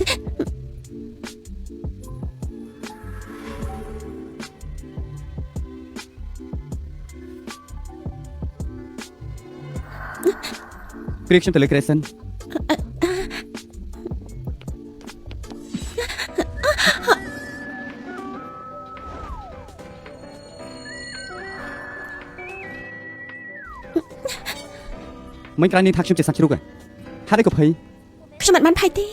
ព្រាខ្ញុំទៅលើក្រេសិនមិនក្រៃនាងថាខ្ញុំជាសត្វជ្រូកហ៎ហេតុអីក៏ភ័យ ខ្ញុំមិនបានភ័យទេ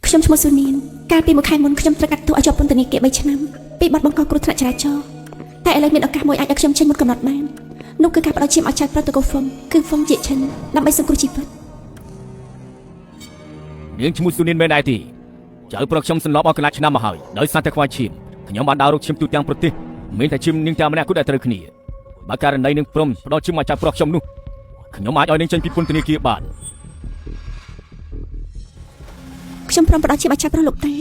ខ្ញុំឈ្មោះស៊ូនីនកាលពីមួយខែមុនខ្ញុំត្រូវកាត់ទោសឲ្យជាប់ពន្ធនាគារ3ឆ្នាំពីបទបង្កគ្រោះថ្នាក់ចរាចរណ៍តែឥឡូវមានឱកាសមួយអាចឲ្យខ្ញុំចេញមុនកំណត់បាននោះគឺការផ្ដល់ឈាមឲ្យចៅប្រុសតកូហ្វុងគឺហ្វុងជាឈិនដើម្បីសង្គ្រោះជីវិត នាងឈ្មោះស៊ូនីនមែនដែរទេចៅប្រុសខ្ញុំសន្លប់អស់កន្លះឆ្នាំមកហើយដោយសារតែខ្វះឈាមខ្ញុំបានដើររកឈាមទូទាំងប្រទេសមានតែឈាមនាងតែម្នាក់គត់ដែលត្រូវគ្នាបើករណីនឹងព្រមផ្ដល់ឈាមមកចៅប្រុសខ្ញុំនោះខ្ញុំអាចឲ្យនាងចេញពីពន្ធនាគារបាន ខ្ញុំព្រមផ្ដល់ឈាមឲ្យចៅប្រុសលោកតា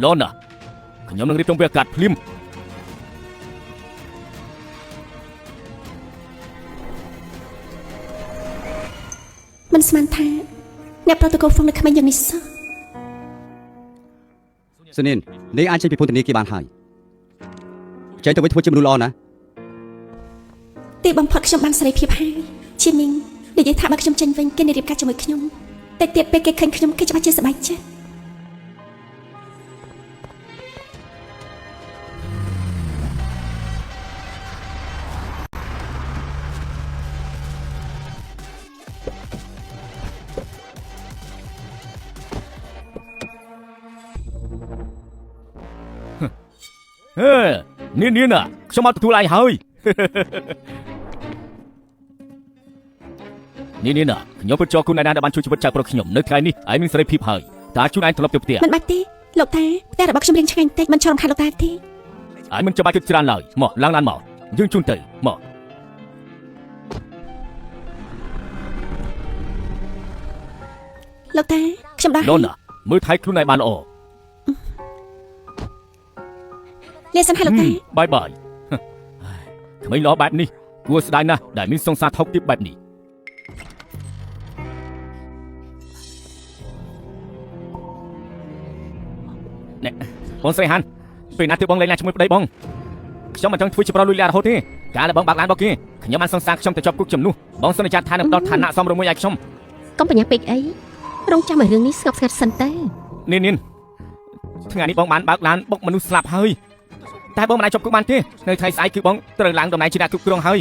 ឡនណាខ្ញុំនឹងរៀបចំវាកាត់ភ្លាម មិនស្មានថាអ្នកប្រុសតកូហ្វុងនៅក្មេងយ៉ាងនេះសោះ សុនីននាងអាចចេញពីពន្ធនាគារបានហើយចេញទៅវិញធ្វើជាមនុស្សល្អណា ទីបំផុតខ្ញុំបានសេរីភាពហើយជាមីងនិយាយថាបើខ្ញុំចេញវិញគេនឹងរៀបការជាមួយខ្ញុំតែទៀតពេលគេឃើញខ្ញុំគេច្បាស់ជាសប្បាយចិត្ត ហេនាងនាងណាខ្ញុំមកទទួលឯងហើយ នាងនាងណាខ្ញុំពិតជាអរគុណឯណាដែលបានជួយជីវិតចៅប្រុសខ្ញុំនៅថ្ងៃនេះឯងមានសេរីភាពហើយតើជូនឯងត្រឡប់ទៅផ្ទះ មិនបាច់ទេលោកតាផ្ទះរបស់ខ្ញុំរៀងឆ្ងាញ់តិចមិនចង់រំខានលោកតាទេ ឯងមិនចាំបាច់គិតច្រើនឡើយមកឡើងឡានមកយើងជូនទៅមក លោកតាខ្ញុំដល់ ឡនណាមើលថែខ្លួនឯងបានល្អ លាសិនហើយលោកតា បាយបាយក្មេងល្អបែបនេះគួរស្ដាយណាស់ដែលមានសង្សារថោកទាបបែបនេះណែបងស្រីហាន់ពេលណាទើបបងលែងណាជាមួយប្តីបងខ្ញុំមិនចង់ធ្វើជាប្រុសលួចលារហូតទេកាលដែលបងបាក់ឡានរបស់គេខ្ញុំបានសង្សារខ្ញុំទៅជាប់គុកជំនួសបងសន្យាថានឹងផ្ដល់ឋានៈសមរម្យមួយឲ្យខ្ញុំ កុំបញ្ញាពេកអីរងចាំឲ្យរឿងនេះស្ងប់ស្ងាត់សិនទៅ នាងនាងថ្ងៃនេះបងបានបើកឡានបុកមនុស្សស្លាប់ហើយតែបងមិនអាចជាប់គុកបានទេនៅថ្ងៃស្អែកគឺបងត្រូវឡើងតំណែងជាអ្នកគ្រប់គ្រងហើយ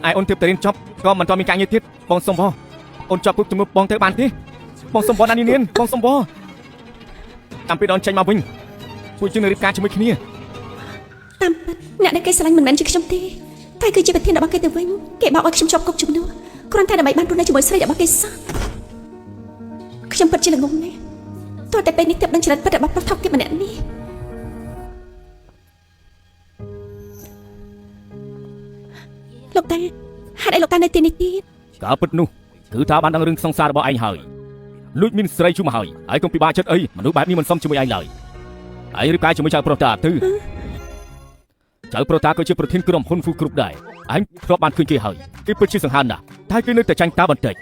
ឯអូនទើបតែរៀនចប់ក៏មិនទាន់មានការងារទៀតបងសុំបងអូនជាប់គុកជំនួសបងទៅបានទេបងសុំបងណានាងនាងបងសុំបងតាមពេលដល់ចេញមកវិញពួកយើងនឹងរៀបការជាមួយគ្នា តាមពិតអ្នកដែលគេស្រឡាញ់មិនមែនជាខ្ញុំទេតែគឺជាប្រធានរបស់គេទៅវិញគេបោកឲ្យខ្ញុំជាប់គុកជំនួសគ្រាន់តែដើម្បីបានរស់នៅជាមួយស្រីរបស់គេសោះខ្ញុំពិតជាល្ងងណាស់តោះតែពេលនេះទើបដឹងចរិតពិតរបស់ប្រុសថោកទាបម្នាក់នេះលោកតាហេតុអីលោកតានៅទីនេះទៀត ការពិតនោះគឺថាបានដឹងរឿងសង្សាររបស់ឯងហើយលួចមានស្រីជួបមកហើយហើយកុំពិបាកចិត្តអីមនុស្សបែបនេះមិនសមជាមួយឯងឡើយឯងរៀបការជាមួយចៅប្រុសតាទៅចៅប្រុសតាក៏ជាប្រធានក្រុមហ៊ុនហ្វូគ្រប់ដែរឯងធ្លាប់បានឃើញគេហើយគេពិតជាសង្ហានណាស់តែគេនៅតែចាញ់តាបន្តិច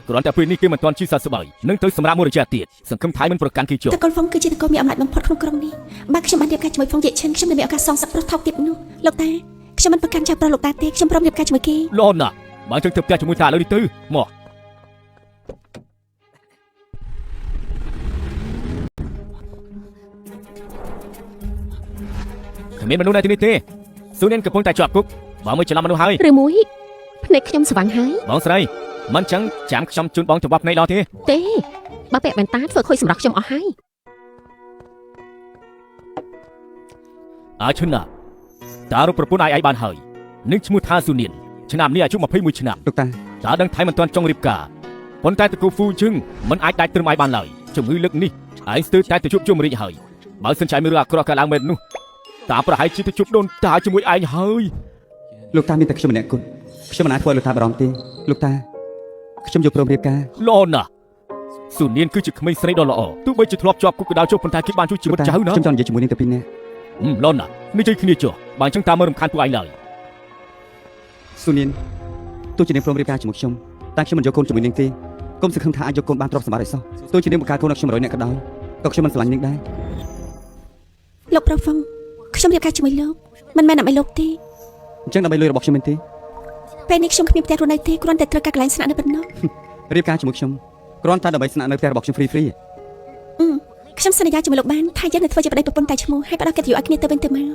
គ្រាន់តែពេលនេះគេមិនទាន់ជាសះស្បើយនឹងទៅសម្រាប់មួយរយៈទៀតសង្ឃឹមថៃមិនប្រកាន់គេជាប់ តកូលហ្វុងគឺជាតកូលមានអំណាចបំផុតក្នុងក្រុងនេះបើខ្ញុំបានរៀបការជាមួយហ្វុងយេឈិនខ្ញុំនឹងមានឱកាសសងសឹកប្រុសថោកទាបនោះលោកតាខ្ញុំមិនប្រកាន់ចៅប្រុសលោកតាទេខ្ញុំព្រមរៀបការជាមួយគេ ល្អណាស់បើចឹងទៅផ្ទះជាមួយតាឥឡូវនេះទៅមកគ្មានមនុស្សនៅទីនេះទេស៊ូនីនកំពុងតែជាប់គុកបងមើលច្រឡំមនុស្សហើយ ឬមួយភ្នែកខ្ញុំស្វាងហើយ បងស្រីមិនចឹងចាំខ្ញុំជូនបងចង្វាក់ភ្នែកដល់ទេ ទេបើពាក់វ៉ែនតាធ្វើខូចសម្រាប់ខ្ញុំអស់ហើយ អាឈិនណាតារកប្រពន្ធឯងឯងបានហើយនឹងឈ្មោះថាស៊ូនីនឆ្នាំនេះអាយុ21ឆ្នាំ លោកតា តាដឹងថៃមិនទាន់ចង់រៀបការប៉ុន្តែតកូហ្វូជឹងមិនអាចដាច់ត្រឹមឯងបានឡើយជំងឺលើកនេះឯងស្ទើរតែទៅជួបជុំរាជហើយបើសិនជាឯងមានរឿងអាក្រក់កើតឡើងមែននោះតាប្រហែលជាទៅជួបដូនតាជាមួយឯងហើយ លោកតាមានតែខ្ញុំម្នាក់គត់ខ្ញុំមិនអាចធ្វើឲ្យលោកតាបារម្ភទេលោកតាខ្ញុំយល់ព្រមរៀបការ ល្អណាស់ ស៊ូនៀនគឺជាក្មេងស្រីដ៏ល្អទោះបីជាធ្លាប់ជាប់គុកក៏ដោយចុះប៉ុន្តែគេបានជួយជីវិតចៅណា ខ្ញុំចង់និយាយជាមួយនាងតែពីរនាក់ ហឹមឡនណានេះជ័យគ្នាចុះបើអញ្ចឹងតាមមើលរំខានពួកឯងឡើយ ស៊ូនានទោះជានាងព្រមរៀបការជាមួយខ្ញុំតែខ្ញុំមិនយកកូនជាមួយនាងទេកុំសង្ឃឹមថាអាចយកកូនបានទ្រព្យសម្បត្តិឲ្យសោះទោះជានាងបង្កើតកូនឲ្យខ្ញុំ100នាក់ក៏ដោយក៏ខ្ញុំមិនស្រឡាញ់នាងដែរ លោកប្រុសហ្វុងខ្ញុំរៀបការជាមួយលោកមិនមែនដើម្បីលោកទេ អញ្ចឹងដើម្បីលុយរបស់ខ្ញុំមែនទេ ពេលនេះខ្ញុំគ្មានផ្ទះរស់នៅទេគ្រាន់តែត្រូវការកន្លែងស្នាក់នៅប៉ុណ្ណោះ រៀបការជាមួយខ្ញុំគ្រាន់តែដើម្បីស្នាក់នៅផ្ទះរបស់ខ្ញុំ free free អឺខ្ញុំសន្យាជាមួយលោកបានថាយើងនឹងធ្វើជាប្តីប្រពន្ធតែឈ្មោះហើយផ្ដល់កិត្តិយសឲ្យគ្នាទៅវិញទៅមក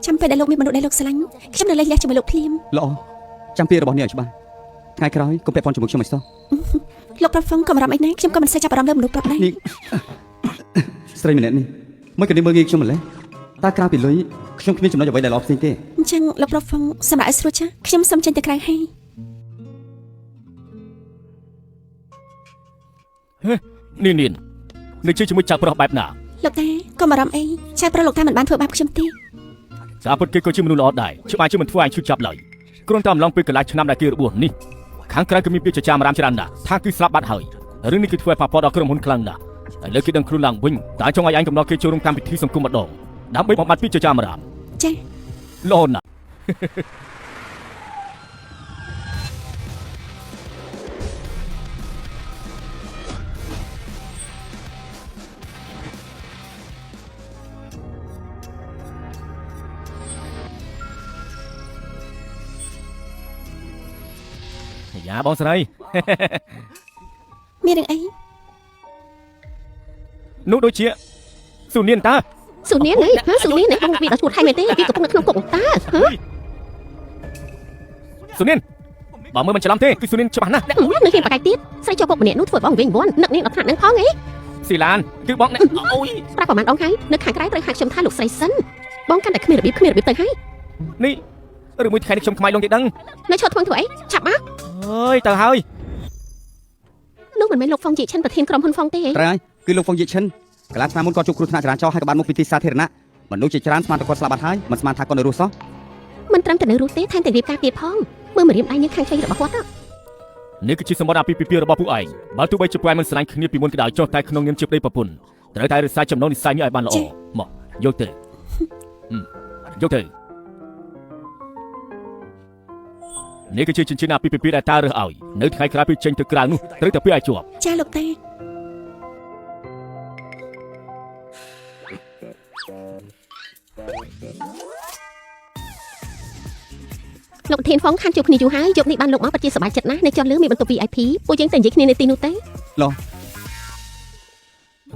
ចាំពេលដែលលោកមានមនុស្សដែលលោកស្រឡាញ់ខ្ញុំនឹងលែងលះជាមួយលោកភ្លាម ល្អចាំពាក្យរបស់នាងឲ្យច្បាស់ថ្ងៃក្រោយកុំពាក់ព័ន្ធជាមួយខ្ញុំឲ្យសោះ លោកប្រុសហ្វុងកុំអារម្មណ៍អីណាខ្ញុំក៏មិនសូវចាប់អារម្មណ៍លើមនុស្សប្រុសដែរ នាងស្រីម្នាក់នេះមិនក៏នាងមើលងាយខ្ញុំម្ល៉េះតើក្រៅពីលុយខ្ញុំគ្មានចំណុចអ្វីដែលល្អផ្សេងទេ អញ្ចឹងលោកប្រុសហ្វុងសម្រាប់ឲ្យស្រួលចាស់ខ្ញុំសូមចេញទៅក្រៅហើយ នាងនាងនេះជ័យជាមួយចៅប្រុសបែបណា លោកតាកុំអារម្មណ៍អីចៅប្រុសលោកតាមិនបានធ្វើបាបខ្ញុំទេ សារពិតគេក៏ជាមនុស្សល្អដែរច្បាស់ជាមិនធ្វើឲ្យឈឺចាប់ឡើយគ្រាន់តែអំឡុងពេលកន្លះឆ្នាំដែលគេរបួសនេះខាងក្រៅក៏មានពាក្យចចាមអារាមច្រើនណាស់ថាគឺស្លាប់បាត់ហើយរឿងនេះគឺធ្វើឲ្យប៉ះពាល់ដល់ក្រុមហ៊ុនខ្លាំងណាស់ឥឡូវគេដឹងខ្លួនឡើងវិញតែចង់ឲ្យឯងកំណត់គេចូលរួមកម្មវិធីសង្គមម្ដងដើម្បីបំបត្តិពាក្យចចាមអារាម ចា៎ ល្អណាស់ យ៉ាបងស្រី មានរឿងអី នោះដូចជាស៊ូនៀនតើ ស៊ូនៀនអីហ៎ស៊ូនៀនអីបងវាដល់ឈួតហើយមែនទេវាកំពុងនៅក្នុងគុកតើហ៎ ស៊ូនៀនបើមើលមិនច្រឡំទេគឺស៊ូនៀនច្បាស់ណាស់ នៅហ៊ានបកាយទៀតស្រីជាប់គុកម្នាក់នោះធ្វើបងវិញវ័ននឹកនាងដល់ថ្នាក់ហ្នឹងផងអី ស៊ីឡានគឺបងអ្នកអូយ ប្រាប់ប្រហែលដងហើយនៅខាងក្រៅត្រូវហៅខ្ញុំថាលោកស្រីសិនបងកាន់តែគ្មានរបៀបគ្មានរបៀបទៅហើយ នេះឬមួយថ្ងៃនេះខ្ញុំខ្មៃលងគេដឹង នៅឈរធ្វើធ្វើអីឆាប់មក អើយទៅហើយ នោះមិនមែនលោកហ្វុងជីឈិនប្រធានក្រុមហ៊ុនហ្វុងទេ ត្រូវហើយគឺលោកហ្វុងយេឈិនកន្លះឆ្នាំមុនគាត់ជួបគ្រោះថ្នាក់ចរាចរណ៍ហើយក៏បានមកពីទីសាធារណៈមនុស្សជាច្រើនស្មានតែគាត់ស្លាប់បាត់ហើយមិនស្មានថាគាត់នៅរស់សោះ មិនត្រឹមតែនៅរស់ទេថែមទាំងរៀបការទៀតផងមើលម្រាមដៃនាងខាងឆ្វេងរបស់គាត់ នេះគឺជាសម្បត្តិអាពាហ៍ពិពាហ៍របស់ពួកឯងបើទោះបីជាពួកឯងមិនស្រឡាញ់គ្នាពីមុនក៏ដោយចុះតែក្នុងនាមជាប្តីប្រពន្ធត្រូវតែរក្សាចំណងនិស្ស័យនេះឲ្យបានល្អមកយកទៅយកទៅនេះគឺជាចិញ្ចៀនអាពាហ៍ពិពាហ៍ដែលតារើសឲ្យនៅថ្ងៃក្រោយពេលចេញទៅក្រៅនោះត្រូវតែពាក់ឲ្យជាប់ ចាលោកតា លោកប្រធានហ្វុងខានជួបគ្នាយូរហើយយប់នេះបានលោកមកពិតជាសប្បាយចិត្តណាស់នៅចុះលើមានបន្ទប់ VIP ពួកយើងតែនិយាយគ្នានៅទីនោះទេ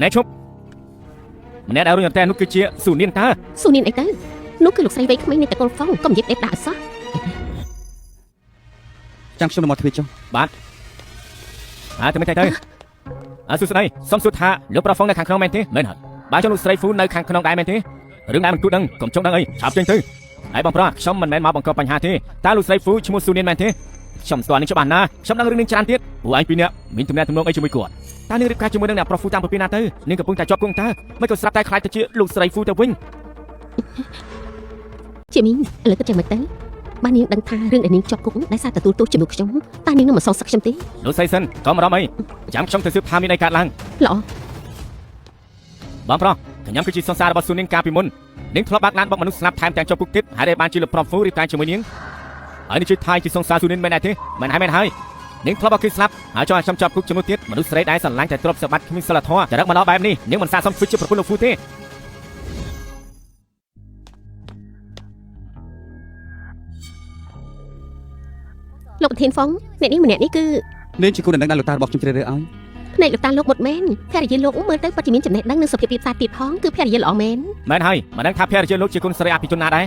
ណែឈប់ម្នាក់ដែលរុញអន្តែនោះគឺជាស៊ូនៀនតើ ស៊ូនៀនអីទៅនោះគឺលោកស្រីវ័យក្មេងនៃតកូលហ្វុងកុំនិយាយផ្ដេសផ្ដាសឲ្យសោះ ចាំខ្ញុំនឹងមកទ្វារចុះ អើទៅមិនទៅទៅអើសួស្តីសុំសួរថាលោកប្រហ្វុងនៅខាងក្នុងមែនទេមែនហើយបើចុះលោកស្រីហ្វូនៅខាងក្នុងដែរមែនទេរឿងដែរមិនគួរដឹងកុំចង់ដឹងអីឆាប់ចេញទៅហើយបងប្រុសខ្ញុំមិនមែនមកបង្កបញ្ហាទេតើលោកស្រីហ្វូឈ្មោះស៊ូនៀនមែនទេខ្ញុំស្គាល់នឹងច្បាស់ណាស់ខ្ញុំដឹងរឿងនេះច្រើនទៀតពួកឯងពីរនាក់មានទំនាក់ទំនងអីជាមួយគាត់តើនាងរៀបការជាមួយនឹងអ្នកប្រុសហ្វូតាមពីណាទៅនាងកំពុងតែជាប់គុកតើមិនក៏ស្រាប់តែខ្លាចទៅជាលោកស្រីហ្វូទៅវិញ ជាមីងឥឡូវគិតយ៉ាងម៉េចទៅបាននាងដឹងថារឿងដែលនាងជាប់គុកដោយសារទទួលទោសជំនួសខ្ញុំតើនាងនឹងមិនសងសឹកខ្ញុំទេ លោកស្រីសិនកុំអារម្មណ៍អីចាំខ្ញុំទៅស៊ើបថាមានអីកើតឡើង ល្អ បងប្រុសខ្ញុំគឺជាសង្សាររបស់ស៊ូនាងកាលពីមុននាងធ្លាប់បាក់ឡានបុកមនុស្សស្លាប់ថែមទាំងជាប់គុកទៀតហើយដែលបានជាលោកប្រុសហ្វូរៀបការជាមួយនាងហើយនេះជាថៃជាសង្សារស៊ូនាងមែនដែរទេមែនហើយមែនហើយនាងធ្លាប់ឲ្យគេស្លាប់ហើយចង់ឲ្យខ្ញុំជាប់គុកជំនួសទៀតមនុស្សស្រីដែលស្រឡាញ់តែទ្រព្យសម្បត្តិគ្មានសិលធម៌ចរិតមិនល្អបែបនេះនាងមិនស័ក្តិសមធ្វើជាប្រពន្ធលោកហ្វូទេ លោកប្រធានហ្វុងអ្នកនាងម្នាក់នេះគឺ នាងជាគូដណ្ដឹងដែលលោកតារបស់ខ្ញុំជ្រើសរើសឲ្យ ភ្នែកលោកតាលោកមុតមែនភរិយាលោកមើលទៅពិតជាមានចំណេះដឹងនិងសុភាពរាបសារទៀតផងគឺភរិយាល្អមែន មែនហើយមិនដឹងថាភរិយាលោកជាគុណស្រីអភិជនណាដែរ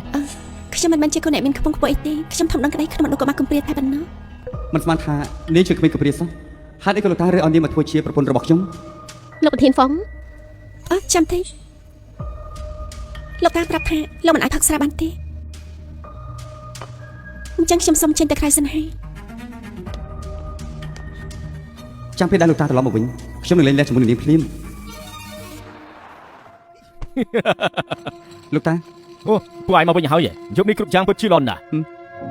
ខ្ញុំមិនមែនជាកូនអ្នកមានខ្ពង់ខ្ពស់អីទេខ្ញុំធំដឹងក្តីក្នុងមនុស្សក៏មកកំព្រាតែប៉ុណ្ណោះ មិនស្មានថានាងជាក្មេងកំព្រាសោះហេតុអីក៏លោកតារើសឲ្យនាងមកធ្វើជាប្រពន្ធរបស់ខ្ញុំ លោកប្រធានហ្វុង អើចាំទេលោកតាប្រាប់ថាលោកមិនអាចផឹកស្រាបានទេអញ្ចឹងខ្ញុំសូមចេញទៅក្រៅសិនហើយ ចាំពេលដែលលោកតាត្រឡប់មកវិញខ្ញុំនឹងលែងលះជាមួយនឹងនាងភ្លាម លោកតា អូពួកឯងមកវិញហើយយប់នេះគ្រប់យ៉ាងពិតជាល្អណាស់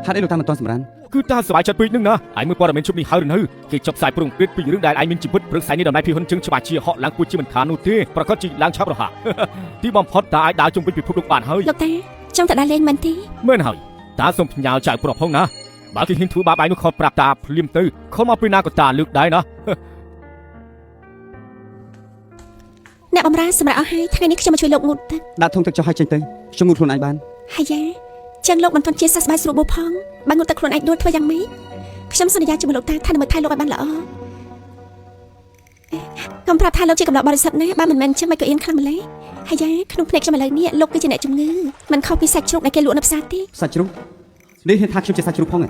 ហេតុអីលោកតាមិនទាន់សម្រាន គឺតាសប្បាយចិត្តពេកនឹងណាឯងមើលព័ត៌មានជុំនេះហើយឬនៅគេចុះផ្សាយព្រោងព្រាតពីរឿងដែលឯងមានជីវិតព្រឹកស្អែកនេះតម្លៃភីហ៊ុនជឹងច្បាស់ជាហក់ឡើងពូជាមិនខាននោះទេប្រកាសជាឡើងឆាប់រហ័សទីបំផុតតាអាចដើរជុំវិញពិភពលោកបានហើយ លោកតាចង់ទៅដើរលេងមែនទេ មែនហើយតាសូមផ្ញើចៅប្រុសផងណាបើគេហ៊ានធ្វើបាបឯងនោះខលប្រាប់តាភ្លាមទៅខលមកពីណាក៏តាលើកដែរណា អ្នកបំរើសម្រាប់អស់ហើយថ្ងៃនេះខ្ញុំមកជួយលោកងូតទឹក ដាក់ធុងទឹកចុះឲ្យចេញទៅខ្ញុំងូតខ្លួនឯងបាន ហាយ៉ាចឹងលោកមិនទាន់ជាសះស្បើយស្រួលបួផងបើងូតទឹកខ្លួនឯងដួលធ្វើយ៉ាងម៉េចខ្ញុំសន្យាជាមួយលោកតាថានឹងមើលថែលោកឲ្យបានល្អកុំប្រាប់ថាលោកជាកំឡោកបរិសុទ្ធណាបើមិនមែនចឹងមិនក៏អៀនខ្លាំងម្ល៉េះហាយ៉ាក្នុងភ្នែកខ្ញុំឥឡូវនេះលោកគឺជាអ្នកជំងឺមិនខុសពីសាច់ជ្រូកដែលគេលក់នៅផ្សារទេ សាច់ជ្រូកនេះហ៊ានថាខ្ញុំជាសាច់ជ្រូកផងហ៎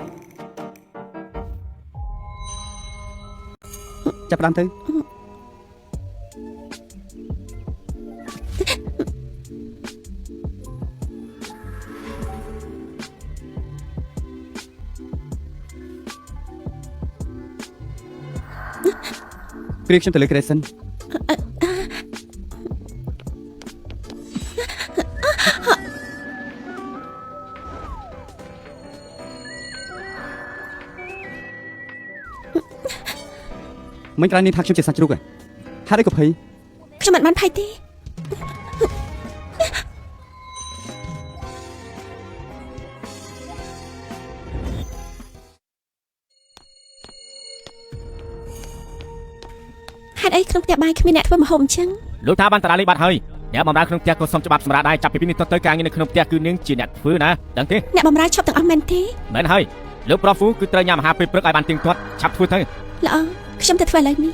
ចាប់ផ្ដើមទៅព្រៀបខ្ញុំទៅលើក្រេសិនមិនក្រៃនេះថាខ្ញុំជាសាច់ជ្រូកហ៎ហេតុអីក៏ភ័យ ខ្ញុំមិនបានភ័យទេហេតុអីក្នុងផ្ទះបាយគ្មានអ្នកធ្វើម្ហូបអញ្ចឹង លោកតាបានតារាលេងបាត់ហើយអ្នកបម្រើក្នុងផ្ទះក៏សុំច្បាប់សម្រាប់ដែរចាប់ពីពេលនេះទៅការងារនៅក្នុងផ្ទះគឺនាងជាអ្នកធ្វើណាដឹងទេ អ្នកបំរើឈប់ទាំងអស់មែនទេ មែនហើយលោកប្រុសហ្វូគឺត្រូវញ៉ាំអាហារពេលព្រឹកឲ្យបានទៀងទាត់ឆាប់ធ្វើទៅ ល្អខ្ញុំទៅធ្វើឥឡូវនេះ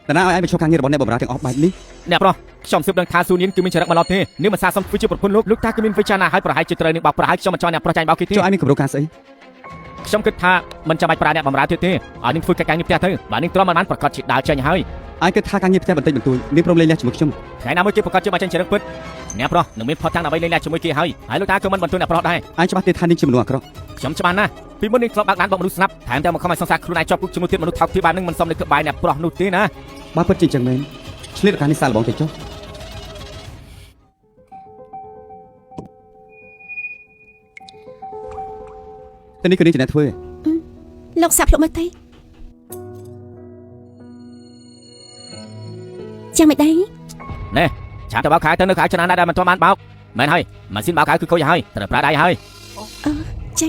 តើណាឲ្យឯងបញ្ឈប់ការងាររបស់អ្នកបម្រើទាំងអស់បែបនេះ អ្នកប្រុសខ្ញុំស៊ើបដឹងថាស៊ូនានគឺមានចរិតមិនល្អទេនាងមិនសាកសមធ្វើជាប្រពន្ធលោកលោកតាគឺមានវិចារណាហើយប្រហែលជាត្រូវនាងបោកប្រហែលខ្ញុំមិនចង់អ្នកប្រុសចាញ់បោកគេទេ ចុះឯងមានគម្រោងការស្អី ខ្ញុំគិតថាមិនចាំបាច់ប្រើអ្នកបម្រើទៀតទេឲ្យនាងធ្វើកិច្ចការងារផ្ទះទៅបើនាងទ្រាំមិនបានប្រកាសជាដើរចេញហើយ ឯងគិតថាការងារផ្ទះបន្តិចបន្តួចនាងព្រមលេងលះជាមួយខ្ញុំ ថ្ងៃណាមួយគេប្រកាសជាមកចេញចរិតពិតអ្នកប្រុសនឹងមានផុតតាំងដើម្បីលេងលះជាមួយគេហើយហើយលោកតាក៏មិនបន្ទោសអ្នកប្រុសដែរ ឯងច្បាស់ទេថានាងជាមនុស្សអាក្រក់ ខ្ញុំច្បាស់ណាស់ពីមុននាងធ្លាប់បើកឡានបោកមនុស្សស្លាប់ថែមទាំងមកខំឲ្យសង្សារខ្លួនឯងជាប់គុកជាមួយទៀតមនុស្សថោកទាបបែបនឹងមិនសមនៅក្បែរអ្នកប្រុសនោះទេណា បើពិតជាអញ្ចឹងមែនឆ្លៀតឱកាសនេះសាកល្បងទៅចុះតែនេះគឺនាងជាអ្នកធ្វើឯង លោកសាប់ភ្លុកមើលទៅចាំមិនដែរ ណែឆាប់ទៅបោកខៅទៅនៅខៅច្រើនណាស់ដែលមិនទាន់បានបោកមែនហើយម៉ាស៊ីនបោកខៅគឺខូចហើយត្រូវប្រើដៃហើយ អឺចា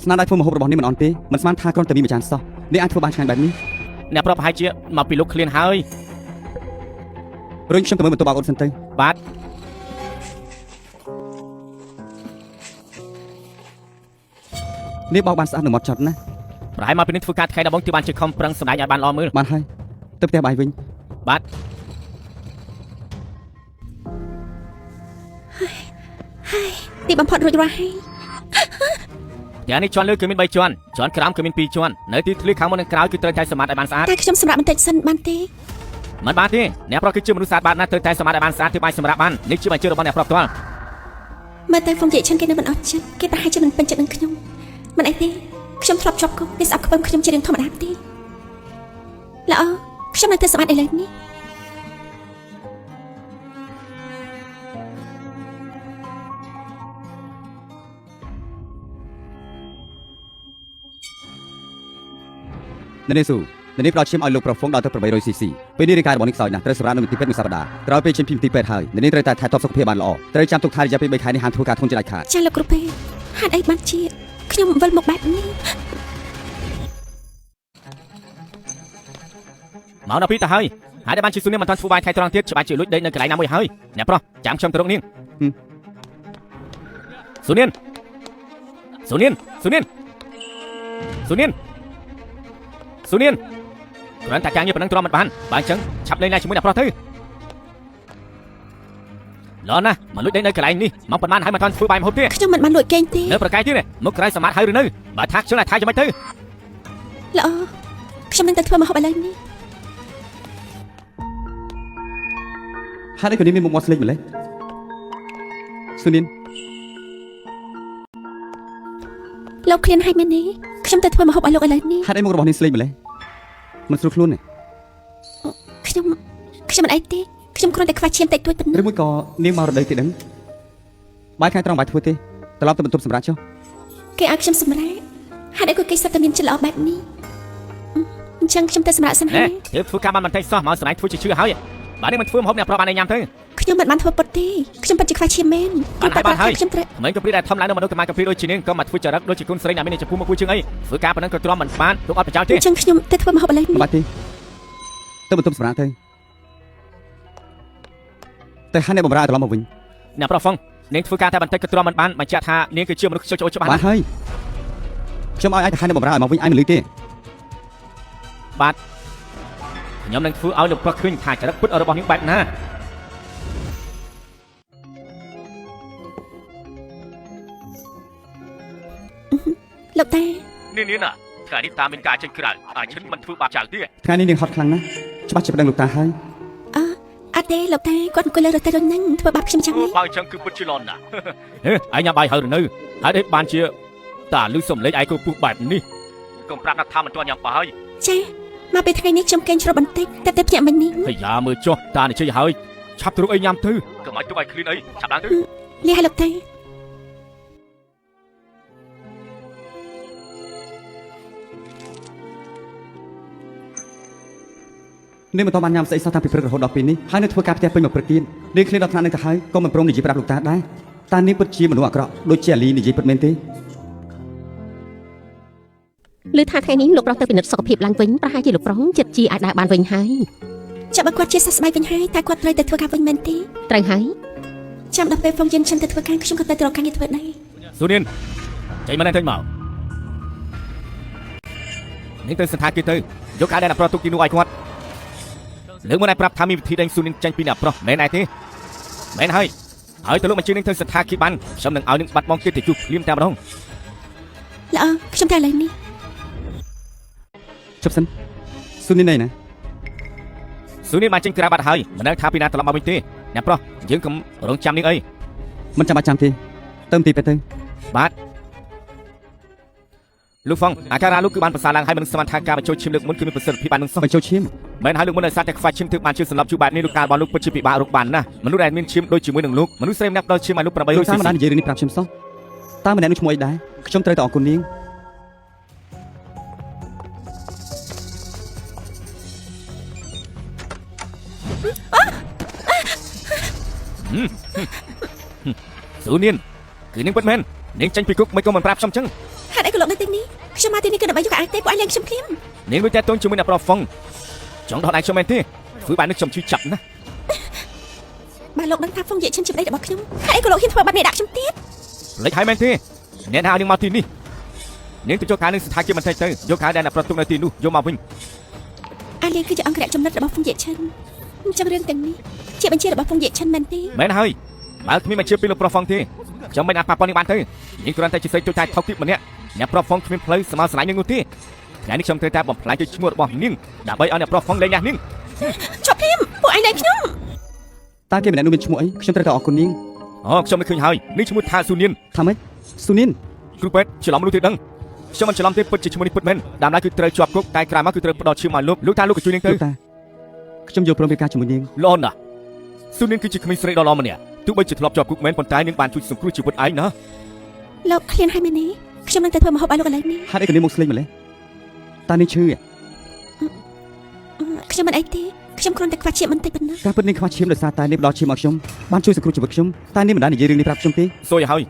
ស្នាដៃធ្វើម្ហូបរបស់នាងមិនអន់ទេមិនស្មានថាគ្រាន់តែមានមួយចានសោះនាងអាចធ្វើបានឆ្ងាញ់បែបនេះ អ្នកប្រុសប្រហែលជាមកពីលោកឃ្លានហើយ រុញខ្ញុំទៅមើលបន្ទប់បោកអូនសិនទៅ បាទ នាងបោកបានស្អាតនឹងមកចត់ណា ប្រហែលមកពីនេះធ្វើការថ្ងៃដំបូងទីបានជាខំប្រឹងសម្ដែងឲ្យបានល្អមើល បានហើយទៅផ្ទះបាយវិញ បាទ ទីបំផុតរួចរាល់ហើយ យ៉ាងនេះជាន់លើគឺមាន3ជាន់ជាន់ក្រោមគឺមាន2ជាន់នៅទីធ្លាខាងមុខនិងក្រោយគឺត្រូវតែសម្អាតឲ្យបានស្អាត តែខ្ញុំសម្រាប់បន្តិចសិនបានទេ មិនបានទេអ្នកប្រុសគឺជាមនុស្សស្អាតបាតណាស់ត្រូវតែសម្អាតឲ្យបានស្អាតទើបអាចសម្រាប់បាននេះជាបញ្ជារបស់អ្នកប្រុសផ្ទាល់ មើលទៅហ្វុងយេឈិនគេនៅមិនអស់ចិត្តគេប្រហែលជាមិនពេញចិត្តនឹងខ្ញុំមិនអីទេខ្ញុំធ្លាប់ជាប់គុកគេស្អប់ខ្ពើមខ្ញុំជារឿងធម្មតាទេល្អខ្ញុំនឹងធ្វើសម្អាតឥឡូវនេះ នៅនេះស៊ូនៅនេះផ្ដល់ឈាមឲ្យលោកប្រុសហ្វុងដល់ទៅ 800cc ពេលនេះរាងកាយរបស់នាងខ្សោយណាស់ត្រូវសម្រាប់នៅមន្ទីរពេទ្យមួយសប្តាហ៍ក្រោយពេលចេញពីមន្ទីរពេទ្យហើយនៅនេះត្រូវតែថែទាំសុខភាពបានល្អត្រូវចាំទុកថារយៈពេល3ខែនេះហាមធ្វើការធ្ងន់ជាដាច់ខាត ចាលោកគ្រូពេទ្យហេតុអីបានជាខ្ញុំវិលមកបែបនេះ ម៉ោង12ទៅហើយហើយដែលបានជាស៊ូនេះមិនទាន់ធ្វើបាយថ្ងៃត្រង់ទៀតច្បាស់ជាលួចដេកនៅកន្លែងណាមួយហើយអ្នកប្រុសចាំខ្ញុំទៅរកនាងស៊ូនានស៊ូនានស៊ូនានស៊ូនានស៊ូនានគ្រាន់តែការងារប៉ុណ្ណឹងទ្រាំមិនបានបើអញ្ចឹងឆាប់លេងឡើងជាមួយអ្នកប្រុសទៅល្អណាស់មកលួចដេកនៅកន្លែងនេះមកប៉ុន្មានហើយមិនទាន់ធ្វើបាយម្ហូបទេ ខ្ញុំមិនបានលួចគេងទេ នៅប្រកែកទៀតមកក្រៅសម្អាតហើយឬនៅបើថាខ្ញុំតែថាយ៉ាងម៉េចទៅ ល្អខ្ញុំនឹងទៅធ្វើម្ហូបឥឡូវនេះ ហេតុអីក៏នាងមានមុខមាត់ស្លេកម្លេះស៊ូនីន លោកឃ្លានហើយមែនទេខ្ញុំទៅធ្វើម្ហូបឲ្យលោកឥឡូវនេះ ហេតុអីមុខរបស់នាងស្លេកម្លេះមិនស្រួលខ្លួនទេ ខ្ញុំខ្ញុំមិនអីទេខ្ញុំគ្រាន់តែខ្វះឈាមតិចតួចប៉ុណ្ណោះ ឬមួយក៏នាងមករដូវទេដឹងបាយថ្ងៃត្រង់បាយធ្វើទេត្រឡប់ទៅបន្ទប់សម្រាប់ចុះ គេឲ្យខ្ញុំសម្រាកហេតុអីក៏គេសុទ្ធតែមានចិត្តល្អបែបនេះអញ្ចឹងខ្ញុំទៅសម្រាកសិន ណែ ហើយ ទេធ្វើការបានបន្តិចសោះមកស្រ័យធ្វើជាឈឺហើយបាទនេះមិនធ្វើម្ហូបអ្នកប្រុសបានឲ្យញ៉ាំទៅ ខ្ញុំមិនបានធ្វើពុតទេខ្ញុំពិតជាខ្វះឈាមមែន បានហើយបានហើយ ខ្ញុំត្រូវ មិនក៏ព្រីដែលធំឡើងនៅមនុស្សកម្មាកំព្រីដូចជានាងក៏មកធ្វើចរិតដូចជាគុណស្រីណាមានចំពោះមកគួយជាងអីធ្វើការប៉ុណ្ណឹងក៏ទ្រាំមិនបានលោកអត់ប្រយោជន៍ទេ អញ្ចឹងខ្ញុំទៅធ្វើម្ហូបឥឡូវនេះ មិនបាច់ទេទៅបន្ទប់សម្រាប់ទៅតែហាអ្នកបំរើឲ្យត្រឡប់មកវិញ អ្នកប្រុសហ្វុងនាងធ្វើការតែបន្តិចក៏ទ្រាំមិនបានបញ្ជាក់ថានាងគឺជាមនុស្សខ្ជិលច្អូច្បាស់ បានហើយខ្ញុំឲ្យឯងទៅហាអ្នកបំរើឲ្យមកវិញឯងមិនលឺទេ បាទខ្ញុំនឹងធ្វើឲ្យលោកប្រុសឃើញថាចរិតពិតរបស់នាងបែបណា លោកតា នេះនាងណាថ្ងៃនេះតាមានការចេញក្រៅអាចឈិនមិនធ្វើបាបចៅទេ ថ្ងៃនេះនាងហត់ខ្លាំងណាស់ច្បាស់ជាប្តឹងលោកតាហើយ អអត់ទេលោកតាគាត់អង្គុយលើរទេះរុញហ្នឹងធ្វើបាបខ្ញុំចឹងនេះ បើអញ្ចឹងគឺពិតជាលន់ណាហេឯងញ៉ាំបាយហើយឬនៅហើយអីបានជាតាលឺសំឡេងឯងគោពុះបែបនេះកុំប្រាប់ណាថាមិនទាន់ញ៉ាំបាយ ចាមកពេលថ្ងៃនេះខ្ញុំកេងជ្រោះបន្តិចតែតែភ្ញាក់មិញនេះ ហើយយ៉ាមើលចុះតានិយាយហើយឆាប់ទៅរកអីញ៉ាំទៅកុំឲ្យទុកឲ្យឃ្លៀនអីឆាប់ឡើងទៅ លះឲ្យលោកតា នាងមិនទាន់បានញ៉ាំស្អីសោះតាំងពីព្រឹករហូតដល់ពេលនេះហើយនៅធ្វើការផ្ទះពេញមកព្រឹកទៀតនាងឃ្លានដល់ថ្នាក់នេះទៅហើយក៏មិនព្រមនិយាយប្រាប់លោកតាដែរតានាងពិតជាមនុស្សអាក្រក់ដូចជាអាលីនិយាយពិតមែនទេ ឮថាថ្ងៃនេះលោកប្រុសទៅពិនិត្យសុខភាពឡើងវិញប្រហែលជាលោកប្រុសចិត្តជាអាចដើរបានវិញហើយ ចាំបើគាត់ជាសះស្បើយវិញហើយតែគាត់ត្រូវតែធ្វើការវិញមែនទេ ត្រូវហើយ ចាំដល់ពេលហ្វុងយិនฉันទៅធ្វើការខ្ញុំក៏ទៅរកការងារធ្វើដែរ ស៊ូនីនចេញមកនេះចេញមកនេះទៅសន្តាគារទៅយកការដែលអ្នកប្រុសទុកទីនោះឲ្យគាត់លើកមកឲ្យប្រាប់ថាមានវិធីដេញស៊ូនីនចេញពីអ្នកប្រុសមែនឯទេមែនហើយហើយទៅលោកបញ្ជានឹងទៅសន្តាគារបានខ្ញុំនឹងឲ្យនឹងបាត់បង់កិត្តិយសភ្លាមតែម្ដង ល្អខ្ញុំទៅឥឡូវនេះ ជប់សិនស៊ូនីនឯណា ស៊ូនីនបានចេញក្រៅបាត់ហើយមិនដឹងថាពីណាត្រឡប់មកវិញទេអ្នកប្រុសយើងកុំរងចាំនាងអី មិនចាំបាច់ចាំទេទៅមន្ទីរពេទ្យទៅ បាទលោកហ្វុងអាការៈលោកគឺបានប្រសើរឡើងហើយមិនស្មានថាការបញ្ចូលឈាមលើកមុនគឺមានប្រសិទ្ធភាពបាននឹងសោះ បញ្ចូលឈាម មែនហើយលោកមុនដោយសារតែខ្វះឈាមទើបបានជាសម្លាប់ជួបបែបនេះលោកការរបស់លោកពិតជាពិបាករកបានណាស់មនុស្សដែលមានឈាមដូចជាមួយនឹងលោកមនុស្សស្រីម្នាក់ផ្ដល់ឈាមឲ្យលោក 800 លោកតា cc មិនបាននិយាយរឿងនេះប្រាប់ខ្ញុំសោះតើម្នាក់នោះឈ្មោះអីដែរខ្ញុំត្រូវតែអរគុណនាង ស៊ូនានគឺនាងពិតមែននាងចេញពីគុកមិនក៏មិនប្រាប់ខ្ញុំចឹង ហេតុអីក៏លោកនៅទីនេះខ្ញុំមកទីនេះគឺដើម្បីយកកៅអៅទេពួកឯងលែងខ្ញុំភ្លាម នាងដូចតែតូនជាមួយអ្នកប្រុសហ្វុងចង់ដោះដៃខ្ញុំមែនទេធ្វើបែបនេះខ្ញុំឈឺចាប់ណាស់ បើលោកដឹងថាហ្វុងយិឈិនជាប្តីរបស់ខ្ញុំហេតុអីក៏លោកហ៊ានធ្វើបាបនេះដាក់ខ្ញុំទៀត លេចហើយមែនទេអ្នកណាឲ្យនាងមកទីនេះនាងទៅយកការនឹងស្ថានភាពបន្តិចទៅយកការដែលអ្នកប្រុសទុកនៅទីនោះយកមកវិញ អាលីគឺជាអង្គរៈចំណិតរបស់ហ្វុងយិឈិនអញ្ចឹងរឿងទាំងនេះជាបញ្ជារបស់ហ្វុងយិឈិនមែនទេ មែនហើយបើគ្មានបញ្ជាពីលោកប្រុសហ្វុងទេខ្ញុំមិនអាចប៉ះពាល់នាងបានទេនាងគ្រាន់តែជាស្រីទូចតែថោកទាបម្នាក់អ្នកប្រុសហ្វុងគ្មានផ្លូវស្មើស្រឡាញ់នាងនោះទេថ្ងៃនេះខ្ញុំត្រូវតែបំផ្លាញទៅឈ្មោះរបស់នាងដើម្បីឲ្យអ្នកប្រុសហ្វុងលែងះនាង ជាប់ភ្លាមពួកឯងលែងខ្ញុំ តើគេម្នាក់នោះមានឈ្មោះអីខ្ញុំត្រូវតែអរគុណនាង អូខ្ញុំមិនឃើញហើយនេះឈ្មោះថាស៊ូនាន ថាម៉េចស៊ូនីន គ្រូពេទ្យច្រឡំមនុស្សទេដឹងខ្ញុំមិនច្រឡំទេពិតជាឈ្មោះនេះពិតមែនដើមឡើយគឺត្រូវជាប់គុកតែក្រោយមកគឺត្រូវផ្ដល់ឈាមឲ្យលោកលោកថាលោកក៏ជួយនាងទៅ លោកតាខ្ញុំយល់ព្រមពីការជាមួយនាង ល្អណាស់ស៊ូនានគឺជាក្មេងស្រីដ៏ល្អម្នាក់ទោះបីជាធ្លាប់ជាប់គុកមែនប៉ុន្តែនាងបានជួយសង្គ្រោះជីវិតឯងណា លោកឃ្លានហើយមែនទេខ្ញុំនឹងទៅធ្វើម្ហូបឲ្យលោកឥឡូវនេះ ហេតុអីក៏នាងមកស្លេកម្លេះតើនាងឈឺឯង ខ្ញុំមិនអីទេខ្ញុំគ្រាន់តែខ្វះឈាមបន្តិចប៉ុណ្ណោះ ការពិតនាងខ្វះឈាមដោយសារតែនាងផ្ដល់ឈាមឲ្យខ្ញុំបានជួយសង្គ្រោះជីវិតខ្ញុំតែនាងមិនដែលនិយាយរឿងនេះប្រាប់ខ្ញុំទេ សួយហើយ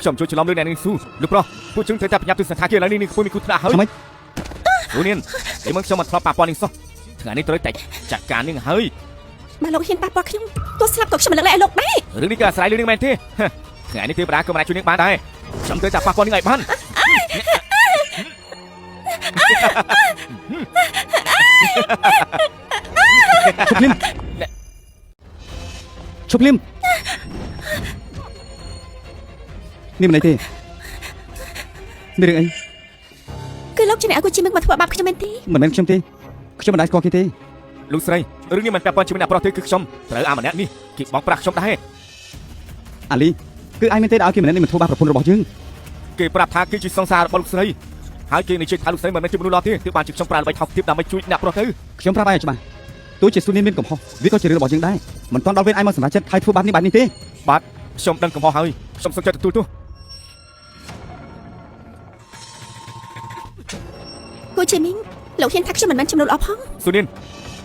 ខ្ញុំជួយច្រឡំរឿងអ្នកនាងស៊ូលោកប្រុសពួកយើងត្រូវតែប្រញាប់ទៅសន្តាគារឥឡូវនេះនាងខ្ពស់មានគ្រោះថ្នាក់ហើយ ថាម៉េច ស៊ូនានតែមើលខ្ញុំមិនធ្លាប់ប៉ះពាល់នាងសោះថ្ងៃនេះត្រូវតែចាត់ការនាងហើយ បើលោកហ៊ានប៉ះពាល់ខ្ញុំទោះស្លាប់ក៏ខ្ញុំមិនលើកលែងឲ្យលោកដែរ រឿងនេះក៏អាស្រ័យលើនាងមែនទេថ្ងៃនេះទេវតាក៏មិនអាចជួយនាងបានដែរខ្ញុំត្រូវតែប៉ះពាល់នាងឲ្យបាន ឈប់ភ្លាមឈប់ភ្លាមនេះមិនអីទេមានរឿងអី គឺលោកជាអ្នកឲ្យគូជីមឹកមកធ្វើបាបខ្ញុំមែនទេ មិនមែនខ្ញុំទេខ្ញុំមិនដែលស្គាល់គេទេ លោកស្រីរឿងនេះមិនពាក់ព័ន្ធជាមួយអ្នកប្រុសទេគឺខ្ញុំត្រូវអាម្នាក់នេះគេបងប្រាក់ខ្ញុំដែរ អាលីគឺឯងមែនទេដែលឲ្យគេម្នាក់នេះមកធ្វើបាបប្រពន្ធរបស់យើង គេប្រាប់ថាគេជាសង្សាររបស់លោកស្រីហើយគេនិយាយថាលោកស្រីមិនមែនជាមនុស្សល្អទេទើបបានជាខ្ញុំប្រើល្បិចថោកទាបដើម្បីជួយអ្នកប្រុសទៅ ខ្ញុំប្រាប់ឯងឲ្យច្បាស់ទោះជាស៊ូនីនមានកំហុសវាក៏ជារឿងរបស់យើងដែរមិនទាន់ដល់វេនឯងមកសម្រេចចិត្តឲ្យធ្វើបាបនេះបែបនេះទេ បាទខ្ញុំដឹងកំហុសហើយខ្ញុំសុខចិត្តទទួលទោស គូជាមីងលោកហ៊ានថាខ្ញុំមិនមែនចំនួនល្អផង ស៊ូនីន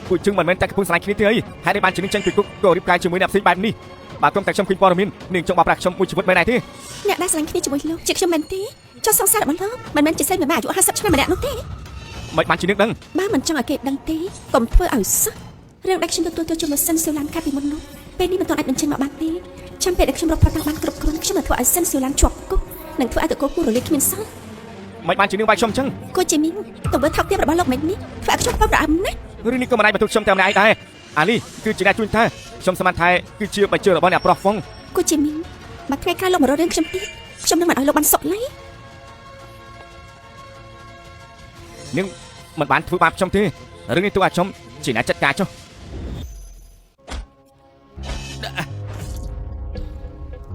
ពួកជឹងមិនមែនតែកំពុងស្រឡាញ់គ្នាទេអីហេតុអីបានជានាងចេញពីគុកក៏រៀបការជាមួយអ្នកផ្សេងបែបនេះបើក្រុមតែខ្ញុំឃើញព័ត៌មាននាងចង់បោកប្រាស់ខ្ញុំមួយជីវិតមែនដែរទេ អ្នកដែលស្រឡាញ់គ្នាជាមួយលោកជាខ្ញុំមែនទេចុះសង្សាររបស់លោកមិនមែនជាស្រីមួយម៉ែអាយុ50ឆ្នាំម្នាក់នោះទេ មិនបានជានាងដឹង បើមិនចង់ឲ្យគេដឹងទេកុំធ្វើឲ្យសោះរឿងដែលខ្ញុំទទួលទោសជាមួយសិនស៊ូឡានកាលពីមុននោះពេលនេះមិនទាន់អាចបញ្ចេញមកបានទេចាំពេលដែលខ្ញុំរកផុសតាងបានគ្រប់គ្រាន់ខ្ញុំនឹងធ្វើឲ្យសិនស៊ូឡានជាប់គុកនិងធ្វើឲ្យតកូលពូរលាយគ្មានសល់ មិនបានជានាងវាយខ្ញុំអញ្ចឹង គូជាមីងទង្វើថោកទាបរបស់លោកមិននេះធ្វើឲ្យខ្ញុំខ្វល់ប្រអប់ណាស់ រឿងនេះក៏មិនអាចបន្ទោសខ្ញុំតែម្នាក់ឯងដែរអាលីគឺជាអ្នកជួញថាខ្ញុំស្មានថាគឺជាបច្ចើរបស់អ្នកប្រុសហ្វុង គូជាមីងបើថ្ងៃក្រោយលោកម្ករករឿងខ្ញុំទៀតខ្ញុំនឹងមិនឲ្យលោកបានសុខឡើយ នាងមិនបានធ្វើបាបខ្ញុំទេរឿងនេះទោះឲ្យខ្ញុំជាអ្នកចាត់ការចុះ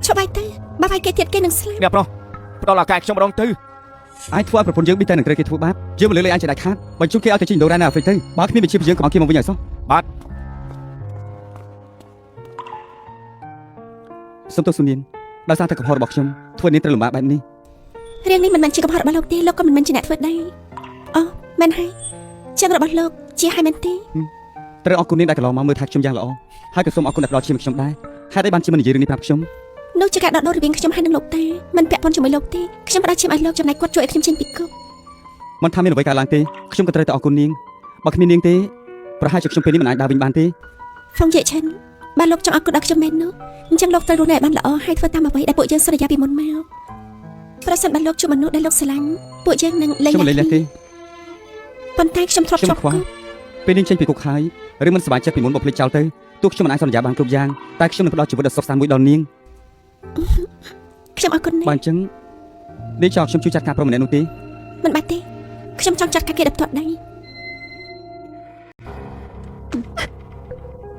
ឈប់ឲ្យទៅបើឲ្យគេទៀតគេនឹងស្លាប់ អ្នកប្រុសផ្ដល់ឱកាសខ្ញុំម្ដងទៅ ឯងធ្វើឲ្យប្រពន្ធយើងប៊ីតែនឹងត្រូវគេធ្វើបាបយើងមិនលើកលែងឯងជាដាច់ខាតបញ្ជូនគេឲ្យទៅជីឥណ្ឌូរ៉ែនៅអាហ្វ្រិកទៅបើគ្មានវិជាយើងកុំឲ្យគេមកវិញឲ្យសោះ បាទ សូមទោសស៊ូនីនដោយសារតែកំហុសរបស់ខ្ញុំធ្វើនាងត្រូវលំបាកបែបនេះ រឿងនេះមិនមែនជាកំហុសរបស់លោកទេលោកក៏មិនមែនជាអ្នកធ្វើដែរអូមែនហើយចឹងរបស់លោកជាហើយមែនទេ ត្រូវអរគុណនាងដែលកន្លងមកមើលថែខ្ញុំយ៉ាងល្អហើយក៏សូមអរគុណដែលផ្ដល់ឈាមឲ្យខ្ញុំដែរហេតុអីបានជាមិននិយាយរឿងនេះប្រាប់ខ្ញុំ នោះជាការដោះដូររវាងខ្ញុំហើយនិងលោកតាមិនពាក់ព័ន្ធជាមួយលោកទេខ្ញុំផ្ដល់ឈាមឲ្យលោកចំណែកគាត់ជួយឲ្យខ្ញុំចេញពីគុក មិនថាមានអ្វីកើតឡើងទេខ្ញុំក៏ត្រូវតែអរគុណនាងបើគ្មាននាងទេប្រហែលជាខ្ញុំពេលនេះមិនអាចដើរវិញបានទេ ហ្វុងយេឆិនបើលោកចង់អរគុណដល់ខ្ញុំមែននោះអញ្ចឹងលោកត្រូវរស់នៅឲ្យបានល្អហើយធ្វើតាមអ្វីដែលពួកយើងសន្យាពីមុនមកប្រសិនបើលោកជួបមនុស្សដែលលោកស្រឡាញ់ពួកយើងនឹងលែង ខ្ញុំមិនលែងលះទេ ប៉ុន្តែខ្ញុំធ្លាប់ ខ្ញុំខ្វល់ ជាប់គុក ពេលនាងចេញពីគុកហើយឬមិនសប្បាយចិត្តពីមុនបំភ្លេចចោលទៅទោះខ្ញុំមិនអាចសន្យាបានគ្រប់យ៉ាងតែខ្ញុំនឹងផ្ដល់ជីវិតដ៏សុខសាន្តមួយដល់នាង ខ្ញុំអរគុណណាស់ បើអញ្ចឹងនាងចង់ឲ្យខ្ញុំជួយចាត់ការប្រុសម្នាក់នោះទេ មិនបាច់ទេខ្ញុំចង់ចាត់ការគេដល់ផ្ទាល់ដៃ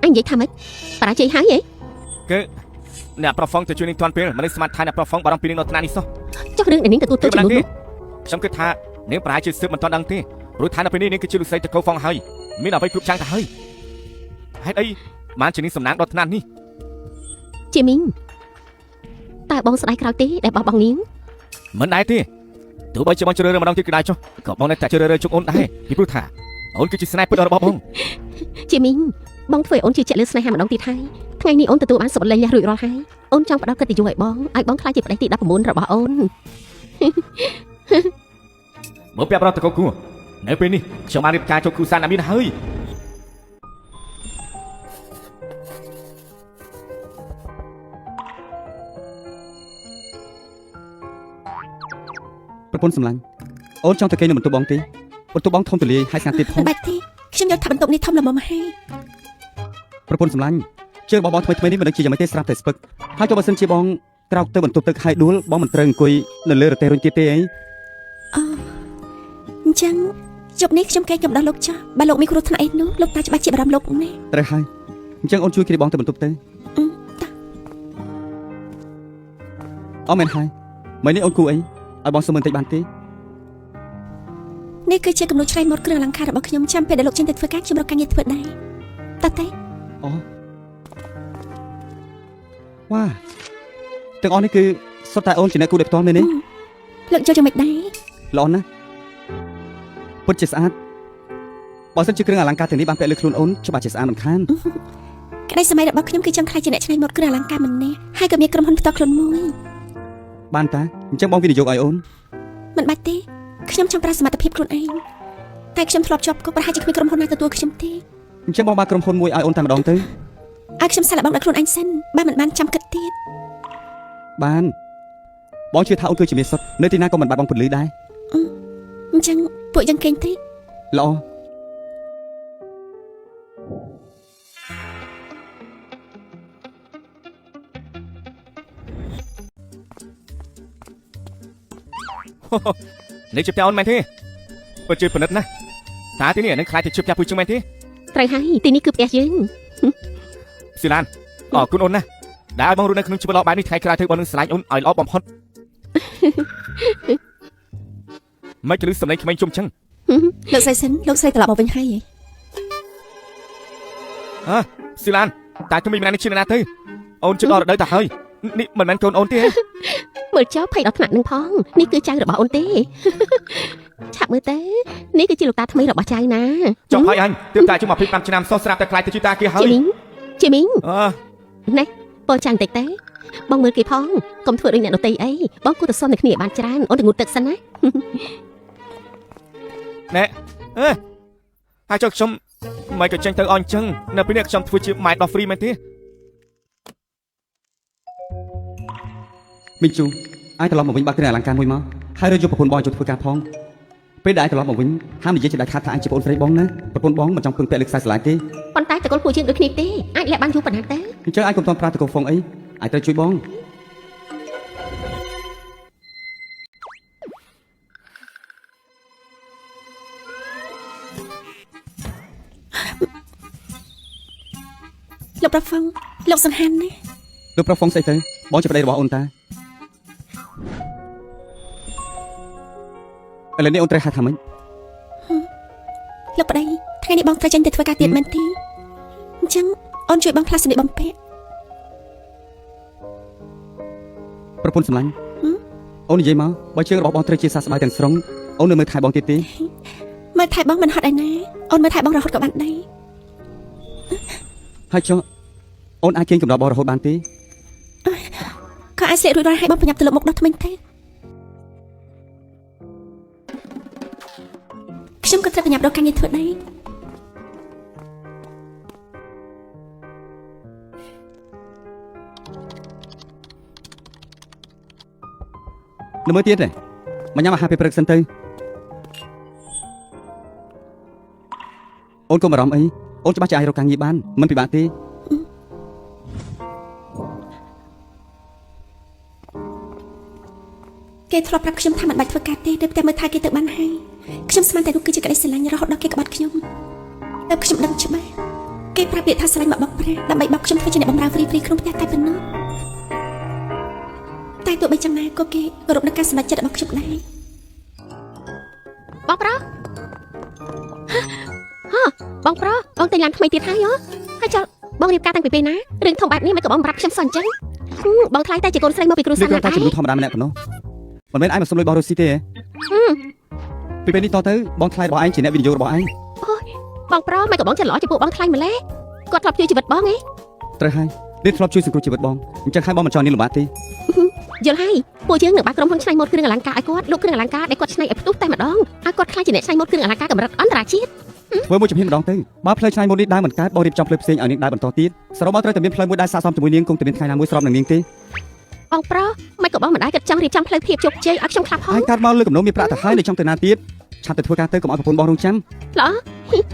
អញនិយាយថាម៉េចបរាជ័យហើយហី គឺអ្នកប្រុសហ្វុងទៅជួយនាងទាន់ពេលមិនស្មានថាអ្នកប្រុសហ្វុងបារម្ភពីនាងដល់ថ្នាក់នេះសោះ ចុះរឿងដែលនាងទទួលទោស គេមិនដឹងទេ ជំនួសនោះ ខ្ញុំគិតថានាងប្រហែលជាស៊ើបមិនទាន់ដឹងទេព្រោះថានៅពេលនេះនាងគឺជាលោកស្រីតកូហ្វុងហើយមានអ្វីគ្រប់យ៉ាងទៅហើយហេតុអីបានជានាងសំណាងដល់ថ្នាក់នេះ ជាមីងតើបងស្ដាយក្រោយទេដែលបោះបង់នាង មិនដែរទេទោះបីជាបងជ្រើសរើសម្ដងទៀតក៏ដែរចុះក៏បងនៅតែជ្រើសរើសជុកអូនដែរពីព្រោះថាអូនគឺជាស្នេហ៍ពិតរបស់បង ជាមីងបងធ្វើឲ្យអូនជឿជាក់លើស្នេហាម្ដងទៀតហើយថ្ងៃនេះអូនទទួលបានសុបិនលែងលះរួចរាល់ហើយអូនចង់ផ្ដល់កិត្តិយសឲ្យបងឲ្យបងក្លាយជាប្តីទី19របស់អូន មើលពាក់ប្រតកូគួនៅពេលនេះខ្ញុំបានរៀបការចូលគូសានអាមីនហើយ ប្រពន្ធសម្លាញ់អូនចង់ទៅគេនៅបន្ទប់បងទេបន្ទប់បងធំទូលាយហើយស្ងាត់ទៀតផង មិនបាច់ទេខ្ញុំយល់ថាបន្ទប់នេះធំល្មមហើយ ប្រពន្ធសម្លាញ់ជើងរបស់បងថ្មីថ្មីនេះមិនដឹងជាយ៉ាងម៉េចទេស្រាប់តែស្ពឹកហើយក៏បើសិនជាបងក្រោកទៅបន្ទប់ទឹកហើយដួលបងមិនត្រូវអង្គុយនៅលើរទេះរុញទៀតទេអី អូអញ្ចឹងយប់នេះខ្ញុំកេងកំដៅលោកចាស់បើលោកមានគ្រោះថ្នាក់អីនោះលោកតាច្បាស់ជាបារម្ភលោកណាស់ ត្រូវហើយអញ្ចឹងអូនជួយគ្រាបងទៅបន្ទប់ទៅ អឺតោះ អូមែនហើយមិននេះអូនគូអីឲ្យបងសុំមើលបន្តិចបានទេ នេះគឺជាគំនូរច្នៃម៉ូដគ្រឿងអលង្ការរបស់ខ្ញុំចាំពេលដែលលោកចេញទៅធ្វើការខ្ញុំរកការងារធ្វើដែរតើទេ អូវ៉ាទាំងអស់នេះគឺសុទ្ធតែអូនជាអ្នកគូដោយផ្ទាល់មែនទេ លោកយល់យ៉ាងម៉េចដែរ ល្អណាស់ពិតជាស្អាតបើសិនជាគ្រឿងអលង្ការទាំងនេះបានពាក់លើខ្លួនអូនច្បាស់ជាស្អាតមិនខាន ក្តីសម័យរបស់ខ្ញុំគឺចង់ក្លាយជាអ្នកច្នៃម៉ូដគ្រឿងអលង្ការម្នាក់ហើយក៏មានក្រុមហ៊ុនផ្ទាល់ខ្លួនមួយ បានតាអញ្ចឹងបងវិនិយោគឲ្យអូន មិនបាច់ទេខ្ញុំចង់ប្រើសមត្ថភាពខ្លួនឯងតែខ្ញុំធ្លាប់ជាប់គុកប្រហែលជាគ្មានក្រុមហ៊ុនណាទទួលខ្ញុំទេ អញ្ចឹងបងបើកក្រុមហ៊ុនមួយឲ្យអូនតែម្ដងទៅ ឲ្យខ្ញុំសាកល្បងដល់ខ្លួនឯងសិនបើមិនបានចាំគិតទៀត បានបងជឿថាអូនគឺជាមាសសុទ្ធនៅទីណាក៏មិនបាត់បង់ពន្លឺដែរ អញ្ចឹងពួកយើងគេងទេ ល្អ នេះជាផ្ទះអូនមែនទេពិតជាពិនិត្យណាស់តើទីនេះនឹងខ្លាចទៅជាផ្ទះពួកជឹងមែនទេ ត្រូវហើយទីនេះគឺផ្ទះយើង ស៊ីឡានអរគុណអូនណាស់ដែលឲ្យបងរស់នៅក្នុងជីវិតល្អបែបនេះថ្ងៃក្រោយទៅបងនឹងស្រឡាញ់អូនឲ្យល្អបំផុត មិនក៏លឺសំឡេងក្មេងជុំចឹង លោកស្រីសិនលោកស្រីត្រឡប់មកវិញហើយហី ហ៎ស៊ីឡានតែក្មេងម្នាក់នេះជាអ្នកណាទៅអូនជិតដល់រដូវទៅហើយនេះមិនមែនកូនអូនទេ មើលចោលភ័យដល់ថ្នាក់នឹងផងនេះគឺចៅរបស់អូនទេឆាប់មើលទៅនេះគឺជាលោកតាថ្មីរបស់ចៅណា ចប់ហើយអញទើបតែជាង25ឆ្នាំសោះស្រាប់តែខ្លាចទៅជាតាគេហើយ ជាមីងជាមីង អឺ ណែពរចាំងតិចទេបងមើលគេផងកុំធ្វើដូចអ្នកដទៃអីបងគួរតែសុំនឹងគ្នាឲ្យបានច្រើនអូនទៅងូតទឹកសិនណា ណែអឺហើយចុះខ្ញុំមិនក៏ចេញទៅអញចឹងនៅពេលនេះខ្ញុំធ្វើជាម៉ែដោះហ្វ្រីមែនទេ មីងជូអាចត្រឡប់មកវិញបើកគ្រឿងអលង្ការមួយមកហើយរើយកប្រពន្ធបងឲ្យចូលធ្វើការផងពេលដែលឯងត្រឡប់មកវិញហាមនិយាយជាដាច់ខាតថាឯងជាប្អូនស្រីបងណាប្រពន្ធបងមិនចង់ពឹងពាក់លើខ្សែស្រឡាយទេ ប៉ុន្តែតកូលពួកយើងដូចគ្នាទេអាចលាក់បានយូរប៉ុណ្ណាទៅ អញ្ចឹងឯងកុំតន់ប្រើតកោហ្វុងអីឯងត្រូវជួយបង លោកប្រហ្វឹងលោកសង្ហានណា លោកប្រុសហ្វុងស្អីទៅបងជាប្តីរបស់អូនតាឥឡូវនេះអូនត្រូវហៅថាម៉េច លោកប្តីថ្ងៃនេះបងត្រូវចេញទៅធ្វើការទៀតមែនទេអញ្ចឹងអូនជួយបងផ្លាស់សម្លៀកបំពាក់ ប្រពន្ធសម្លាញ់អូននិយាយមកបើជើងរបស់បងត្រូវជាសះស្បើយទាំងស្រុងអូននៅមើលថែបងទៀតទេ មើលថែបងមិនហត់ឯណាអូនមើលថែបងរហូតក៏បានដែរ ហើយចុះអូនអាចគេងកំដរបងរហូតបានទេ ក៏អាចស្លៀករួចរាល់ឲ្យបងប្រញាប់ទៅលុបមុខដោះថ្មិញទៅខ្ញុំក៏ត្រូវប្រញាប់រកការងារធ្វើដែរ នៅមើលទៀតទេមកញ៉ាំអាហារពេលព្រឹកសិនទៅអូនកុំបារម្ភអីអូនច្បាស់ជាអាចរកការងារបានមិនពិបាកទេ គេធ្លាប់ប្រាប់ខ្ញុំថាមិនបាច់ធ្វើការទេតែមើលថែគេទៅបានហើយខ្ញុំស្មានតែនោះគឺជាក្តីស្រឡាញ់រហូតដល់គេក្បត់ខ្ញុំតែខ្ញុំដឹងច្បាស់គេប្រាប់ពាក្យថាស្រឡាញ់មកបោកប្រាស់ដើម្បីបោកខ្ញុំធ្វើជាអ្នកបម្រើហ្វ្រីហ្វ្រីក្នុងផ្ទះតែប៉ុណ្ណោះតែទោះបីយ៉ាងណាក៏គេគោរពនឹងការសម្រេចចិត្តរបស់ខ្ញុំដែរ បងប្រុសហ៎បងប្រុសបងទិញឡានថ្មីទៀតហើយហ៎ហើយចុះបងរៀបការតាំងពីពេលណារឿងធំបែបនេះមិនក៏បងប្រាប់ខ្ញុំសោះអញ្ចឹងបងថ្លៃតែជាកូនស្រីមកពីគ្រួ នេះ សារណាដែរ គ្រាន់តែជាមនុស្សធម្មតាម្នាក់ប៉ុណ្ណោះមិនមែនឯងមកសុំលុយបងរស់ស៊ីទេហ៎ពីពេលនេះតទៅបងថ្លៃរបស់ឯងជាអ្នកវិនិយោគរបស់ឯង បងប្រុសមិនក៏បងចិត្តល្អចំពោះបងថ្លៃម្លេះគាត់ធ្លាប់ជួយជីវិតបងឯង ត្រូវហើយនេះធ្លាប់ជួយសង្គ្រោះជីវិតបងអញ្ចឹងហើយបងមិនចង់នាងលំបាកទេ យល់ហើយពួកយើងនឹងបើកក្រុមហ៊ុនច្នៃម៉ូដគ្រឿងអលង្ការឲ្យគាត់លក់គ្រឿងអលង្ការដែលគាត់ច្នៃឲ្យផ្ទុះតែម្ដងឲ្យគាត់ក្លាយជាអ្នកច្នៃម៉ូដគ្រឿងអលង្ការកម្រិតអន្តរជាតិ ធ្វើមួយជំហានម្ដងទៅបើផ្លូវឆ្នៃមុននេះដើរមិនកើតបងរៀបចំផ្លូវផ្សេងឲ្យនាងដើរបន្តទៀតសរុបមកត្រូវតែមានផ្លូវមួយដែលស័ក្តិសមជាមួយនាងគង់តែមានថ្ងៃណាមួយស្របនឹងនាងទេ បងប្រុសមិនក៏បងមិនដែរគិតចង់រៀបចំផ្លូវភាពជោគជ័យឲ្យខ្ញុំខ្លះផង ហើយកើតមកលើកំណោមានប្រាក់ទៅហើយនៅចង់ទៅណាទៀតឆាប់ទៅធ្វើការទៅកុំឲ្យប្រពន្ធបងរងចាំ ល្អ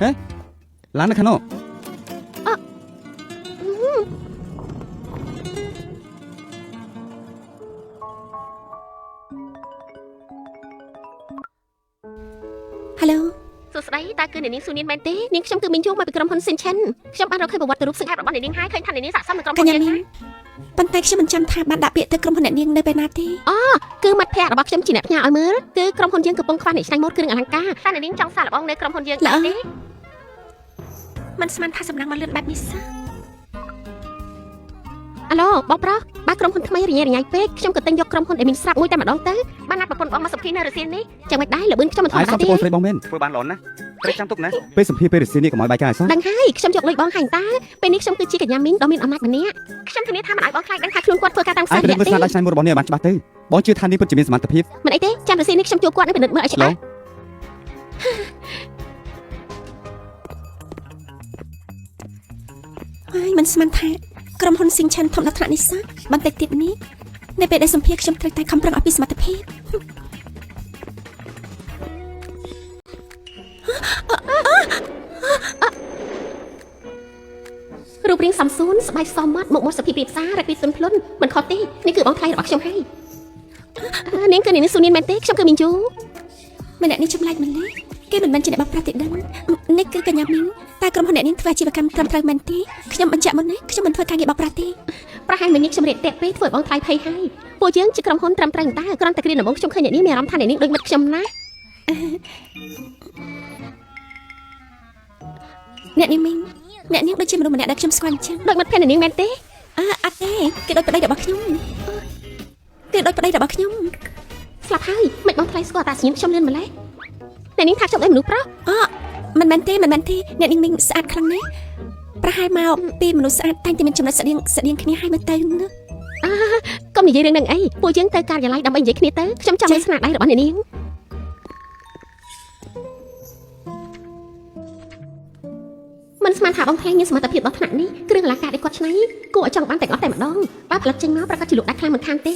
ហេឡាននៅខាងនោះ ហៅឡូ សួស្តីតើគឺអ្នកនាងស៊ូនានមែនទេនាងខ្ញុំគឺមីងយងមកពីក្រុមហ៊ុនស៊ីនឆិនខ្ញុំបានរកឃើញប្រវត្តិរូបសង្ខេបរបស់អ្នកនាងហើយឃើញថាអ្នកនាងស័ក្តិសមនឹងក្រុមហ៊ុនយើង កញ្ញាមីងប៉ុន្តែខ្ញុំមិនចាំថាបានដាក់ពាក្យទៅក្រុមហ៊ុនអ្នកនាងនៅពេលណាទេ គឺមិត្តភ័ក្តិរបស់ខ្ញុំជាអ្នកផ្ញើឲ្យមើលគឺក្រុមហ៊ុនយើងកំពុងខ្វះអ្នកច្នៃម៉ូដគ្រឿងអលង្ការតើអ្នកនាងចង់សាកល្បងនៅក្រុមហ៊ុនយើងដែរទេ មិនស្មានថាសំណាងមកលឿនបែបនេះសោះ អាឡូបងប្រុសបើក្រុមហ៊ុនថ្មីរញ៉េរញ៉ៃពេកខ្ញុំក៏ទិញយកក្រុមហ៊ុនដែលមានស្រាប់មួយតែម្ដងទៅបានណាត់ប្រពន្ធបងមកសុភីនៅរសៀលនេះចាំមិនដែរល្បឿនខ្ញុំមិនធ ឯងសម ម្មតាទេ ជាបងស្រីបងមែនធ្វើបានល្អណាស់ត្រូវចាំទុកណាពេលសម្ភារពេលរសៀលនេះកុំឲ្យបាយការឲ្យសោះ ដឹងហើយខ្ញុំយកលុយបងហើយតាពេលនេះខ្ញុំគឺជាកញ្ញាមីងដ៏មានអំណាចម្នាក់ខ្ញុំធានាថាមិនឲ្យបងខ្លាចដឹងថាខ្លួនគាត់ធ្វើការតាមខ្សែ ឯងពិនិត្យមើល រយៈទេ ស្នាដៃឆ្នៃម៉ូដរបស់នាងឲ្យបានច្បាស់ទៅបងជឿថានាងពិតជាមានសមត្ថភាព មិនអីទេចាំរសៀលនេះខ្ញុំជួបគាត់នៅពិនិត្យមើលឲ្យច្បាស់ ហើយមិនស្មានថាក្រុមហ៊ុនស៊ីងឆាន់ធំដល់ថ្នាក់នេះសោះបន្តិចទៀតនេះនៅពេលដែលសម្ភារខ្ញុំត្រូវតែខំប្រឹងឲ្យពីសមត្ថភាព រូបរាងសំសួនស្បែកសមម៉ត់មុខមាត់សុភាពរាបសាររកពីសុនភ្លុនមិនខុសទេនេះគឺបងថ្លៃរបស់ខ្ញុំហើយនាងគឺនាងស៊ូនានមែនទេខ្ញុំគឺមីងយូ ម្នាក់នេះចម្លែកម្លេះគេមិនមែនជាអ្នកបោកប្រាស់ទេដឹងនេះគឺកញ្ញាមីងតែក្រុមហ៊ុនអ្នកនាងធ្វើអាជីវកម្មត្រឹមត្រូវមែនទេខ្ញុំបញ្ជាក់មុនណាខ្ញុំមិនធ្វើការងារបោកប្រាស់ទេ ប្រហែលមិញនេះខ្ញុំរៀបតាក់ពេកធ្វើឲ្យបងថ្លៃភ័យហើយព ពួកយើងជាក្រុមហ៊ុនត្រឹមត្រូវតើគ្រាន់តែគ្រាដំបូងខ្ញុំឃើញអ្នកនាងមានអារម្មណ៍ថាអ្នកនាងដូចមិត្តខ្ញុំណា អ្នកនាងមីងអ្នកនាងដូចជាមនុស្សម្នាក់ដែលខ្ញុំស្គាល់អញ្ចឹង ដូចមិត្តភក្តិអ្នកនាងមែនទេ អើអត់ទេគេដូចប្តីរបស់ខ្ញុំគេដូចប្តីរបស់ខ្ញុំ ស្លាប់ហើយមិនបងថ្លៃស្គាល់តាសញ្ញាខ្ញុំលឿនម្ល៉េះអ្នកនាងថាខ្ញុំដូចមនុស្សប្រុស អមិនមែនទេមិនមែនទេអ្នកនាងមីងស្អាតខ្លាំងណាស់ប្រហែលមកពីមនុស្សស្អាតតែងតែមានចំណុចស្តៀងស្តៀងគ្នាហើយមើលទៅណា កុំនិយាយរឿងហ្នឹងអីពួកយើងទៅការិយាល័យដើម្បីនិយាយគ្នាទៅខ្ញុំចង់មើលស្នាដៃរបស់អ្នកនាងមិនស្មានថាបងថ្លៃមានសមត្ថភាពដល់ថ្នាក់នេះគ្រឿងអលង្ការដែលគាត់ច្នៃគួរឲ្យចង់បានទាំងអស់តែម្ដងបើផលិតចេញមកប្រកាសជាលក់ដាច់ខ្លាំងមិនខានទ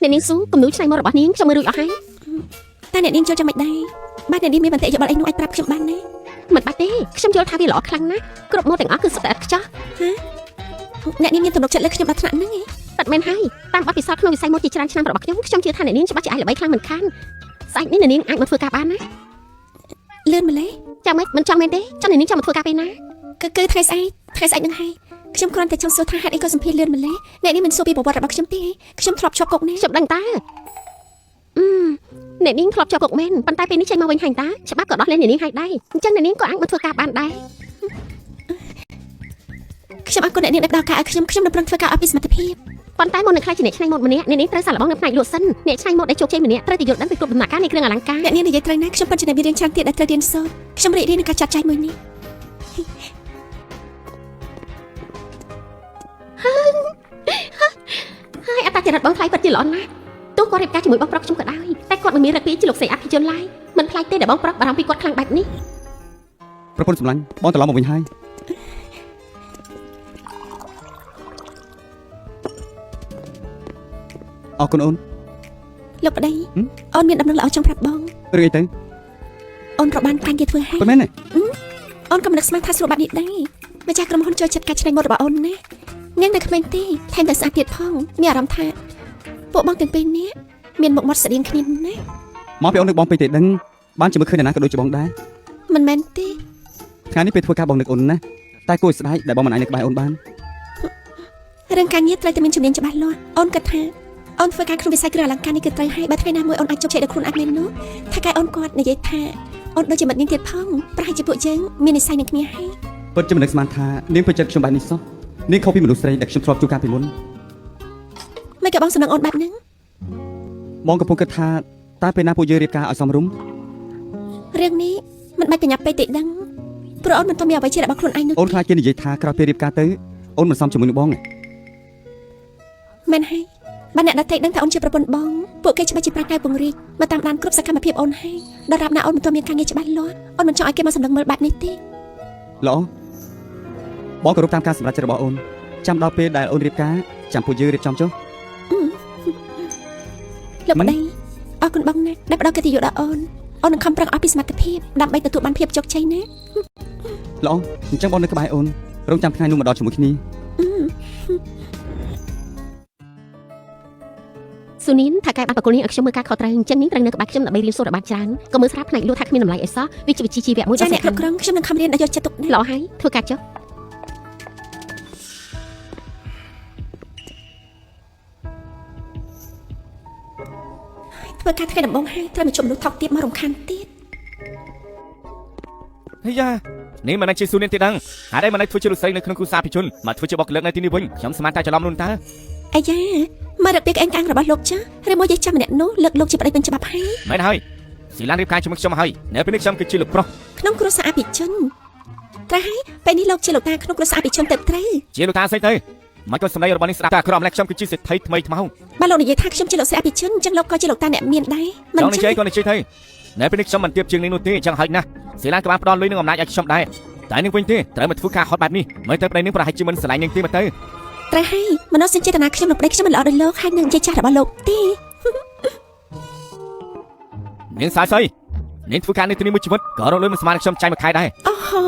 េអ្នកនាងស៊ូគំនូច្នៃមករបស់នាងខ្ញុំមើលរួចអស់ហើយ តែអ្នកនាងចូលចាំមិនដែរបាទអ្នកនាងមានបន្តិយោបល់អីនោះអាចប្រាប់ខ្ញុំបានណា មិនបាច់ទេខ្ញុំយល់ថាវាល្អខ្លាំងណាស់គ្រប់ម៉ូដទាំងអស់គឺសុទ្ធតែឥតខ្ចោះ អ្នកនាងមានទំនុកចិត្តលើខ្ញុំដល់ថ្នាក់ហ្នឹងឯង ប៉ិតមែនហើយតាមបទពិសោធន៍ក្នុងវិស័យម៉ូដជាច្រើនឆ្នាំរបស់ខ្ញុំខ្ញុំជឿថាអ្នកនាងច្បាស់ជាអាចល្បីខ្លាំងមិនខានស្អែកនេះអ្នកនាងអាចមកធ្វើការបានណា លឿនម្លេះ ចាំម៉េចមិនចង់មែនទេចាំអ្នកនាងចង់មកធ្វើការពេលណា គឺថ្ងៃស្អែកថ្ងៃស្អែកហ្នឹងហើយខ្ញុំគ្រាន់តែចង់សួរថាហេតុអីក៏សម្ភារលឿនម្លេះអ្នកនាងមិនសួរពីប្រវត្តិរបស់ខ្ញុំទេខ្ញុំធ្លាប់ជាប់គុកណា ខ្ញុំដឹងតើអឺអ្នកនាងធ្លាប់ជាប់គុកមែនប៉ុន្តែពេលនេះចេញមកវិញហើយតាច្បាប់ក៏ដោះលែងអ្នកនាងហើយដែរអញ្ចឹងអ្នកនាងក៏អាចមកធ្វើការបានដែរ ខ្ញុំអរគុណអ្នកនាងដែលផ្ដល់ការឲ្យខ្ញុំខ្ញុំនឹងប្រឹងធ្វើការឲ្យពីសមត្ថភាព ប៉ុន្តែមុននឹងក្លាយជាអ្នកច្នៃម៉ូដម្នាក់អ្នកនាងត្រូវសាកល្បងនៅផ្នែកលក់សិនអ្នកច្នៃម៉ូដដែលជោគជ័យម្នាក់ត្រូវតែយល់ដឹងពីគ្រប់ដំណាក់កាលនៃគ្រឿងអលង្ការ អ្នកនាងនិយាយត្រូវណាស់ខ្ញុំពិតជាមានរឿងច្រើនទៀតដែលត្រូវរៀនសូត្រខ្ញុំរីករាយនឹងការចាត់ចែងមួយនេះ ហើយអត្តចរិតបងថ្លៃពិតជាល្អណាស់ទោះគាត់រៀបការជាមួយបងប្រុសខ្ញុំក៏ដោយតែគាត់មិនមានរឹកពីជាលោកស្រីអភិជនឡើយមិនប្លែកទេដែលបងប្រុសបារម្ភពីគាត់ខ្លាំងបែបនេះ ប្រពន្ធសម្លាញ់បងត្រឡប់មកវិញហើយអរគុណអូន លោកប្តី ហឹម អូនមានដំណឹងល្អចង់ប្រាប់បង រឿងអីទៅ អូនរកបានការងារធ្វើហើយ ពិតមែនទេ អូនក៏មិននឹកស្មានថាស្រួលបែបនេះដែរម្ចាស់ក្រុមហ៊ុនចូលចិត្តការច្នៃម៉ូដរបស់អូនណានាងនៅក្មេងទេថែមទាំងស្អាតទៀតផងមានអារម្មណ៍ថាពួកបងទាំងពីរនាក់មានមុខមាត់ស្តៀងគ្នាណាស់ មកពីអូននឹកបងពេកទេដឹងបានជាមួយឃើញអ្នកណាក៏ដូចជាបងដែរ មិនមែនទេ ថ្ងៃនេះពេលធ្វើការបងនឹកអូនណាតែគួរឲ្យស្ដាយដែលបងមិនអាចនៅក្បែរអូនបាន រឿងការងារត្រូវតែមានជំនាញច្បាស់លាស់អូនគិតថាអូនធ្វើការក្នុងវិស័យគ្រឿងអលង្ការនេះគឺត្រូវហើយបើថ្ងៃណាមួយអូនអាចជោគជ័យដល់ខ្លួនឯងមែននោះថាកែអូនគាត់និយាយថាអូនដូចជាមិត្តនាងទៀតផងប្រហែលជាពួកយើងមាននិស្ស័យនឹងគ្នាហើយ ពិតជាមិននឹកស្មានថានាងពេញចិត្តខ្ញុំបែបនេះសោះនាងខុសពីមនុស្សស្រីដែលខ្ញុំធ្លាប់ជួបកាលពីមុន មិនក៏បងសំណឹងអូនបែបហ្នឹង បងកំពុងគិតថាតើពេលណាពួកយើងរៀបការឲ្យសមរម្យ រឿងនេះមិនបាច់ប្រញាប់ពេកទេដឹងព្រោះអូនមិនទាន់មានអ្វីជារបស់ខ្លួនឯងនោះ អូនខ្លាចគេនិយាយថាក្រោយពេលរៀបការទៅអូនមិនសមជាមួយនឹងបងទេ មែនហើយបើអ្នកដទៃដឹងថាអូនជាប្រពន្ធបងពួកគេច្បាស់ជាប្រាកដពង្រីកមកតាមដានគ្រប់សកម្មភាពអូនហើយដល់រាប់ណាអូនមិនទាន់មានការងារច្បាស់លាស់អូនមិនចង់ឲ្យគេមកសម្លឹងមើលបែបនេះទេ ល្អបងគោរពតាមការសម្រេចចិត្តរបស់អូនចាំដល់ពេលដែលអូនរៀបការចាំពួកយើងរៀបចំចុះ លោកប្តីអរគុណបងណាស់ដែលផ្ដល់កិត្តិយសដល់អូនអូននឹងខំប្រឹងអស់ពីសមត្ថភាពដើម្បីទទួលបានភាពជោគជ័យណា ល្អអញ្ចឹងបងនៅក្បែរអូនរងចាំថ្ងៃនោះមកដល់ជាមួយគ្នា ស៊ូនីនថាកែបានបកគលនេះឲ្យខ្ញុំមើលការខុសត្រូវអញ្ចឹងនាងត្រូវនៅក្បែរខ្ញុំដើម្បីរៀនសូត្រឲ្យបានច្រើនក៏មើលស្រាប់ផ្នែកលក់ថាគ្មានតម្លៃអីសោះវាជាវិជ្ជាជីវៈមួយដ៏ ចាអ្នក សំខាន់ គ្រប់គ្រងខ្ញុំនឹងខំរៀនដល់យកចិត្តទុកដាក់ ល្អហើយធ្វើការចុះ ធ្វើការថ្ងៃដំបូងហើយត្រូវមកជួបមនុស្សថោកទាបមករំខានទៀត ហេយ៉ានេះមិនអាចជាស៊ូនាងទេដឹងហេតុអីមិនអាចធ្វើជាលោកស្រីនៅក្នុងគ្រួសារភិជនមកធ្វើជាបុគ្គលិកនៅទីនេះវិញខ្ញុំស្មានតែច្រឡំនោះតើ អាយ៉ាមករកពីក្អេងក្អាងរបស់លោកចាឬមួយយាយចាំម្នាក់នោះលើកលោកជាប្តីពេញច្បាប់ហើយ មែនហើយស៊ីឡានរៀបការជាមួយខ្ញុំហើយនៅពេលនេះខ្ញុំគឺជាលោកប្រុស ក្នុងគ្រួសារអភិជនត្រូវហើយពេលនេះលោកជាលោកតាក្នុងគ្រួសារអភិជនទៅត្រូវ ជាលោកតាស្អីទៅមិនក៏សម្ដីរបស់នេះស្ដាប់តែអាក្រក់ម្ល៉េះខ្ញុំគឺជាសេដ្ឋីថ្មីថ្មោង បើលោកនិយាយថាខ្ញុំជាលោកស្រីអភិជនអញ្ចឹងលោកក៏ជាលោកតាអ្នកមានដែរមិន ចង់និ ចឹង យាយក៏និយាយទៅនៅពេលនេះខ្ញុំមិនទៀបជាងនេះនោះទេចឹងហើយណាស់ស៊ីឡានក៏បានផ្ដល់លុយនិងអំណាចឲ្យខ្ញុំដែរតែនឹងវិញទេត្រូវមកធ្វើការហត់បែបនេះមើលទៅប្តីនឹងប្រហែលជាមិនស្រឡាញ់នឹងទេមើលទៅ ត្រូវហើយមនោសញ្ចេតនាខ្ញុំនិងប្តីខ្ញុំមិនល្អដូចលោកហើយនឹងយាយចាស់របស់លោកទេ នាងសាយសីនាងធ្វើការនៅទីនេះមួយជីវិតក៏រកលុយមិនស្មានខ្ញុំចាញ់មួយខែដែរ អូហូ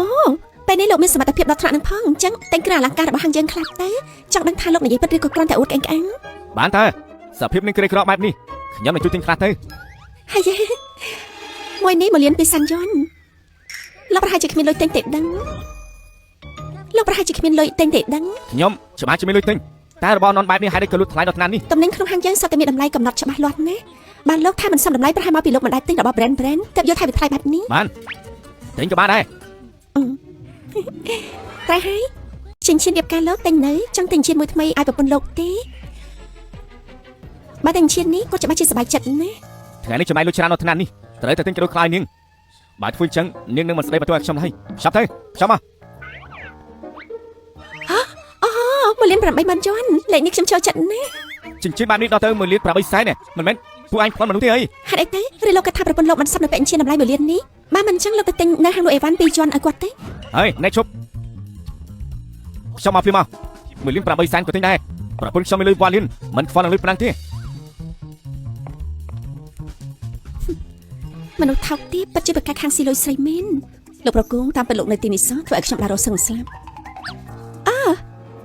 ពេលនេះលោកមានសមត្ថភាពដល់ថ្នាក់នឹងផងអញ្ចឹងតែងគ្រឿងអលង្ការរបស់ហាងយើងខ្លះទៅចង់ដឹងថាលោកនិយាយពិតឬក៏គ្រាន់តែអួតក្អេងក្អាង បានតើសភាពនឹងក្រីក្របែបនេះខ្ញុំនឹងជួយទិញខ្លះទៅ ហើយមួយនេះមកលៀនពីសាន់យន់លោកប្រហែលជាគ្មានលុយទិញទេដឹង លោកប្រហែលជាគ្មានលុយទិញទេដឹង ខ្ញុំច្បាស់ជាមានលុយទិញតែរបស់ននបែបនេះហេតុអីក៏លក់ថ្លៃដល់ថ្នាក់នេះ តំណែងក្នុងហាងយើងសុទ្ធតែមានតម្លៃកំណត់ច្បាស់លាស់ណាស់បានលោកថាមិនសមតម្លៃប្រហែលមកពីលោកមិនដែលទិញរបស់ brand brand តែយកថាវាថ្លៃបែបនេះ បានទិញក៏បានដែរ តែហើយចិញ្ចៀនរៀបការលោកទិញនៅចង់ទិញចិញ្ចៀនមួយថ្មីឲ្យប្រពន្ធលោកទេបើតែចិញ្ចៀននេះគាត់ច្បាស់ជាសប្បាយចិត្តណាស់ ថ្ងៃនេះចំណាយលុយច្រើនដល់ថ្នាក់នេះត្រូវតែទិញក្រូចខ្លាយនាងបើធ្វើអញ្ចឹងនាងនឹងមិនស្ដីបន្ទោសឲ្យខ្ញុំឡើយផ្ចាប់ទៅផ្ចាប់មក អូ1លាន80000យន់លេខនេះខ្ញុំចូលចិត្តណាស់ ចិញ្ចៀនបែបនេះដល់ទៅ1លាន8សែនមិនមែនពួកឯងខ្វាន់មនុស្សទេអី ហេតុអីទៅឬលោកគាត់ថាប្រពន្ធលោកមិនសមនៅពាក់ចិញ្ចៀនតម្លៃ1លាននេះបើមិនអញ្ចឹងលោកទៅទិញនៅហាងលក់អីវ៉ាន់2យន់ឲ្យគាត់ទេ ហើយណែជប់ខ្ញុំមកភ្លាមមក1លាន8សែនក៏ទិញដែរប្រពន្ធខ្ញុំមានលុយវ៉ាន់លានមិនខ្វល់នឹងលុយប៉ុណ្ណឹងទេ មនុស្សថោកទាបពិតជាប្រកែកខាងស៊ីលុយស្រីមែនលោកប្រគងតាមពិតលោកនៅទីនេះសោះធ្វើឲ្យខ្ញុំដើររកសឹងស្លាប់អើ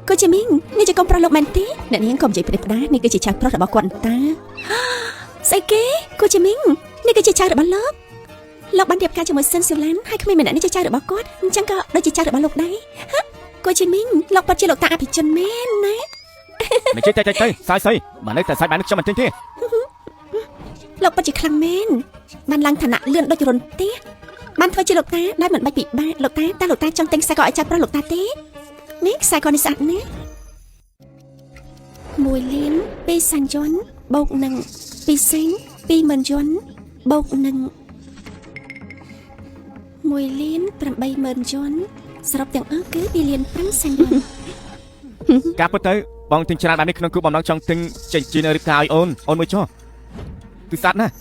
កូជីមីងនេះជាកុំប្រុសលោកមែនទេអ្នកនាងកុំនិយាយផ្ដេសផ្ដាសនេះគឺជាចៅប្រុសរបស់គាត់តាស្អីគេកូជីមីងនេះគឺជាចៅរបស់លោកលោកបានរៀបការជាមួយសិនស៊ូឡានហើយគ្មានម្នាក់នេះជាចៅរបស់គាត់អញ្ចឹងក៏ដូចជាចៅរបស់លោកដែរហ៎កូជីមីងលោកពិតជាលោកតាអភិជនមែនណា មិនចេះតែទៅសាយស្អីបើនៅតែសាច់បែបនេះខ្ញុំមិនទិញទេ លោកពិតជាខ្លាំងមែនបានឡើងឋានៈលឿនដូចរន្ទះបានធ្វើជាលោកតាដែលមិនបាច់ពិបាកលោកតាតើលោកតាចង់ទិញខ្សែកឲ្យចៅប្រុសលោកតាទេនេះខ្សែកនេះស្អាតណាស់1លាន2សែនយន់បូកនឹង2សែន20000យន់បូកនឹង1លាន80000យន់សរុបទាំងអស់គឺ2លាន5សែនយន់ ការពិតទៅបងទិញច្រើនបែបនេះក្នុងគោលបំណងចង់ទិញចិញ្ចៀនរៀបការឲ្យអូនអូនមួយចុះគឺស្អាតណាស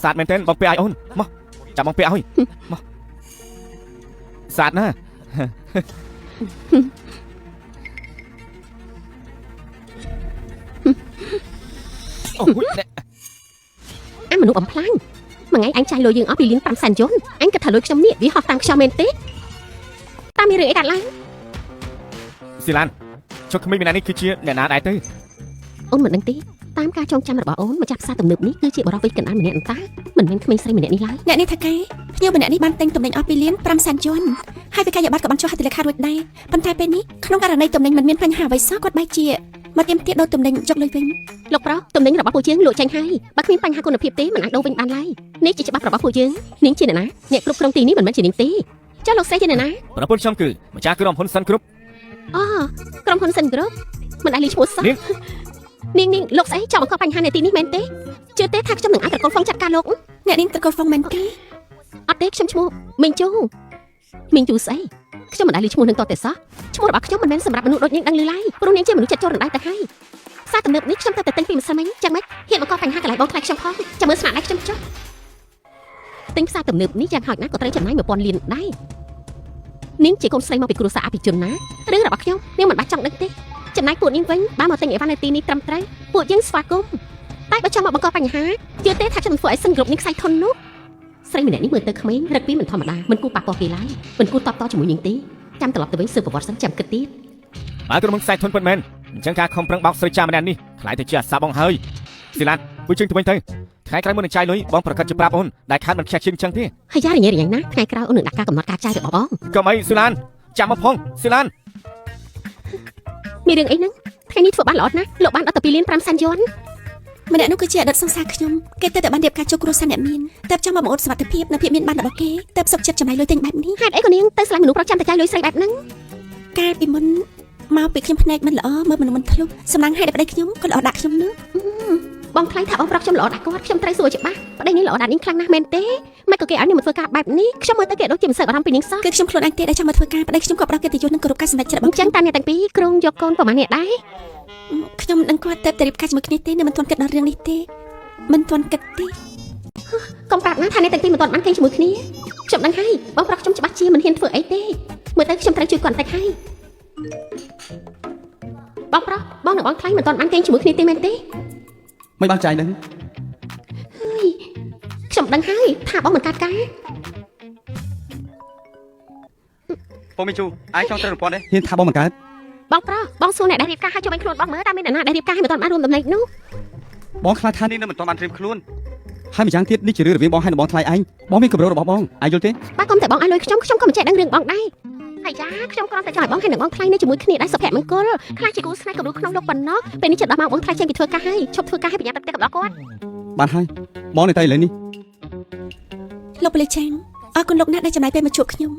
់ស្អាតមែនទែនបងពាក់ឲ្យអូនមកចាំបងពាក់ឲ្យមកស្អាតណាស់អូយអ្នក អាមនុស្សបំផ្លាញមួយថ្ងៃអញចាយលុយយើងអស់2លាន5សែនយន់អញគិតថាលុយខ្ញុំនេះវាហោះតាមខ្យល់មែនទេតាមមានរឿងអីកើតឡើង ស៊ីឡានចុះក្មេងម្នាក់នេះគឺជាអ្នកណាដែរទៅ អូនមិនដឹងទេតាមការចងចាំរបស់អូនម្ចាស់ផ្សារទំនើបនេះគឺជាបរិវេកណ្ដាលម្នាក់អន្តាមិនមែនក្មេងស្រីម្នាក់នេះឡើយ អ្នកនេះថាកែភ្ញៀវម្នាក់នេះបានទិញទំនិញអស់2លាន5សែនយន់ហើយវិក័យប័ត្រក៏បានចុះហត្ថលេខារួចដែរប៉ុន្តែពេលនេះក្នុងករណីទំនិញមិនមានបញ្ហាអ្វីសោះគាត់បែរជាមកទាមទារដូរទំនិញយកលុយវិញ លោកប្រុសទំនិញរបស់ពួកយើងលក់ចេញហើយបើគ្មានបញ្ហាគុណភាពទេមិនអាចដូរវិញបានឡើយនេះជាច្បាប់របស់ពួកយើងនាងជាអ្នកណាអ្នកគ្រប់គ្រងទីនេះមិនមែនជានាងទេចុះលោកស្រីជាអ្នកណា ប្រពន្ធខ្ញុំគឺម្ចាស់ក្រុមហ៊ុនសិនគ្រប់ អូក្រុមហ៊ុនសិនគ្រប់មិនដែលលឺឈ្មោះសោះ នាង នាងនាងលោកស្អីចង់បង្កបញ្ហានៅទីនេះមែនទេជឿទេថាខ្ញុំនឹងអាចត្រកូលហ្វុងចាត់ការលោក អ្នកនាងត្រកូលហ្វុងមែនទេ អត់ទេខ្ញុំឈ្មោះមីងជូមីងជូស្អីខ្ញុំមិនដែលលឺឈ្មោះនឹងតតែសោះឈ្មោះរបស់ខ្ញុំមិនមែនសម្រាប់មនុស្សដូចនាងដឹងលឺឡើយព្រោះនាងជាមនុស្សចិត្តចូលរំដៃទៅហើយផ្សារទំនើបនេះខ្ញុំទៅតែទិញពីម្សិលមិញចឹងម៉េចហ៊ានបង្កបញ្ហាកន្លែងបងថ្លៃខ្ញុំផងចាំមើលស្នាដៃខ្ញុំចុះទិញផ្សារទំនើបនេះយ៉ាងហោចណាស់ក៏ត្រូវចំណាយ1000លានដែរនាងជាកូនស្រីមកពីគ្រួសារអភិជនណារឿងរបស់ខ្ញុំនាងមិនបាច់ចង់ដឹងទេចំណាយពួកនាងវិញបានមកទិញអីវ៉ាន់នៅទីនេះត្រឹមត្រូវពួកយើងស្វាគមន៍តែបើចង់មកបង្កបញ្ហាជឿទេថាខ្ញុំនឹងធ្វើឲ្យសិនគ្រប់នាងខ្សែធននោះ ស្រីម្នាក់នេះមើលទៅក្មេងរឹកពីមិនធម្មតាមិនគួរប៉ះពាល់គេឡើយមិនគួរតបតជាមួយនាងទេចាំត្រឡប់ទៅវិញស៊ើបប្រវត្តិសិនចាំគិតទៀត បើក្រុមហ៊ុនខ្សែធនពិតមែនអញ្ចឹងការខំប្រឹងបោកស្រីចាម្នាក់នេះខ្លាយទៅជាអាសាបងហើយស៊ីឡានពួកជើងទៅវិញទៅថ្ងៃក្រោយមុននឹងចាយលុយបងប្រកាសជាប្រាប់អូនដែលខាតមិនខ្ជះជាងចឹងទេ ហើយយ៉ារញ៉េរញ៉ៃណាថ្ងៃក្រោយអូននឹងដាក់ការកំណត់ការចាយរបស់បង កុំអីស៊ីឡានចាំមកផងស៊ីឡាន មានរឿងអីហ្នឹងថ្ងៃនេះធ្វើបានល្អណាស់លោកបានដល់ទៅ2លាន5សែនយន់ ម្នាក់នោះគឺជាអតីតសង្សារខ្ញុំគេទៅតែបានរៀបការចូលគ្រួសារអ្នកមានតែចង់មកបង្អត់សុវត្ថិភាពនិងភាពមានបានរបស់គេតែសុខចិត្តចំណាយលុយទិញបែបនេះ ហេតុអីក៏នាងទៅស្លាញ់មនុស្សប្រចាំតែចាយលុយស្រីបែបហ្នឹង កាលពីមុនមកពីខ្ញុំភ្នែកមិនល្អមើលមនុស្សមិនធ្លុះសំណាងហេតុតែប្តីខ្ញុំក៏ល្អដាក់ខ្ញុំនោះ បងថ្លៃថាបងប្រុសខ្ញុំល្អដាក់គាត់ខ្ញុំត្រូវសួរច្បាស់ប្តីនេះល្អដាក់នាងខ្លាំងណាស់មែនទេមិនក៏គេឲ្យនាងមកធ្វើការបែបនេះខ្ញុំមើលទៅគេដូចជាមិនសូវអារម្មណ៍ពីនាងសោះ គឺខ្ញុំខ្លួនឯងទេដែលចង់មកធ្វើការប្តីខ្ញុំក៏ផ្ដល់កិត្តិយសនិងគោរពការសម្រេចចិត្តរបស់ អញ្ចឹងតាអ្នកទាំងពីរក្រុងយកកូនប្រហែលអ្នកដែរ ខ្ញុំនិងគាត់ទៅតែរៀបការជាមួយគ្នាទេនៅមិនទាន់គិតដល់រឿងនេះទេមិនទាន់គិតទេ កុំប្រាប់ណាថាអ្នកទាំងពីរមិនទាន់បានគេជាមួយគ្នាខ្ញុំដឹងហើយបងប្រុសខ្ញុំច្បាស់ជាមិនហ៊ានធ្វើអីទេមើលទៅខ្ញុំត្រូវជួយគាត់បន្តិចហើយបងប្រុសបងនិងបងថ្លៃមិនទាន់បានគេជាមួយគ្នាទេមែនទេ មិនបានចាយនឹង ហើយខ្ញុំដឹងហើយថាបងមិនកាត់ការ ពងមីជូឯងចង់ត្រូវរំពាត់ទេហ៊ានថាបងមិនកើត បងប្រុសបងសួរអ្នកដែលរៀបការឲ្យជួយវិញខ្លួនបងមើលតើមានអ្នកណាដែលរៀបការឲ្យមិនទាន់បានរួមតំណែងនោះ បងខ្លាចថានេះនៅមិនទាន់បានត្រៀមខ្លួនហើយម្យ៉ាងទៀតនេះជារឿងរវាងបងហើយនិងបងថ្លៃឯងបងមានគម្រោងរបស់បងឯងយល់ទេ បើកុំតែបងឲ្យលុយខ្ញុំខ្ញុំក៏មិនចេះដឹងរឿងបងដែរ ហើយចាខ្ញុំគ្រាន់តែចង់ឲ្យបងហើយនឹងបងថ្លៃនៅជាមួយគ្នាដែរសុភមង្គលខ្លាចជាគូស្នេហ៍គំរូក្នុងលោកប៉ុណ្ណោះពេលនេះចិត្តដល់មកបងថ្លៃចេញពីធ្វើការហើយឈប់ធ្វើការឲ្យបញ្ញាទៅផ្ទះកំដរគាត់ បានហើយបងនៅតែឥឡូវនេះ លោកប៉ូលីសចាងអរគុណលោកណាស់ដែលចំណាយពេលមកជួបខ្ញុំ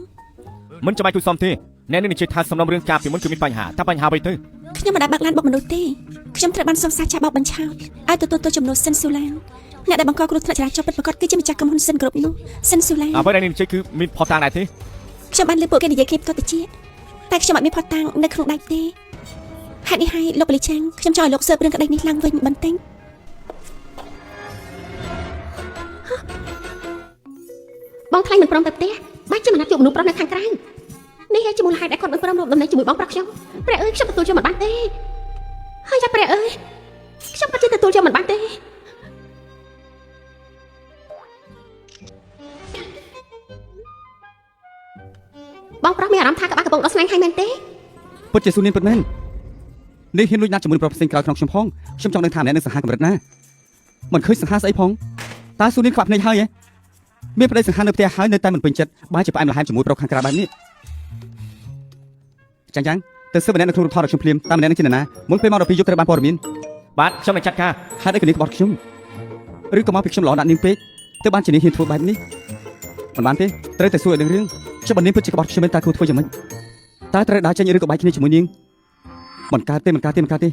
មិនចាំបាច់គួរសមទេអ្នកនេះនិយាយថាសំណុំរឿងការពីមុនគឺមានបញ្ហាតែបញ្ហាអ្វីទៅ ខ្ញុំមិនដែលបាក់ឡានបុកមនុស្សទេខ្ញុំត្រូវបានសង្សារចាប់បោកបញ្ឆោតឲ្យទទួលទោសចំនួនសិនស៊ូឡានអ្នកដែលបង្កគ្រោះថ្នាក់ចរាចរណ៍ពិតប្រាកដគឺជាម្ចាស់ក្រុមហ៊ុនសិនគ្រប់នោះសិនស៊ូឡាន អ្វីដែលអ្នកនិយាយគឺមានផុសតាងដែរទេ ខ្ញុំបានលើពួកគេនិយាយគ្នាផ្ទាល់តិចតែខ្ញុំអត់មានផុសតាងនៅក្នុងដៃទេហេតុនេះហើយលោកប៉ូលីសចាងខ្ញុំចង់ឲ្យលោកស៊ើបរឿងក្តីនេះឡើងវិញបន្តិច បងថ្លៃមិនព្រមទៅផ្ទះបាច់ជាមិនណាត់ជួបមនុស្សប្រុសនៅខាងក្រៅនេះហើយជាមូលហេតុដែលគាត់មិនព្រមរួមតំណែងជាមួយបងប្រុសខ្ញុំព្រះអើយខ្ញុំទទួលយកមិនបានទេហើយយ៉ាព្រះអើយខ្ញុំពិតជាទទួលយកមិនបានទេបងប្រុសមានអារម្មណ៍ថាក្បាលកំពុងដោះស្នេហ៍ហើយមែនទេ ពិតជាស៊ូនាងពិតមែននេះហ៊ានលួចណាត់ជាមួយប្រុសផ្សេងក្រោយក្នុងខ្ញុំផងខ្ញុំចង់ដឹងថាម្នាក់នឹងសង្ហាកម្រិតណាមិនឃើញសង្ហាស្អីផងតើស៊ូនាងខ្វាក់ភ្នែកហើយហ៎មានប្តីសង្ហានៅផ្ទះហើយនៅតែមិនពេញចិត្តបែរជាផ្អែមល្ហែមជាមួយប្រុសខាងក្រៅបែបនេះចាំងចាំងទៅស៊ើបម្នាក់នៅក្នុងរូបថតរបស់ខ្ញុំភ្លាមតាមម្នាក់នឹងជានរណាមុនពេលម៉ោង12យប់ត្រូវបានព័ត៌មាន បាទខ្ញុំនឹងចាត់ការ ហេតុអីក៏នាងក្បត់ខ្ញុំឬក៏មកពីខ្ញុំល្អដាក់នាងពេកទើបបានជានាងហ៊ានធ្វើបែបនេះមិនបានទេត្រូវតែសួរឲ្យដឹងរឿងចុះបើនាងពិតជាក្បត់ខ្ញុំមែនតើគួរធ្វើយ៉ាងម៉េចតើត្រូវដើរចេញឬក៏បែកគ្នាជាមួយនាងមិនកើតទេមិនកើតទេមិនកើតទេ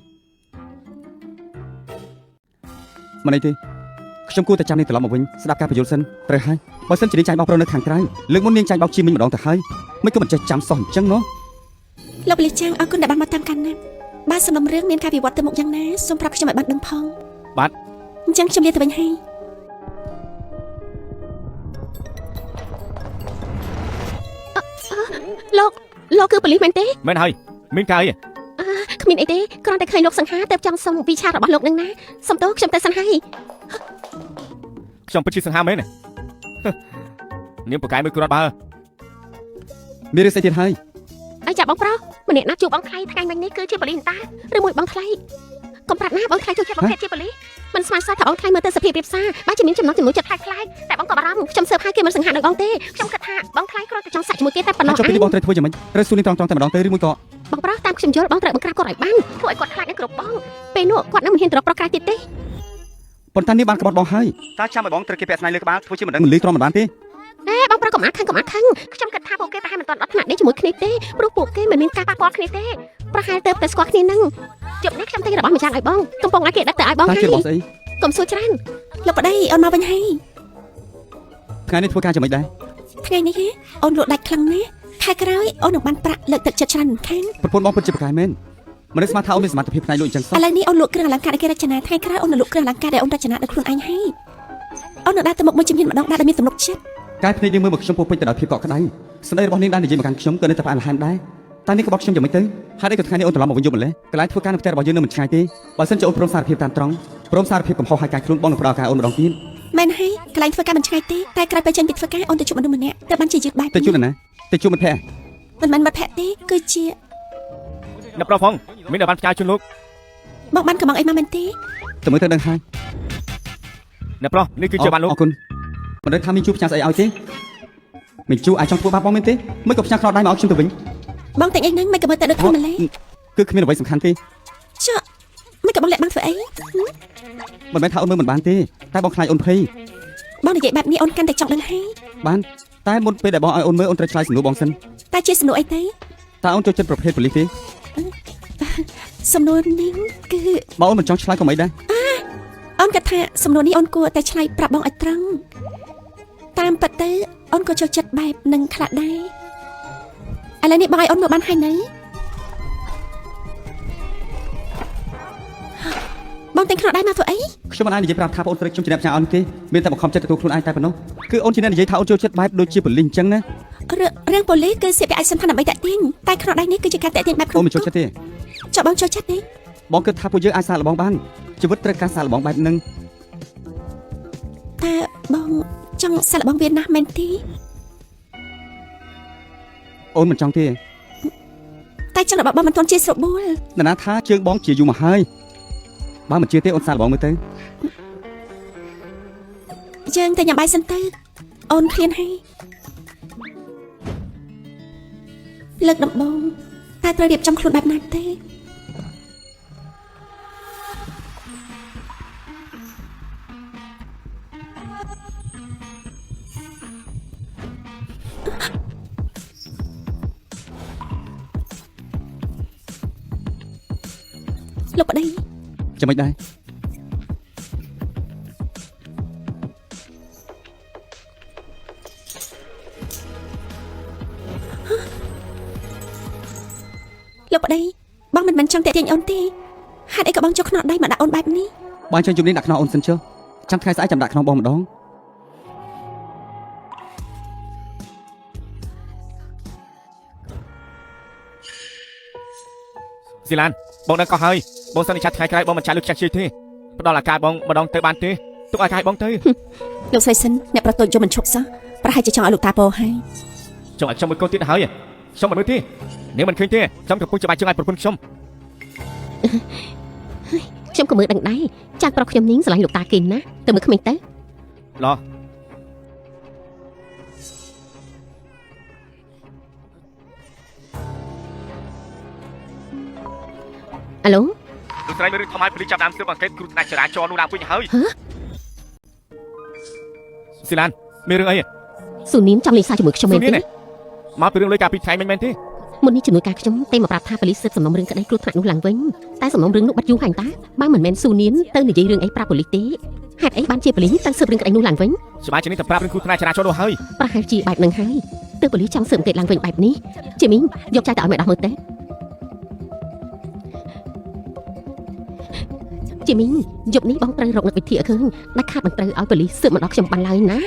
មិនអីទេខ្ញុំគួរតែចាំនាងត្រឡប់មកវិញស្ដាប់ការបញ្យល់សិនត្រូវហើយបើសិនជានាងចាញ់បោកប្រុសនៅខាងក្រៅលើកមុននាងចាញ់បោកជាមីងម្ដងទៅហើយមិនក៏មិនចេះចាំសោះអញ្ចឹងណោះ លោកប៉ូលីសចាងអរគុណដែលបានមកតាមកាន់ណាបើសំណុំរឿងមានការវិវត្តទៅមុខយ៉ាងណាសូមប្រាប់ខ្ញុំឲ្យបានដឹងផង បាទ អញ្ចឹងខ្ញុំលាទៅវិញហើយ លោកលោកគឺប៉ូលីសមែនទេ មែនហើយមានការអី គ្មានអីទេគ្រាន់តែឃើញលោកសង្ហាទៅចង់សុំវិឆារបស់លោកនឹងណាសុំទោសខ្ញុំទៅសិនហើយ ខ្ញុំពិតជាសង្ហាមែននាងប្រកែមួយគ្រាន់បើ មានរឿងស្អីទៀតហើយ ឲ្យចាប់បងប្រុសម្នាក់ណាជួបបងថ្លៃថ្ងៃមិញនេះគឺជាប៉ូលីសតាឬមួយបងថ្លៃកុំប្រាប់ណាបងថ្លៃចូលចិត្តប្រភេទជាប៉ូលីសមិនស្មានសោះថាបងថ្លៃមើលទៅសភាពរៀបសារបើជាមានចំណងចំណូលចិត្តប្លែកប្លែកតែបងក៏បារម្ភខ្ញុំស៊ើបឲ្យគេមិនសង្ហាដោយបងទេខ្ញុំគិតថាបងថ្លៃគ្រាន់តែចង់សាក់ជាមួយគេតែប៉ុណ្ណោះ ហើយចុះពេលនេះបងត្រូវធ្វើយ៉ាងម៉េចត្រូវសួរនាងត្រង់ៗតែម្ដងទៅឬមួយក៏ បងប្រុសតាមខ្ញុំយល់បងត្រូវបង្ក្រាបគាត់ឲ្យបានធ្វើឲ្យគាត់ខ្លាចនឹងគ្រប់បងពេលនោះគាត់នឹងមិនហ៊ានទៅរកប្រុសក្រៅទៀតទេ ប៉ុន្តែនេះបានក្បត់បងហើយតើចាំឲ្យបងត្រូវគេពាក់ស្នែងលើក្បាលធ្វើជាមិនដឹងមិនលឺទ្រាំមិនបានទេ អេបងប្រុសកុំអាខឹងកុំអាខឹងខ្ញុំគិតថាពួកគេប្រហែលមិនទាន់ដល់ថ្នាក់នេះជាមួយគ្នាទេព្រោះពួកគេមិនមានការប៉ះពាល់គ្នាទេប្រហែលទៅតែស្គាល់គ្នានឹងជប់នេះខ្ញុំទិញរបស់ម្យ៉ាងឲ្យបងកំពុងឲ្យគេដឹកទៅឲ្យបង តើ ហើ យជារបស់ស្អី កុំសួរច្រើន លោកប្តីអូនមកវិញហើយ ថ្ងៃនេះធ្វើការយ៉ាងម៉េចដែរ ថ្ងៃនេះហ៎អូនលក់ដាច់ខ្លាំងណាស់ខែក្រោយអូននឹងបានប្រាក់លើកទឹកចិត្តច្រើនមិនខាន ប្រពន្ធបងពិតជាប្រកែមែនមិននឹកស្មានថាអូនមានសមត្ថភាពផ្នែកលក់អញ្ចឹងសោះ ឥឡូវនេះអូនលក់គ្រឿងអលង្ការដែលគេរចនាថ្ងៃក្រោយអូននឹងលក់គ្រឿងអលង្ការដែលអូនរចនាដោយខ្លួនឯងហើយអូននឹងដើរទៅមុខមួយជំហានម្ដងដែរដែលមានទំនុកចិត្ត កែភ្នែកនាងមើលមកខ្ញុំពោពេញទៅដោយភាពកក់ក្ដៅស្ដីរបស់នាងដែរនិយាយមកកាន់ខ្ញុំក៏នៅតែផ្អែមល្ហែមដែរតែនេះក្បត់ខ្ញុំយ៉ាងម៉េចទៅហេតុអីក៏ថ្ងៃនេះអូនត្រឡប់មកវិញយប់ម្ល៉េះកន្លែងធ្វើការនៅផ្ទះរបស់យើងនៅមិនឆ្ងាយទេបើសិនជាអូនព្រមសារភាពតាមត្រង់ព្រមសារភាពកំហុសហើយកែខ្លួនបងនឹងផ្ដល់ឱកាសអូនម្ដងទៀត មែនហើយកន្លែងធ្វើការមិនឆ្ងាយទេតែក្រោយពេលចេញពីធ្វើការអូនទៅជួបមនុស្សម្នាក់តែបានជាយឺតបែប ទៅជួបនរណាទៅជួបមិត្តភក្តិ មិនមែនមិត្តភក្តិទេគឺជា អ្នកប្រុសផងមានតែបានផ្ញើជូនលោក បងបានកំងអីមកមែនទេ ទៅមើលទៅដឹងហើយ អ្នកប្រុសនេះគឺជាបានលោក អរគុណមិនដឹងថាមីងជួបផ្ញើស្អីឲ្យទេមីងជួអាចចង់ធ្វើបាបបងមែនទេមិនក៏ផ្ញើខ្នោតដៃមកឲ្យខ្ញុំទៅវិញ បងតែងអីហ្នឹងមិនក៏មើលតែដូចខ្លួនម្លេះ គឺគ្មានអ្វីសំខាន់ទេ ចុះមិនក៏បងលាក់បាំងធ្វើអី មិនមែនថាអូនមើលមិនបានទេតែបងខ្លាចអូនភ័យ បងនិយាយបែបនេះអូនកាន់តែចង់ដឹងហើយ បានតែមុនពេលដែលបងឲ្យអូនមើលអូនត្រូវឆ្លើយសំណួរបងសិន តែជាសំណួរអីទេ តើអូនចូលចិត្តប្រភេទប៉ូលីសទេ សំណួរនេះគឺ បើអូនមិនចង់ឆ្លើយក៏មិនដែរ អូនគិតថាសំណួរនេះអូនគួរតែឆ្លើយប្រាប់បងឲ្យត្រង់តាមពិតទៅអូនក៏ចូលចិត្តបែបនឹងខ្លះដែរឥឡូវនេះបងឲ្យអូនមើលបានហើយនៅបងតែងខ្នោតដៃមកធ្វើអី ខ្ញុំមិនអាចនិយាយប្រាប់ថាបងអូនស្រីខ្ញុំជាអ្នកផ្ញើអូនទេមានតែបង្ខំចិត្តទទួលខ្លួនឯងតែប៉ុណ្ណោះគឺអូនជាអ្នកនិយាយថាអូនចូលចិត្តបែបដូចជាប៉ូលីសអញ្ចឹងណា រឿងរឿងប៉ូលីសគឺសៀកពាក់ឯកសណ្ឋានដើម្បីតាក់ទាញតែខ្នោតដៃនេះគឺជាការតាក់ទាញបែបក្នុង អូនមិនចូលចិត្តទេ ចុះបងចូលចិត្តទេ បងគិតថាពួកយើងអាចសាកល្បងបានជីវិតត្រូវការសាកល្បងបែបហ្នឹង តើបងចង់សាកល្បងវាណាស់មែនទេ អូនមិនចង់ទេ តែចង់របស់បងមិនទាន់ជាស្របួល នរណាថាជើងបងជាយូរមកហើយបើមិនជឿទេអូនសាកល្បងមើលទៅ យើងទៅញ៉ាំបាយសិនទៅអូនឃ្លានហើយ លើកដំបូងតែត្រូវរៀបចំខ្លួនបែបណាទេលោកប្តី ចាំមិនដែរ លោកប្តីបងមិនមែនចង់តាក់ទាញអូនទេហេតុអីក៏បងចូលខ្នល់ដៃមកដាក់អូនបែបនេះ បងចង់ជំនាញដាក់ខ្នោះអូនសិនចុះចាំថ្ងៃស្អែកចាំដាក់ខ្នោះបងម្ដង ស៊ីឡានបងដឹងក៏ហើយបងសន្និដ្ឋានថ្ងៃក្រោយបងមិនចាក់លុយខ្ជះខ្ជាយទេផ្ដល់អាកាសបងម្ដងទៅបានទេទុកអាកាសឲ្យបងទៅ លោកស្រីសិនអ្នកប្រតូចយកមិនឈប់សោះប្រហែលជាចង់ឲ្យលោកតាពោហើយ ចង់ឲ្យខ្ញុំមួយកូនទៀតហើយខ្ញុំមិនមើលទេនាងមិនឃើញទេខ្ញុំកំពុងច្បាច់ជើងឲ្យប្រពន្ធខ្ញុំ ខ្ញុំក៏មើលដឹងដែរចាស់ប្រុសខ្ញុំនាងស្រឡាញ់លោកតាគេណាស់ទៅមើលក្មេងទៅ ឡោះ អាឡូ លោកស្រីមានរឿងធំហើយប៉ូលីសចាប់ដើមស៊ើបអង្កេតគ្រោះថ្នាក់ចរាចរណ៍នោះឡើងវិញហើយស៊ីឡានមានរឿងអី ស៊ូនីនចង់លេងសារជាមួយខ្ញុំមែនទេ ស៊ូនីនមកពីរឿងលុយកាលពីថ្ងៃមិញមែនទេ មុននេះជំនួយការខ្ញុំទេមកប្រាប់ថាប៉ូលីសស៊ើបសំណុំរឿងក្តីគ្រោះថ្នាក់នោះឡើងវិញតែសំណុំរឿងនោះបាត់យូរហើយតាបើមិនមែនស៊ូនីនទៅនិយាយរឿងអីប្រាប់ប៉ូលីសទេហេតុអីបានជាប៉ូលីសទៅស៊ើបរឿងក្តីនោះឡើងវិញ ច្បាស់ជានេះតែប្រាប់រឿងគ្រោះថ្នាក់ចរាចរណ៍នោះហើយ ប្រហែលជាបែបនឹងហើយទើបប៉ូលីសចង់ស៊ើបអង្កេតឡើងវិញបែបនេះជាមីងយកចៃទៅឲ្យម៉ែដោះមើលទេជាមីងយប់នេះបងត្រូវរកនឹកវិធីឲ្យឃើញដាច់ខាតមិនត្រូវឲ្យប៉ូលីសស៊ើបមកដល់ខ្ញុំបានឡើយណា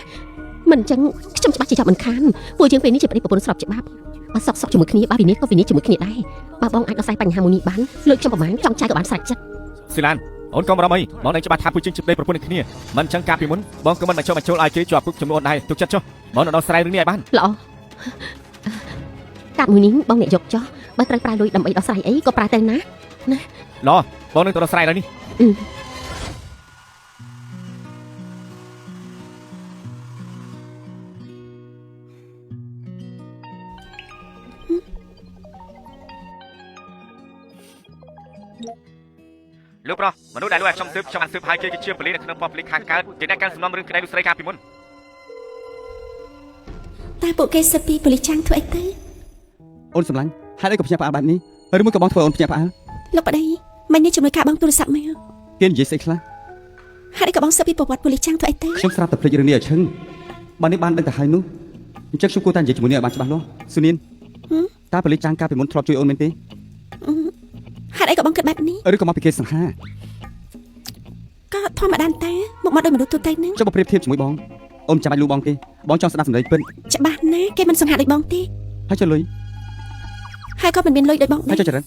មិនអញ្ចឹងខ្ញុំច្បាស់ជាចាប់មិនខានពួកយើងពេលនេះជាប្តីប្រពន្ធស្របច្បាប់បើសក់សក់ជាមួយគ្នាបើវិនិច្ឆ័យក៏វិនិច្ឆ័យជាមួយគ្នាដែរបើបងអាចដោះស្រាយបញ្ហាមួយនេះបានលើកខ្ញុំប្រហែលចង់ចាយក៏បានស្រេចចិត្ត ស៊ីឡានអូនកុំបារម្ភអីបងនឹងច្បាស់ថាពួកយើងជាប្តីប្រពន្ធនឹងគ្នាមិនអញ្ចឹងកាលពីមុនបងក៏មិនមកចូលមកចូលឲ្យគេជាប់គុកចំនួនដែរទុកចិត្តចុះបងនឹងដោះស្រាយរឿងនេះឲ្យបាន ល្អកាត់មួយនេះបងអ្នកយកចោះបើត្រូវប្រើលុយដើម្បីដោះស្រាយអីក៏ប្រើទៅណា ឡោះបងនឹងទៅដោះស្រាយដល់នេះ អឺ លោកប្រុសមនុស្សដែលលួចឲ្យខ្ញុំស៊ើបខ្ញុំបានស៊ើបហើយគេគឺជាប៉ូលីសនៅក្នុងប៉ុស្តិ៍ប៉ូលីសខាងកើតជាអ្នកកាន់សំណុំរឿងក្តីលោកស្រីកាលពីមុន តែពួកគេស៊ើបពីប៉ូលីសចាំងធ្វើអីទៅ អូនសម្លាញ់ហេតុអីក៏ភ្ញាក់ផ្អើលបែបនេះឬមួយក៏បងធ្វើអូនភ្ញាក់ផ្អើល លោកប្តីមិញនេះជំនួយការបងទូរស័ព្ទមក គេនិយាយស្អីខ្លះ ហេតុអីក៏បងស៊ើបពីប្រវត្តិប៉ូលីសចាំងធ្វើអីទៅ ខ្ញុំស្រាប់តែភ្លេចរឿងនេះឲ្យឈឹងបើនេះបានដឹងទៅហើយនោះអញ្ចឹងខ្ញុំគួរតែនិយាយជាមួយនេះឲ្យបានច្បាស់លាស់ស៊ូនីនតើប៉ូលីសចាំងកាលពីមុនធ្លាប់ជួយអូនមែនទេ ហេតុអីក៏បងគិតបែបនេះ ឬក៏មកពីគេសង្ហា ក៏ធម្មតាតាមកមកដោយមនុស្សទូទៅហ្នឹង ចុះបើប្រៀបធៀបជាមួយបងអូនមិនចាំបាច់លូបងទេបងចង់ស្ដាប់សម្ដីពិត ច្បាស់ណាស់គេមិនសង្ហាដូចបងទេ ហើយចុះលុយ ហើយក៏មិនមានលុយដូចបងដែរ ហើយចុះចរិត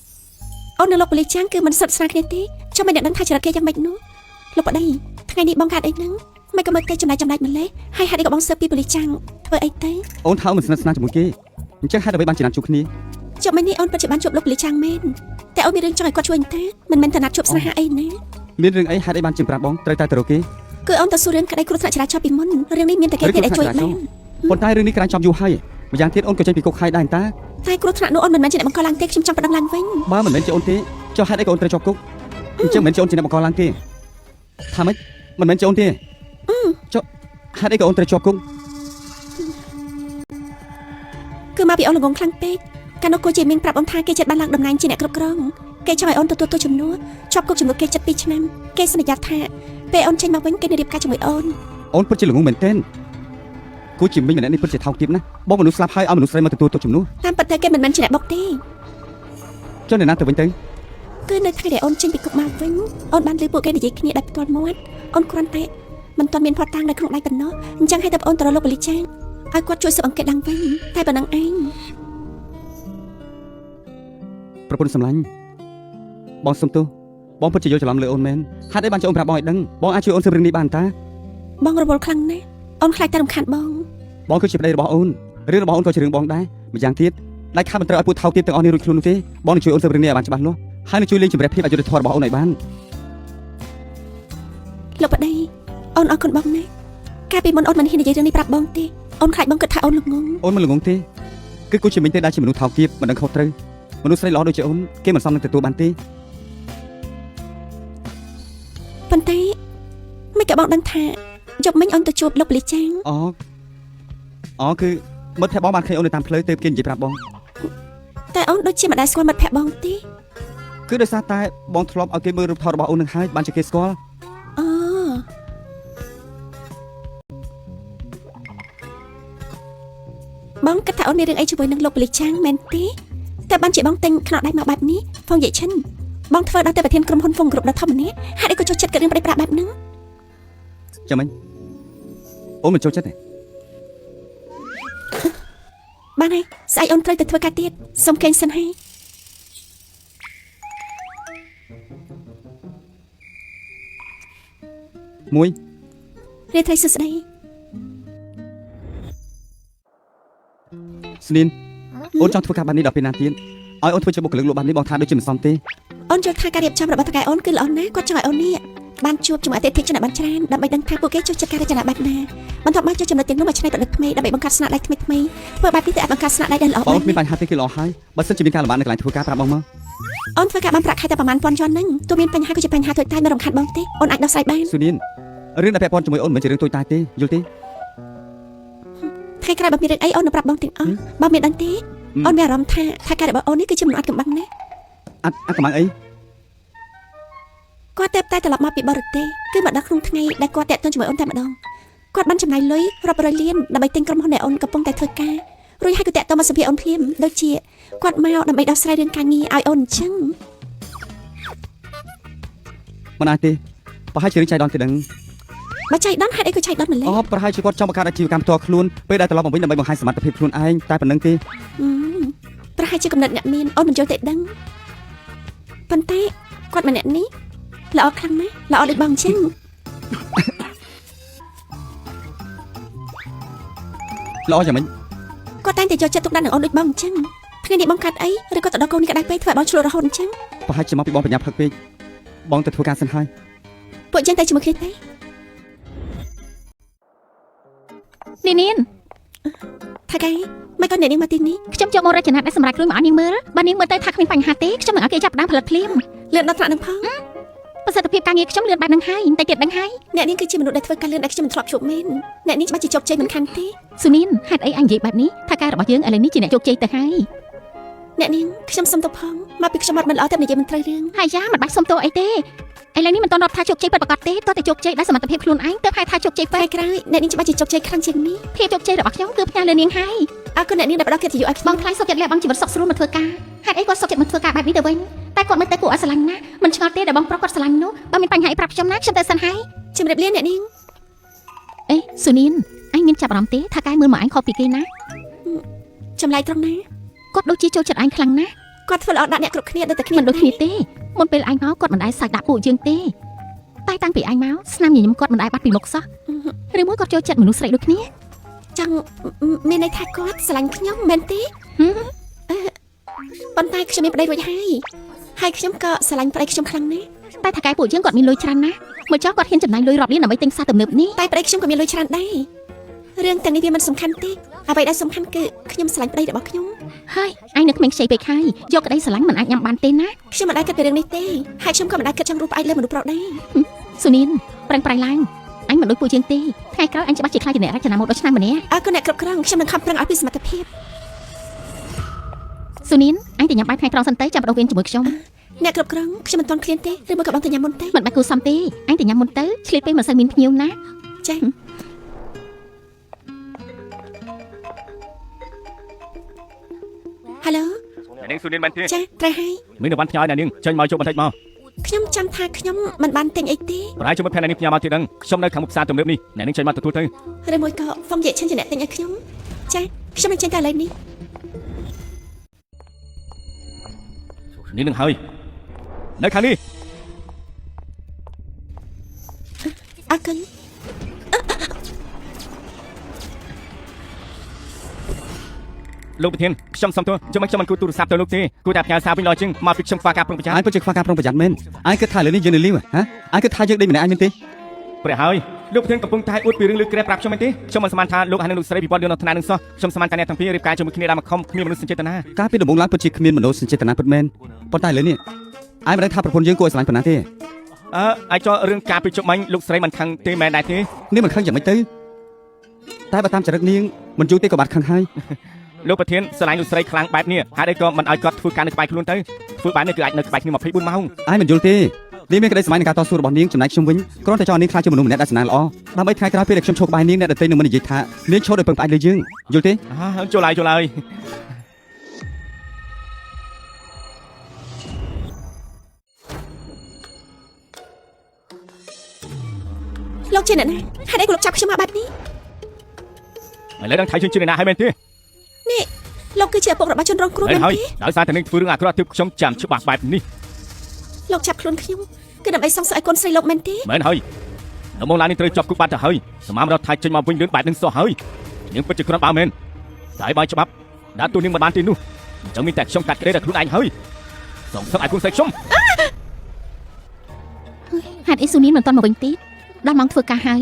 អូននៅលោកប៉ូលីសចាំងគឺមិនស្និទ្ធស្នាលគ្នាទេចាំមិនអ្នកដឹងថាចរិតគេយ៉ាងម៉េចនោះលោកប្តីថ្ងៃនេះបងខាត់អីហ្នឹងមិនក៏មើលទៅចំណែកចំណែកម្លេះហើយហេតុអីក៏បងស៊ើបពីប៉ូលីសចាំងធ្វើអីទៅ អូនថាអូនមិនស្និទ្ធស្នាលជាមួយគេអញ្ចឹងហេតុអ្វីបានជាណាត់ជួបគ្នា ជប់មិញនេះអូនពិតជាបានជួបលោកប៉ូលីសចាំងមែនតែអូនមានរឿងចង់ឲ្យគាត់ជួយទេមិនមែនតែណាត់ជួបស្នេហាអីណា មានរឿងអីហេតុអីបានជាប្រាប់បងត្រូវតែទៅរកគេ គឺអូនទៅសួររឿងក្តីគ្រោះថ្នាក់ចរាចរណ៍ពីមុនរឿងនេះមានតែគេទេដែលជួយបាន ប៉ុន្តែរឿងនេះក្រាញ់ចំយូរហើយម្យ៉ាងទៀតអូនក៏ចេញពីគុកហើយដែរតា តែគ្រោះថ្នាក់នោះអូនមិនមែនជាអ្នកបង្កឡើងទេខ្ញុំចង់ប្តឹងឡើងវិញ បើមិនមែនជាអូនទេចុះហេតុអីក៏អូនត្រូវជាប់គុកអញ្ចឹងមិនមែនជាអូនជាអ្នកបង្កឡើងទេថាម៉េចមិនមែនជាអូនទេចុះហេតុអីក៏អូនត្រូវជាប់គុក គឺមកពីអូនល្ងងខ្លាំងពេកកាលនោះគូជាមីងប្រាប់អូនថាគេចិត្តបានឡើងតំណែងជាអ្នកគ្រប់គ្រងគេចង់ឲ្យអូនទទួលទោសជំនួសជាប់គុកជំនួសគេចិត្ត2ឆ្នាំគេសន្យាថាពេលអូនចេញមកវិញគេនឹងរៀបការជាមួយអូន អូនពិតជាល្ងងមែនទែនគូជាមីងម្នាក់នេះពិតជាថោកទាបណាស់បងមនុស្សស្លាប់ហើយឲ្យមនុស្សស្រីមកទទួលទោសជំនួស តាមពិតទៅគេមិនមែនជាអ្នកបុកទេ ចុះអ្នកណាទៅវិញទៅ គឺនៅថ្ងៃដែលអូនចេញពីគុកមកវិញអូនបានឮពួកគេនិយាយគ្នាដោយផ្ទាល់មាត់អូនគ្រាន់តែមិនទាន់មានភស្តុតាងនៅក្នុងដៃប៉ុណ្ណោះអញ្ចឹងឲ្យតែអូនទៅរកលោកប៉ូលីសចាងឲ្យគាត់ជួយស៊ើបអង្កេតឡើងវិញតែប៉ុណ្ណឹងឯង ប្រពន្ធសម្លាញ់បងសុំទោសបងពិតជាយល់ច្រឡំលើអូនមែនហេតុអីបានជាអូនប្រាប់បងឲ្យដឹងបងអាចជួយអូនស៊ើបរឿងនេះបានតា បងរវល់ខ្លាំងណាស់អូនខ្លាចតែរំខានបង បងគឺជាប្តីរបស់អូនរឿងរបស់អូនក៏ជារឿងបងដែរម្យ៉ាងទៀតដាច់ខាតមិនត្រូវឲ្យពួកថោកទាបទាំងអស់នេះរួចខ្លួននោះទេបងនឹងជួយអូនស៊ើបរឿងនេះឲ្យបានច្បាស់លាស់ហើយនឹងជួយលេងជម្រះភាពអយុត្តិធម៌របស់អូនឲ្យបាន លោកប្តីអូនអរគុណបងណាស់កាលពីមុនអូនមិនហ៊ាននិយាយរឿងនេះប្រាប់បងទេអូនខ្លាចបងគិតថាអូនល្ងង អូនមិនល្ងងទេ គឺគូជាមីងទេដែលជាមនុស្សថោកទាបមិនដឹងខុសត្រូវមនុស្សស្រីល្អដូចជាអូនគេមិនសមនឹងទទួលបានទេ ប៉ុន្តែមិនក៏បងដឹងថាយប់មិញអូនទៅជួបលោកប៉ូលីសចាង អូអូគឺមិត្តភក្តិបងបានឃើញអូននៅតាមផ្លូវទៅគេនិយាយប្រាប់បង តែអូនដូចជាមិនដែលស្គាល់មិត្តភក្តិបងទេ គឺដោយសារតែបងធ្លាប់ឲ្យគេមើលរូបថតរបស់អូននឹងហើយបានជាគេស្គាល់ អូបងគិតថាអូនមានរឿងអីជាមួយនឹងលោកប៉ូលីសចាងមែនទេតែបានជាបងទិញខ្នោដៃមកបែបនេះហ្វុងយេឈិនបងធ្វើដល់តែប្រធានក្រុមហ៊ុនហ្វុងគ្រប់ដល់ធម្មនេះហេតុអីក៏ចូលចិត្តគិតរឿងប្តីប្រាក់បែបហ្នឹង ចាំមិញអូនមិនចូលចិត្តទេ បានហើយស្អែកអូនត្រូវទៅធ្វើការទៀតសូមគេងសិនហើយ មួយ រាត្រីសួស្តី ស្នីនអូនចង់ធ្វើការបែបនេះដល់ពេលណាទៀតឲ្យអូនធ្វើជាបុគ្គលិកលក់បែបនេះបងថាដូចជាមិនសមទេ អូនយល់ថាការរៀបចំរបស់តកែអូនគឺល្អណាស់គាត់ចង់ឲ្យអូននេះបានជួបជាមួយអតិថិជនឲ្យបានច្រើនដើម្បីដឹងថាពួកគេចូលចិត្តការរចនាបែបណាបន្ទាប់មកយកចំណុចទាំងនោះមកច្នៃប្រឌិតថ្មីដើម្បីបង្កើតស្នាដៃថ្មីថ្មីធ្វើបែបនេះទៅអាចបង្កើតស្នាដៃដែលល្អ បង បាន គ្មានបញ្ហាទេគឺល្អហើយបើសិនជាមានការលំបាកនៅកន្លែងធ្វើការប្រាប់បងមក អូនធ្វើការបានប្រាក់ខែតែប្រហែលពាន់យន់ហ្នឹងទោះមានបញ្ហាក៏ជាបញ្ហាតូចតាចមិនរំខានបងទេអូនអាចដោះស្រាយបាន ស៊ូនីនរឿងដែលពាក់ព័ន្ធជាមួយអូនមិនមែនជារឿងតូចតាចទេយល់ទេ ថ្ងៃក្រោយបើមានរឿងអីអូននឹងប្រាប់បងទាំងអស់បើមានដឹងទេអូនមានអារម្មណ៍ថាថាការរបស់អូននេះគឺជាមនុស្សអត់កំបាំងណាស់ អត់អត់កំបាំងអី គាត់តែតែត្រឡប់មកពីបរទេសគឺមកដល់ក្នុងថ្ងៃដែលគាត់តាក់ទងជាមួយអូនតែម្ដងគាត់បានចំណាយលុយរាប់រយលានដើម្បីទិញក្រុមហ៊ុនដែលអូនកំពុងតែធ្វើការរួចហើយក៏តាក់ទងមកសម្ភារអូនភ្លាមដូចជាគាត់មកដើម្បីដោះស្រាយរឿងការងារឲ្យអូនអញ្ចឹង មិនអាចទេប្រហែលជារឿងចៃដន្យគេដឹង បើចៃដន្យហេតុអីក៏ចៃដន្យម្ល៉េះ អូប្រហែលជាគាត់ចង់បង្កើតអាជីវកម្មផ្ទាល់ខ្លួនពេលដែលត្រឡប់មកវិញដើម្បីបង្ហាញសមត្ថភាពខ្លួនឯងតែប៉ុណ្្នឹងទេ ហឹមប្រហែលជាកំណត់អ្នកមានអូនមិនយល់ទេដឹងប៉ុន្តែគាត់ម្នាក់នេះល្អខ្លាំងណាស់ល្អដូចបងអញ្ចឹង ល្អយ៉ាងម៉េច គាត់តែងតែយកចិត្តទុកដាក់នឹងអូនដូចបងអញ្ចឹងថ្ងៃនេះបងកាត់អីឬក៏ទៅដល់កូននេះក្តៅពេកធ្វើឲ្យបងឆ្លក់រហូតអញ្ចឹង ប្រហែលជាមកពីបងបញ្ញាផឹកពេកបងទៅធ្វើការសិនហើយ ពួកយើងតែជាមួយគ្នាទេ នាងនាង ថាកែមិនក៏អ្នកនាងមកទីនេះ ខ្ញុំយកមករចនាដែលសម្រាប់ខ្លួនមកឲ្យនាងមើលបើនាងមើលទៅថាគ្មានបញ្ហាទេខ្ញុំនឹងឲ្យគេចាប់ផ្ដើមផលិតភ្លាម លឿនដល់ថ្នាក់នឹងផង ប្រសិទ្ធភាពការងារខ្ញុំលឿនបែបហ្នឹងហើយតែទៀតដឹងហើយ អ្នកនាងគឺជាមនុស្សដែលធ្វើការលឿនដែលខ្ញុំមិនធ្លាប់ជួបមែនអ្នកនាងច្បាស់ជាជោគជ័យមិនខានទេ ស៊ូនីនហេតុអីអញនិយាយបែបនេះថាការរបស់យើងឥឡូវនេះជាអ្នកជោគជ័យទៅហើយ អ្នកនាងខ្ញុំសុំទៅផងមកពីខ្ញុំអត់មិនល្អតែនិយាយមិនត្រូវរឿង ហើយយ៉ាមិនបាច់សុំទោសអីទេឥឡូវនេះមិនទាន់រាប់ថាជោគជ័យពិតប្រាកដទេតោះតែជោគជ័យដោយសមត្ថភាពខ្លួនឯងទើបហៅថាជោគជ័យពិត ថ្ងៃក្រោយអ្នកនាងច្បាស់ជាជោគជ័យខ្លាំងជាងនេះ ភាពជោគជ័យរបស់ខ្ញុំគឺផ្ញើលើនាងហើយ អរគុណអ្នកនាងដែលផ្ដល់កិត្តិយសឲ្យខ្ញុំ បងថ្លៃសុខចិត្តលះបង់ជីវិតសុខស្រួលមកធ្វើការហេតុអីគាត់សុខចិត្តមកធ្វើការបែបនេះទៅវិញតែគាត់មើលទៅគួរឲ្យស្រឡាញ់ណាស់មិនឆ្ងល់ទេដែលបងប្រុសគាត់ស្រឡាញ់នោះបើមានបញ្ហាអីប្រាប់ខ្ញុំណាខ្ញុំទៅសិនហើយ ជម្រាបលាអ្នកនាង អេស៊ូនីនអញមានចាប់អារម្មណ៍ទេថាកែមើលមកអញខុសពីគេណា ចម្លែកត្រង់ណា គាត់ដូចជាចូលចិត្តអញខ្លាំងណាស់ គាត់ធ្វើល្អដាក់អ្នកគ្រប់គ្នាដូចតែគ្នា មិនដូចគ្នាទេមុនពេលអញមកគាត់មិនដែលសាច់ដាក់ពួកយើងទេតែតាំងពីអញមកស្នាមញញឹមគាត់មិនដែលបាត់ពីមុខសោះឬមួយគាត់ចូលចិត្តមនុស្សស្រីដូចគ្នា ចង់មានន័យថាគាត់ស្រឡាញ់ខ្ញុំមែនទេ ហឹម អឺប៉ុន្តែខ្ញុំមានប្តីរួចហើយហើយខ្ញុំក៏ស្រឡាញ់ប្តីខ្ញុំខ្លាំងណាស់ តែថៅកែពួកយើងគាត់មានលុយច្រើនណាស់មកចោះគាត់ហ៊ានចំណាយលុយរាប់លានដើម្បីទិញផ្សារទំនើបនេះ តែប្តីខ្ញុំក៏មានលុយច្រើនដែររឿងទាំងនេះវាមិនសំខាន់ទេអ្វីដែលសំខាន់គឺខ្ញុំស្រឡាញ់ប្តីរបស់ខ្ញុំ ហើយអញនៅក្មេងខ្ចីពេកហើយយកក្តីស្រឡាញ់មិនអាចញ៉ាំបានទេណា ខ្ញុំមិនដែលគិតពីរឿងនេះទេហើយខ្ញុំក៏មិនដែលគិតចង់រូបផ្អែកលើមនុស្សប្រុសដែរ ស៊ូនីនប្រឹងប្រែងឡើងអញមិនដូចពួកយើងទេថ្ងៃក្រោយអញច្បាស់ជាខ្លាចជាអ្នករចនាម៉ូដដ៏ឆ្នើមម្នាក់ អរគុណអ្នកគ្រប់គ្រងខ្ញុំនឹងខំប្រឹងឲ្យពីសមត្ថភាព ស៊ូនីនអញទៅញ៉ាំបាយថ្ងៃត្រង់សិនទៅចាំបដូរវេនជាមួយខ្ញុំ អ្នកគ្រប់គ្រងខ្ញុំមិនទាន់ឃ្លានទេឬមួយក៏បងទៅញ៉ាំមុនទេ មិនបាច់គូសំទេអញទៅញ៉ាំមុនទៅឆ្លៀតពេលមិនសូវមានភ្ញៀវណា ចា៎ហៅឡូ អ្នកនាងស៊ូនីនមែនទេ ចាត្រូវហើយ មាននៅវ៉ាន់ផ្ញើឲ្យអ្នកនាងចេញមកជប់បន្តិចមក ខ្ញុំចាំថាខ្ញុំមិនបានទិញអីទេ ប្រហែលជាមិត្តភក្តិអ្នកនាងផ្ញើមកទៀតដឹងខ្ញុំនៅខាងមុខផ្សារទំនើបនេះអ្នកនាងចេញមកទទួលទៅ ឬមួយក៏ហ្វុងយេឈិនជាអ្នកទិញឲ្យខ្ញុំចាខ្ញុំនឹងចេញតែឥឡូវនេះ នេះនឹងហើយនៅខាងនេះ អរគុណ លោកប្រធានខ្ញុំសុំទោសចាំមិនខ្ញុំមិនគួរទូរស័ព្ទទៅលោកទេគួរតែផ្ញើសារវិញល្អជាងមកពីខ្ញុំខ្វះការប្រុងប្រយ័ត្ន អញពិតជាខ្វះការប្រុងប្រយ័ត្នមែនអញគិតថាលើនេះយើងនៅលីវហ៎អញគិតថាយើងដេកម្នាក់ឯងមែនទេ ព្រះហើយលោកប្រធានកំពុងតែអួតពីរឿងលើក្រែប្រាប់ខ្ញុំមែនទេខ្ញុំមិនស្មានថាលោកហើយនិងលោកស្រីពិព័រណ៍លឿនដល់ថ្នាក់នឹងសោះខ្ញុំស្មានថាអ្នកទាំងពីររៀបការជាមួយគ្នាតាមខំគ្មានមនុស្សសេចនា កាលពីដំបូងឡើងពិតជាគ្មានមនោសញ្ចេតនាពិតមែនប៉ុន្តែឥឡូវនេះឯងមិនដឹងថាប្រពន្ធយើងគួរឲ្យស្រឡាញ់ប៉ុណ្ណាទេ អើអាចចោលរឿងការពីជប់មិញលោកស្រីមិនខឹងទេមែនដែរទេ នាងមិនខឹងយ៉ាងម៉េចទៅតែបើតាមចរិតនាងមិនយូរទេក៏បាត់ខឹងហើយ លោកប្រធានស្រឡាញ់លោកស្រីខ្លាំងបែបនេះហេតុអីក៏មិនឲ្យគាត់ធ្វើការនៅក្បែរខ្លួនទៅធ្វើបែបនេះគឺអាចនៅក្បែរគ្នា24ម៉ោង ឯងមិនយល់ទេនាងមានក្តីសម័យនឹងការតស៊ូរបស់នាងចំណែកខ្ញុំវិញគ្រាន់តែចង់ឲ្យនាងខ្លាចជាមនុស្សម្នាក់ដែលសំណាងល្អដើម្បីថ្ងៃក្រោយពេលដែលខ្ញុំឈរក្បែរនាងអ្នកដទៃនឹងមិននិយាយថានាងឈរដោយពឹងផ្អែកលើយើងយល់ទេ អើចូលហើយចូលហើយ លោកជាអ្នកណាហេតុអីក៏លោកចាប់ខ្ញុំមកបែបនេះ ឥឡូវដឹងថៃជឿនជឿនណាហើយមែនទេ នេះលោកគឺជាឪពុករបស់ជនរងគ្រោះ មែនហើយ មែនទេ ដោយសារតែនឹងធ្វើរឿងអាក្រក់ទើបខ្ញុំចាំច្បាស់បែបនេះ លោកចាប់ខ្លួនខ្ញុំគឺដើម្បីសងសឹកឲ្យកូនស្រីលោកមែនទេ មែនហើយនៅមកឡាននេះត្រូវជាប់គុកបាត់ទៅហើយសមាមរដ្ឋថៃចេញមកវិញលឿនបែបនឹងសោះហើយនាងពិតជាគ្រាន់បើមែនតែបើច្បាប់ដាក់ទូនាងមិនបានទេនោះអញ្ចឹងមានតែខ្ញុំកាត់ក្តីដល់ខ្លួនឯងហើយសងសឹកឲ្យកូនស្រីខ្ញុំ ហេតុអីស៊ូនីនមិនទាន់មកវិញទៀតដល់ម៉ោងធ្វើការហើយ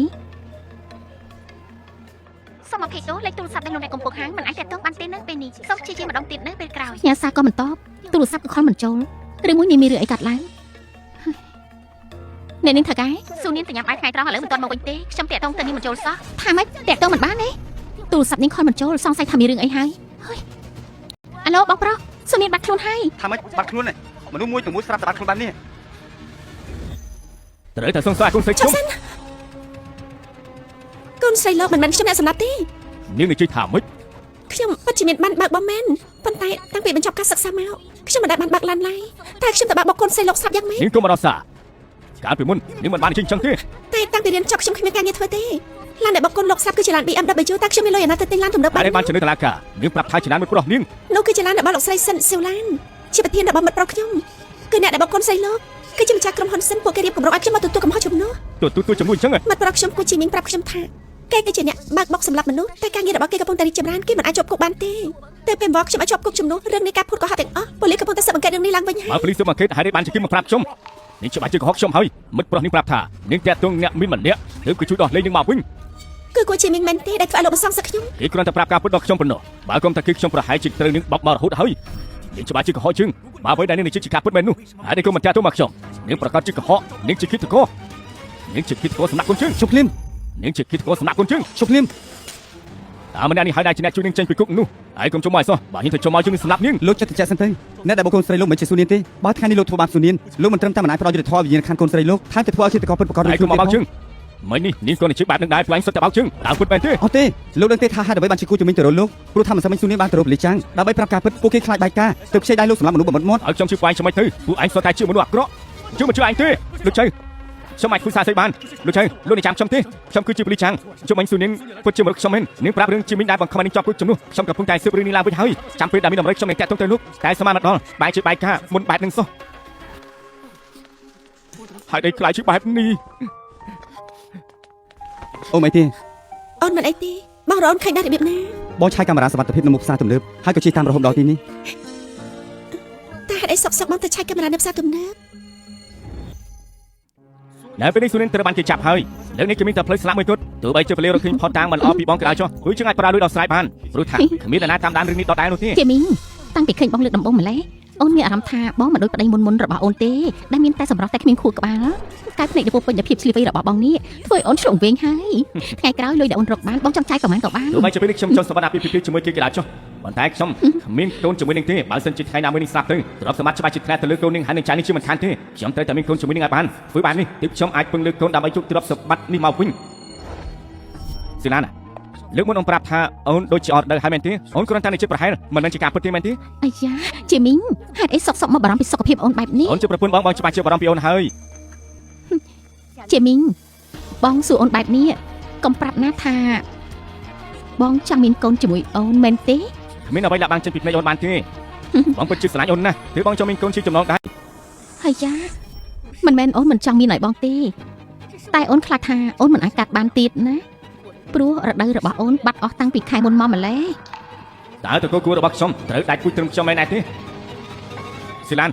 សូមអភ័យទោសលេខទូរស័ព្ទដែលលោកអ្នកកំពុងហៅមិនអាចទាក់ទងបានទេនៅពេលនេះសូមព្យាយាមម្ដងទៀតនៅពេលក្រោយញ៉ាសារក៏មិនតបទូរស័ព្ទក៏ខលមិនចូលឬមួយមានរឿងអីកាត់ឡើងអ្នកនាងថាកែស៊ូនីនទៅញ៉ាំបាយថ្ងៃត្រង់ឥឡូវមិនទាន់មកវិញទេខ្ញុំទាក់ទងទៅនេះមិនចូលសោះថាម៉េចទាក់ទងមិនបានទេទូរស័ព្ទនាងខលមិនចូលសង្ស័យថាមានរឿងអីហើយហើយអាឡូបងប្រុសស៊ូនីនបាត់ខ្លួនហើយ ថាម៉េចបាត់ខ្លួនមនុស្សមួយទៅមួយស្រាប់តែបាត់ខ្លួនបែបនេះ ត្រូវតែសងសឹកឲ្យកូនស្រីខ្ញុំ ចុះសិនកូនស្រីលោកមិនមែនខ្ញុំអ្នកសម្លាប់ទេ នាងនិយាយថាម៉េច ខ្ញុំពិតជាមានបានបើកបោះមែនប៉ុន្តែតាំងពីបញ្ចប់ការសិក្សាមកខ្ញុំមិនដែលបានបើកឡានឡើយតែខ្ញុំទៅបើកបោះកូនស្រីលោកស្រាប់យ៉ាងម៉េច នាងក៏មកដល់សារកាលពីមុននាងមិនបានចេញចឹងទេ តែតាំងពីរៀនចប់ខ្ញុំគ្មានការងារធ្វើទេឡានដែលបោះកូនលោកស្រាប់គឺជាឡាន BMW តែខ្ញុំមានលុយឯណាទៅទិញឡានទំនើប តែ បាន បានជំនឿតឡាការនាងប្រាប់ថាជាណានមួយប្រុសនាង នោះគឺជាឡានរបស់លោកស្រីសិនស៊ីវឡានជាប្រធានរបស់មិត្តប្រុសខ្ញុំគឺអ្នកដែលបោះកូនស្រីលោកគឺជាម្ចាស់ក្រុមហ៊ុនសិនពួកគេរៀបគម្រោងឲ្យខ្ញុំមកទទួលកំហុសជំនួស ទូទូទូជំនួយចឹង មិត្តប្រុសខ្ញុំគូជីមីងប្រាប់ខ្ញុំថាគេគឺជាអ្នកបើកបុកសម្រាប់មនុស្សតែការងាររបស់គេកំពុងតែរីកចម្រើនគេមិនអាចជាប់គុកបានទេតែពេលមកខ្ញុំឲ្យជាប់គុកជំនួសរឿងនេះការភូតកុហកទាំងអស់ប៉ូលីសកំពុងតែស៊ើបអង្កេតរឿងនេះឡើងវិញហើយ បើប៉ូលីសស៊ើបអង្កេតហើយបានជាគេមកប្រាប់ខ្ញុំនាងច្បាស់ជាកុហកខ្ញុំហើយមិត្តប្រុសនាងប្រាប់ថានាងតាក់ទងអ្នកមានម្នាក់ឬក៏ជួយដោះលែងនាងមកវិញ គឺគូជីមីងមែនទេដែលធ្វើឲ្យលោកបន្សងសឹកខ្ញុំ គេគ្រាន់តែប្រាប់ការពិតដល់ខ្ញុំប៉ុណ្ណោះបើគុំតែគឺខ្ញុំប្រហែលជាត្រូវនាងបបមករហូតហើយនាងច្បាស់ជាកុហកជើងបើអ្វីដែលនាងនិយាយជាការពិតមែននោះហើយនេះក៏មិនតាក់ទងមកខ្ញុំនាងប្រកាសជាកុហកនាងជាឃាតករនាងជាឃាតករសម្រាប់គុនជើង ជប់ភ្លាម នាងជាឃាតករសម្រាប់គុនជើង ជប់ភ្លាម តាមម្នាក់នេះហើយដែលជាអ្នកជួយនាងចេញពីគុកនោះហើយកុំជុំមកឲ្យសោះបើហ៊ានទៅជុំមកជើងសម្រាប់នាង លោកចិត្តតែសិនទៅអ្នកដែលបកកូនស្រីលោកមិនជាស៊ូនីនទេបើថ្ងៃនេះលោកធ្វើបាបស៊ូនីនលោកមិនត្រឹមតែមិនអាចផ្ដល់យុត្តិធម៌វិញ្ញាណខណ្ឌកូនស្រីលោកថែមទាំងធ្វើឲ្យឃាតករពិតប្រាកដ ហើយកុំមកបោកជើងមិញនេះនាងក៏និយាយបែបនឹងដែរផ្លែងសុទ្ធតែបោកជើងតើពិតមែនទេ អត់ទេលោកដឹងទេថាហេតុអ្វីបានជាគូជំនាញទៅរកលោកព្រោះថាមិនសម័យស៊ូនីនបានទៅរកប៉ូលីសចាំងដើម្បីប្រាប់ការពិតពួកគេខ្លាចបែកការទៅខ្ចីដៃលោកសម្រាប់មនុស្សបំបិតមាត់ ឲ្យខ្ញុំជឿផ្លែងចាំមិនទៅពួកឯងសុទ្ធតែជាមនុស្សអាក្រក់ជឿមិនជឿឯងទេលោកចៅខ្ញុំអាចធ្វើសារស្អីបានលោកចៅលោកនេះចាំខ្ញុំទេខ្ញុំគឺជាប៉ូលីសចាំងខ្ញុំអញស៊ូនាងពិតជាមនុស្សខ្ញុំមែននាងប្រាប់រឿងជាមីងដែលបង្ខំឲ្យនាងជាប់គុកជំនួសខ្ញុំកំពុងតែស៊ើបរឿងនេះឡើងវិញហើយចាំពេលដែលមានតម្រូវខ្ញុំនឹងតាក់ទងទៅលោកតែស្មានមកដល់បែរជាបែកការមុនបែបនឹងសោះហើយដេកខ្លាចជាបែបនេះ អូមិនអីទេ អូនមិនអីទេបងរអូនឃើញដែររបៀបណា បងឆាយកាមេរ៉ាសុវត្ថិភាពនៅមុខផ្សារទំនើបហើយក៏ជិះតាមរហូតដល់ទីនេះ តែហេតុអីសុកសុកបងទៅឆែកកាមេរ៉ានៅផ្សារទំនើប នៅពេលនេះស៊ូនីនត្រូវបានគេចាប់ហើយលើកនេះគេមានតែផ្លូវស្លាប់មួយគត់ទោះបីជាពលិរកឃើញផុតតាងមិនល្អពីបងក៏ដោយចុះគឺជាងអាចប្រើលុយដោះស្រាយបានព្រោះថាគ្មាននរណាតាមដានរឿងនេះដដែលនោះទេ ជាមីងតាំងពីឃើញបងលើកដំបូងម្លេះអូនមានអារម្មណ៍ថាបងមិនដូចប្តីមុនមុនរបស់អូនទេដែលមានតែសម្រស់តែគ្មានខួរក្បាលកែភ្នែកដែលពោពេញដោយភាពឆ្លៀសវៃរបស់បងនេះធ្វើឲ្យអូនឆ្លងវែងហើយថ្ងៃក្រោយលុយដែលអូនរកបានបងចង់ចាយប្រហែលក៏បាន ទោះបីជាពេលនេះខ្ញុំចង់សម្បត្តិអាពាហ៍ពិពាហ៍ជាមួយគេក៏ដោយចុះប៉ុន្តែខ្ញុំគ្មានកូនជាមួយនឹងទេបើសិនជាថ្ងៃណាមួយនេះស្លាប់ទៅទ្រព្យសម្បត្តិច្បាស់ជាធ្លាក់ទៅលើកូននឹងហើយនឹងចាយនេះជាមិនខានទេខ្ញុំត្រូវតែមានកូនជាមួយនឹងឲ្យបានធ្វើបាននេះទើបខ្ញុំអាចពឹងលើកូនដើម្បីជួបទ្រព្យសម្បត្តិនេះមកវិញសេឡាណាលើកមុនអូនប្រាប់ថាអូនដូចជាអត់ដឹងហើយមែនទេអូនគ្រាន់តែនិយាយប្រហែលមិនមែនជាការពិតទេមែនទេ អាយ៉ាជាមីងហេតុអីសុកសុកមកបារម្ភពីសុខភាពអូនបែបនេះ អូនជាប្រពន្ធបងបងច្បាស់ជាបារម្ភពីអូនហើយ ជាមីងបងសួរអូនបែបនេះកុំប្រាប់ណាថាបងចង់មានកូនជាមួយអូនមែនទេ គ្មានអ្វីលាក់បាំងចេញពីភ្នែកអូនបានទេបងពិតជាស្រឡាញ់អូនណាស់ទើបបងចង់មានកូនជាចំណងដែរ ហើយយ៉ាមិនមែនអូនមិនចង់មានឲ្យបងទេតែអូនខ្លាចថាអូនមិនអាចកាត់បានទៀតណាព្រោះរដូវរបស់អូនបាត់អស់តាំងពីខែមុនមកម្លេះ តើតកូគួររបស់ខ្ញុំត្រូវដាច់ពូជត្រឹមខ្ញុំមែនដែរទេស៊ីឡាន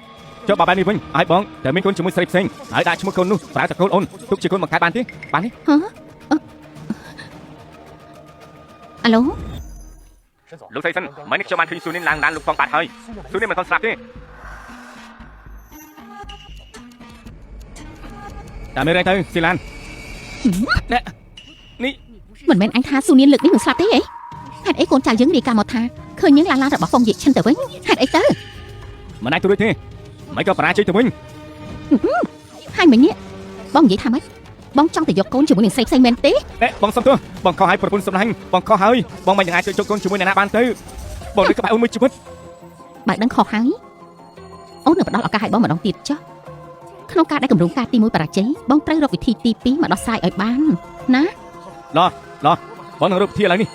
ចុះបើបែបនេះវិញឲ្យបងតែមានកូនជាមួយស្រីផ្សេងហើយដាក់ឈ្មោះកូននោះប្រើតកូលអូនទុកជាកូនបង្កើតបានទេបានទេ អាឡូ លោកស្រីសិនមិននេះខ្ញុំបានឃើញស៊ូនីនឡើងឡានលោកផងបាត់ហើយស៊ូនីនមិនទាន់ស្លាប់ទេតាមមេរទៅស៊ីឡាននេះនេះ មិនមែនអញថាស៊ូនានលើកនេះមិនស្លាប់ទេអីហេតុអីកូនចៅយើងរាយការណ៍មកថាឃើញនាងឡានឡានរបស់ហ្វុងយិឈិនទៅវិញហេតុអីទៅ មិនអាចទៅរួចទេមិនក៏បរាជ័យទៅវិញ ហើយមិញនេះបងនិយាយថាម៉េចបងចង់ទៅយកកូនជាមួយនឹងស្រីផ្សេងមែនទេ អេបងសុំទោសបងខុសហើយប្រពន្ធសំឡាញ់បងខុសហើយបងមិនអាចទៅជកកូនជាមួយអ្នកណាបានទៅបងនៅក្បែរអូនមួយជីវិត បើដឹងខុសហើយអូននឹងផ្ដល់ឱកាសឲ្យបងម្ដងទៀតចុះក្នុងការដែលគម្រោងការទី1បរាជ័យបងត្រូវរកវិធីទី2មកដោះស្រាយឲ្យបានណា បងនឹងរកវិធីឥឡូវនេះ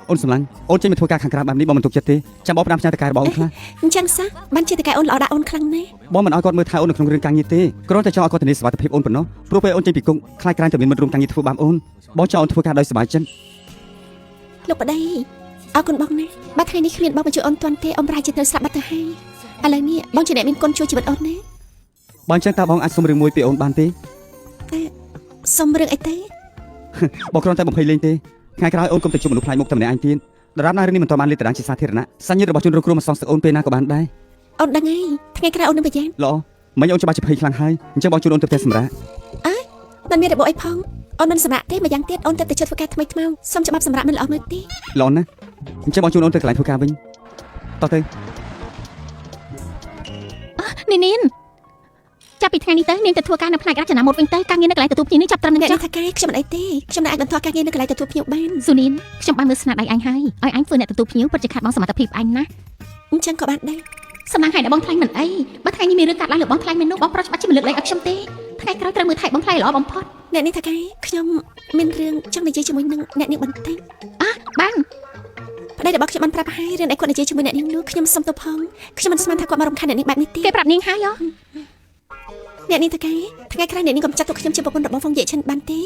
អូនសម្លាញ់អូនចេញមកធ្វើការខាងក្រៅបែបនេះបងមិនទុកចិត្តទេចាំបងផ្ដាំផ្ញើតកែរបស់អូនខ្លះ អញ្ចឹងសោះបានជាតកែអូនល្អដាក់អូនខ្លាំងណាស់ បងមិនឲ្យគាត់មើលថែអូននៅក្នុងរឿងការងារទេគ្រាន់តែចង់ឲ្យគាត់ធានាសុវត្ថិភាពអូនប៉ុណ្ណោះព្រោះពេលអូនចេញពីគុកខ្លាចក្រែងតែមានមិត្តរួមការងារធ្វើបាបអូនបងចង់អូនធ្វើការដោយសប្បាយចិត្ត លោកប្តីអរគុណបងណាស់បើថ្ងៃនេះគ្មានបងមកជួយអូនទាន់ទេអូនប្រហែលជាត្រូវស្លាប់បាត់ទៅហើយឥឡូវនេះបងជាអ្នកមានគុណជួយជីវិតអូនណា បើអញ្ចឹងតើបងអាចសុំរឿងមួយពីអូនបានទេ សុំរឿងអីទេ បងគ្រាន់តែបំភ័យលេងទេថ្ងៃក្រោយអូនកុំទៅជួបមនុស្សប្លែកមុខតែម្នាក់ឯងទៀតដរាបណារឿងនេះមិនទាន់បានលេតតារាងជាសាធារណៈសាច់ញាតិរបស់ជនរងគ្រោះមកសងសឹកអូនពេលណាក៏បានដែរ អូនដឹងហើយថ្ងៃក្រោយអូននឹងប្រយ័ត្ន ល្អមិញអូនច្បាស់ជាភ័យខ្លាំងហើយអញ្ចឹងបងជូនអូនទៅផ្ទះសម្រាប់ មិនមានរបួសអីផងអូនមិនសម្រាកទេម្យ៉ាងទៀតអូនទៅតែជិតធ្វើការថ្មីថ្មោងសុំច្បាប់សម្រាកមិនល្អមើលទេ ល្អណាស់អញ្ចឹងបងជូនអូនទៅកន្លែងធ្វើការវិញតោះទៅ នាងនាងចាប់ពីថ្ងៃនេះទៅនាងទៅធ្វើការនៅផ្នែករចនាម៉ូដវិញទៅការងារនៅកន្លែងទទួលភ្ញៀវនេះចាប់ត្រឹមនឹង អ្នក ចុះ នេះថាកែខ្ញុំមិនអីទេខ្ញុំនៅអាចបន្តការងារនៅកន្លែងទទួលភ្ញៀវបាន ស៊ូនីនខ្ញុំបានមើលស្នាដៃអញហើយឲ្យអញធ្វើអ្នកទទួលភ្ញៀវពិតជាខាត់បងសមត្ថភាពអញណា អញ្ចឹងក៏បានដែរ សំណាងឲ្យដល់បងថ្លៃមិនអីបើថ្ងៃនេះមានរឿងកាត់ឡើងលើបងថ្លៃមែននោះបងប្រុសច្បាស់ជាមិនលើកលែងឲ្យខ្ញុំទេថ្ងៃក្រោយត្រូវមើលថែបងថ្លៃល្អបំផុត អ្នកនេះថាកែខ្ញុំមានរឿងចង់និយាយជាមួយនឹងអ្នកនាងបន្តិច បាន ប្តីរបស់ខ្ញុំបានប្រាប់ហើយរឿងដែលគាត់និយាយជាមួយអ្នកនាងនោះខ្ញុំសុំទោសផងខ្ញុំមិនស្មានថាគាត់មករំខានអ្នកនាងបែបនេះទេ គេប្រាប់នាងហើយហ៎ អ្នកនាងថាកែថ្ងៃក្រោយអ្នកនាងកុំចាត់ទុកខ្ញុំជាប្រពន្ធរបស់ហ្វុងយេឈិនបានទេ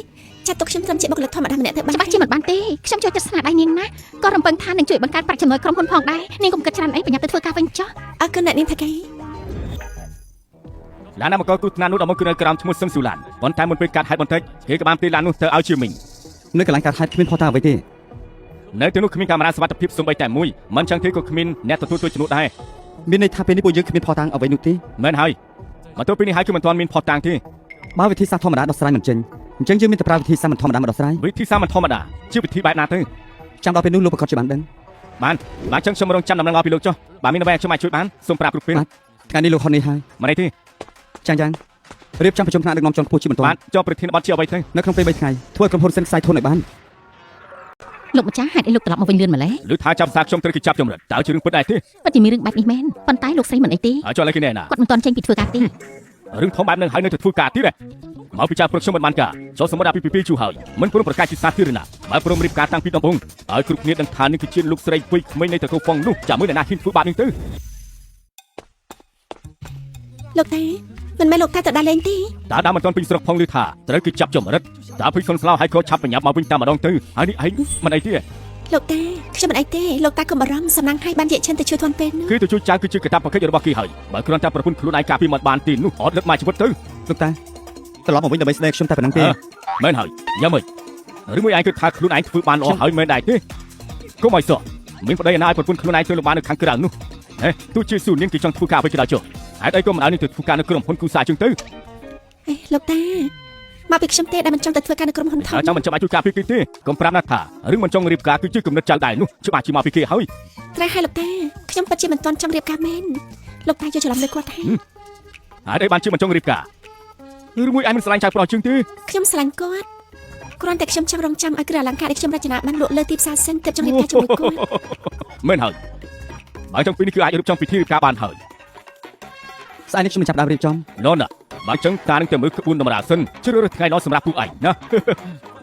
ចាត់ទុកខ្ញុំត្រឹមជាបុគ្គលិកធម្មតាម្នាក់ទៅបាន ច្បាស់ជាមិនបានទេខ្ញុំចូលចិត្តស្នាដៃនាងណាក៏រំពឹងថានឹងជួយបង្កើតប្រាក់ចំណូលក្រុមហ៊ុនផងដែរនាងកុំគិតច្រើនអីប្រញាប់ទៅធ្វើការវិញចុះ អរគុណអ្នកនាងថាកែ ឡានណាមកកគូថ្នាក់នោះដល់មកគឺនៅក្រោមឈ្មោះសឹងស៊ូឡានប៉ុន្តែមុនពេលកាត់ហេតុបន្តិចគេក៏បានផ្ទេរឡាននោះទៅឲ្យជាមីង នៅកន្លែងកើតហេតុគ្មានផុសតាងអ្វីទេ នៅទីនោះគ្មានកាមេរ៉ាសុវត្ថិភាពសូម្បីតែមួយមិនចឹងទេក៏គ្មានអ្នកទទួលទួជំនួសដែរ មានន័យថាពេលនេះពួកយើងគ្មានផុសតាងអ្វីនោះទេ មែនហើយមកទល់ពេលនេះហើយគឺមិនទាន់មានផុសតាងទេ បើវិធីសាស្ត្រធម្មតាដោះស្រាយមិនចេញអញ្ចឹងយើងមានតែប្រើវិធីសាស្ត្រមិនធម្មតាមកដោះស្រាយ វិធីសាស្ត្រមិនធម្មតាជាវិធីបែបណាទៅ ចាំដល់ពេលនោះលោកប្រកាសជាបានដឹង បានបាទចឹងខ្ញុំរងចាំដំណឹងអស់ពីលោកចុះបាទមានអ្វីឲ្យខ្ញុំអាចជួយបានសូមប្រាប់គ្រប់ពេល ថ្ងៃនេះលោកហុននេះហើយ មិនអីទេ ចាំងចាំងរៀបចំប្រជុំថ្នាក់ដឹកនាំជាន់ខ្ពស់ជាបន្ទាន់ បាទចុះប្រធានបទជាអ្វីទៅ នៅក្នុងពេល3ថ្ងៃធ្វើឲ្យក្រុមហ៊ុនសិនខ្សែធនឲ្យបាន លោកម្ចាស់ហេតុអីលោកត្រឡប់មកវិញលឿនម្ល៉េះ ឬថាចាប់សាខ្ញុំត្រូវគេចាប់ចម្រិតតើជារឿងពិតដែរទេ ពិតជាមានរឿងបែបនេះមែនប៉ុន្តែលោកស្រីមិនអីទេ ហើយចុះឥឡូវគេណែណា គាត់មិនទាន់ចេញពីធ្វើការទេ រឿងធំបែបនឹងហើយនៅតែធ្វើការទៀតមកពីចាព្រឹកខ្ញុំមិនបានការចូលសម្បត្តិអាពីពីជួហើយមិនព្រមប្រកាសជាសាធារណៈបើព្រមរៀបការតាំងពីដំបូងឲ្យគ្រប់គ្នាដឹងថានេះគឺជាលោកស្រីវ័យក្មេងនៃតកូហ្វុងនោះចាំមើលអ្នកណាហ៊ានធ្វើបាបនេះទៅ លោកតាមិនមែនលោកតាទៅដើរលេងទេ តើដើមមិនទាន់ពេញស្រុកផងឬថាត្រូវគេចាប់ចម្រិតតើភីសុនស្លោឲ្យក៏ឆាប់បញ្ញាប់មកវិញតាមម្ដងទៅហើយនេះឯងមិនអីទេ លោកតាខ្ញុំមិនអីទេលោកតាកុំបារម្ភសំណាងឲ្យបានយេឈិនទៅជួយទាន់ពេលនោះ គឺទៅជួយចៅគឺជាកាតព្វកិច្ចរបស់គេហើយបើគ្រាន់តែប្រពន្ធខ្លួនឯងការពីមិនបានទេនោះអត់លឹកមកជីវិតទៅ លោកតាត្រឡប់មកវិញដើម្បីស្ដីខ្ញុំតែប៉ុណ្្នឹងទេ មែនហើយយ៉ាងម៉េចឬមួយឯងគិតថាខ្លួនឯងធ្វើបានល្អហើយមែនដែរទេកុំឲ្យសោះមានប្តីណាឲ្យប្រពន្ធខ្លួនឯងទៅលំបាកនៅខាងក្រៅនោះហេទោះជាស៊ូនាងគេចង់ធ្វើការអ្វីក៏ដោយចុះហេតុអីក៏មិនឲ្យនេះទៅធ្វើការនៅក្រុមហ៊ុនគូសាជាងទៅ អេលោកតាមកពីខ្ញុំទេដែលមិនចង់ទៅធ្វើការនៅក្រុមហ៊ុនធំ ចង់មិនចាំបាច់ជួយការពីគេទេកុំប្រាប់ណាថារឿងមិនចង់រៀបការគឺជាគំនិតចៅដែរនោះច្បាស់ជាមកពីគេហើយ ត្រូវហើយលោកតាខ្ញុំពិតជាមិនទាន់ចង់រៀបការមែនលោកតាយកច្រឡំលើគាត់ហើយ ហេតុអីបានជាមិនចង់រៀបការឬមួយឯងមិនស្រឡាញ់ចៅប្រុសជាងទេ ខ្ញុំស្រឡាញ់គាត់គ្រាន់តែខ្ញុំចង់រងចាំឲ្យគ្រឿងអលង្ការដែលខ្ញុំរចនាបានលក់លើទីផ្សារសិនទើបចង់រៀបការជាមួយគាត់ មែនហើយបើចង់ពីនេះគឺអាចរៀបចំពិធីរៀបការបានហើយ ស្អែកនេះខ្ញុំនឹងចាប់ផ្ដើមរៀបចំ ណនណាបើចឹងតានឹងទៅមើលក្បួនតម្រាសិនជ្រើសរើសថ្ងៃល្អសម្រាប់ពួកឯងណា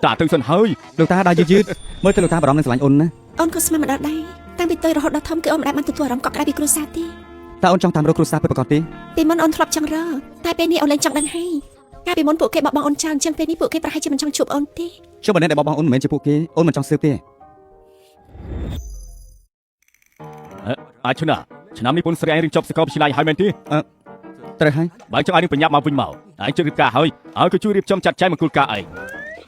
តាទៅសិនហើយ លោកតាដើរយឺតយឺតមើលទៅលោកតាបារម្ភនឹងស្រឡាញ់អូនណា អូនក៏ស្មានមិនដល់ដែរតាំងពីតូចរហូតដល់ធំគឺអូនមិនដែលបានទទួលអារម្មណ៍កក់ក្ដៅពីគ្រួសារទេ តើអូនចង់តាមរកគ្រួសារពិតប្រាកដទេ ពីមុនអូនធ្លាប់ចង់រកតែពេលនេះអូនលែងចង់ដឹងហើយកាលពីមុនពួកគេបោះបង់អូនចោលអញ្ចឹងពេលនេះពួកគេប្រហែលជាមិនចង់ជួបអូនទេ ចុះបើអ្នកដែលបោះបង់អូនមិនមែនជាពួកគេអូនមិនចង់ស៊ើបទេ អាឈណា ឆ្នាំនេះពុនស្រីឯងរៀនចប់សាកលវិទ្យាល័យហើយមែនទេ ត្រូវហើយ បើចង់ឲ្យនាងប្រញាប់មកវិញមកឯងជិតរៀបការហើយឲ្យក៏ជួយរៀបចំចាត់ចែងមង្គលការឯង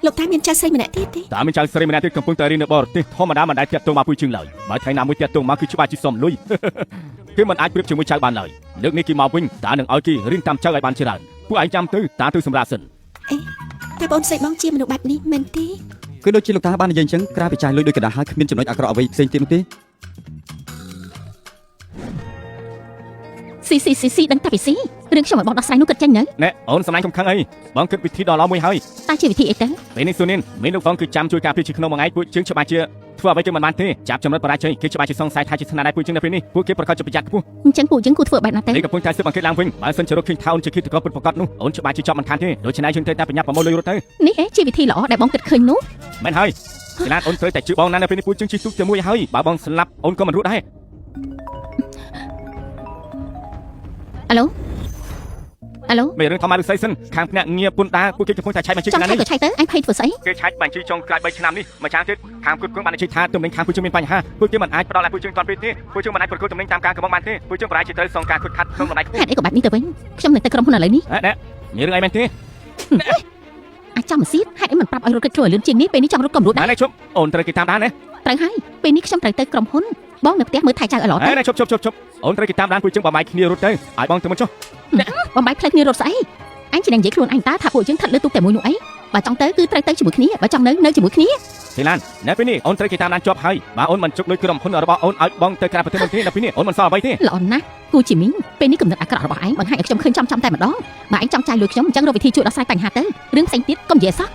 លោកតាមានចៅស្រីម្នាក់ទៀតទេ តាមមានចៅស្រីម្នាក់ទៀតកំពុងតែរៀននៅបរទេសធម្មតាមិនដែលតាក់ទងមកពួកជើងឡើយបើថ្ងៃណាមួយតាក់ទងមកគឺច្បាស់ជាសមលុយ គេមិនអាចប្រៀបជាមួយចៅបានឡើយលើកនេះគេមកវិញតានឹងឲ្យគេរៀនតាមចៅឲ្យបានច្រើនពួកឯងចាំទៅតាទៅសម្រាប់សិន អេតែបងស្រីបងជាមនុស្សបែបនេះមែនទេ គឺដូចជាលោកតាបាននិយាយអញ្ចឹងក្រៅពីចាយលុយដូចកណ្ដាលហើយគ្មានចំណុចអាក្រក់អ្វីផ្សេងទៀតនោះទេ ស៊ីស៊ីស៊ីស៊ីដឹងតែពីស៊ីរឿងខ្ញុំឲ្យបងដោះស្រាយនោះគិតចេញនៅ ណែអូនសម្លាញ់កំខឹងអីបងគិតវិធីដ៏ល្អមួយហើយ តើជាវិធីអីទៅ ពេលនេះស៊ូនីនមានលោកហ្វងគឺចាំជួយការពារជាក្នុងមួយថ្ងៃពួកជើងច្បាស់ជាធ្វើអ្វីគេមិនបានទេចាប់ចំណុចបរាជ័យគេច្បាស់ជាសង្ស័យថាជាស្នាដៃពួកជើងនៅពេលនេះពួកគេប្រកាសជាប្រយ័ត្នខ្ពស់ អញ្ចឹងពួកយើងគួរធ្វើបែបណាទៅ នេះកំពុងតែស៊ើបអង្កេតឡើងវិញបើសិនជារកឃើញថាអូនជាឃាតករពិតប្រាកដនោះអូនច្បាស់ជាជាប់មិនខានទេដូច្នេះយើងត្រូវតែប្រញាប់ប្រមូលលុយរត់ទៅ នេះឯងជាវិធីល្អដែលបងគិតឃើញនោះ មែនហើយចលាតអូនត្រូវតែជឿបងណាស់នៅពេលនេះពួកជើងជិះទូកជាមួយហើយបើបងស្លាប់អូនក៏មិនរត់ដែរ អាឡូអាឡូ មានរឿងធម្មតាឬស្អីសិនខាងភ្នាក់ងារពន្ធដារពួកគេកំពុងតែឆែកបញ្ជី ចង់ ណានេះ ឆែកក៏ឆែកទៅអញភ័យធ្វើស្អី គេឆែកបញ្ជីចុងក្រោយ3ឆ្នាំនេះម្ចាស់ទៀតខាងគ្រប់គ្រងបានបញ្ជាថាទំនិញខាងពួកជើងមានបញ្ហាពួកគេមិនអាចផ្ដល់ឲ្យពួកជើងទាន់ពេលទេពួកជើងមិនអាចប្រគល់ទំនិញតាមការកំងបានទេពួកជើងប្រហែលជាត្រូវសងការខូចខាតក្នុងតម្លៃខ្ពស់ ហេតុអីក៏បែបនេះទៅវិញខ្ញុំនឹងទៅក្រុមហ៊ុនឥឡូវនេះ ហេណែមានរឿងអីមែនទេ អាចចាំមកសៀតហេតុអីមិនប្រាប់ឲ្យរត់គិតជួយឲ្យលឿនជាងនេះពេលនេះចង់រត់ក៏មិនរត់ដែរ ណែជប់អូនត្រូវគេតាមដានណា ត្រូវហើយពេលនេះខ្ញុំត្រូវទៅក្រុមហ៊ុនបងនៅផ្ទះមើលថែចៅឲ្យល្អទៅ ណែជប់ជប់ជប់ជប់អូនត្រូវគេតាមដានពួកជើងបំបាយគ្នារត់ទៅឲ្យបងទៅមុនចុះ បំបាយផ្លូវគ្នារត់ស្អីអញជាអ្នកនិយាយខ្លួនអញតើថាពួកយើងថិតលើទូកតែមួយនោះអីបើចង់ទៅគឺត្រូវទៅជាមួយគ្នាបើចង់នៅនៅជាមួយគ្នា សេឡាននៅពេលនេះអូនត្រូវគេតាមដានជាប់ហើយបើអូនមិនជប់លុយក្រុមហ៊ុនរបស់អូនឲ្យបងទៅក្រៅប្រទេសមុនទេនៅពេលនេះអូនមិនសល់អ្វីទេ ល្អណាស់គូជីមីងពេលនេះគំនិតអាក្រក់របស់ឯងបង្ហាញឲ្យខ្ញុំឃើញចំចំតែម្ដងបើឯងចង់ចាយលុយខ្ញុំអញ្ចឹងរកវិធីជួយដោះស្រាយបញ្ហាទៅរឿងផ្សេងទៀតកុំនិយាយសោះ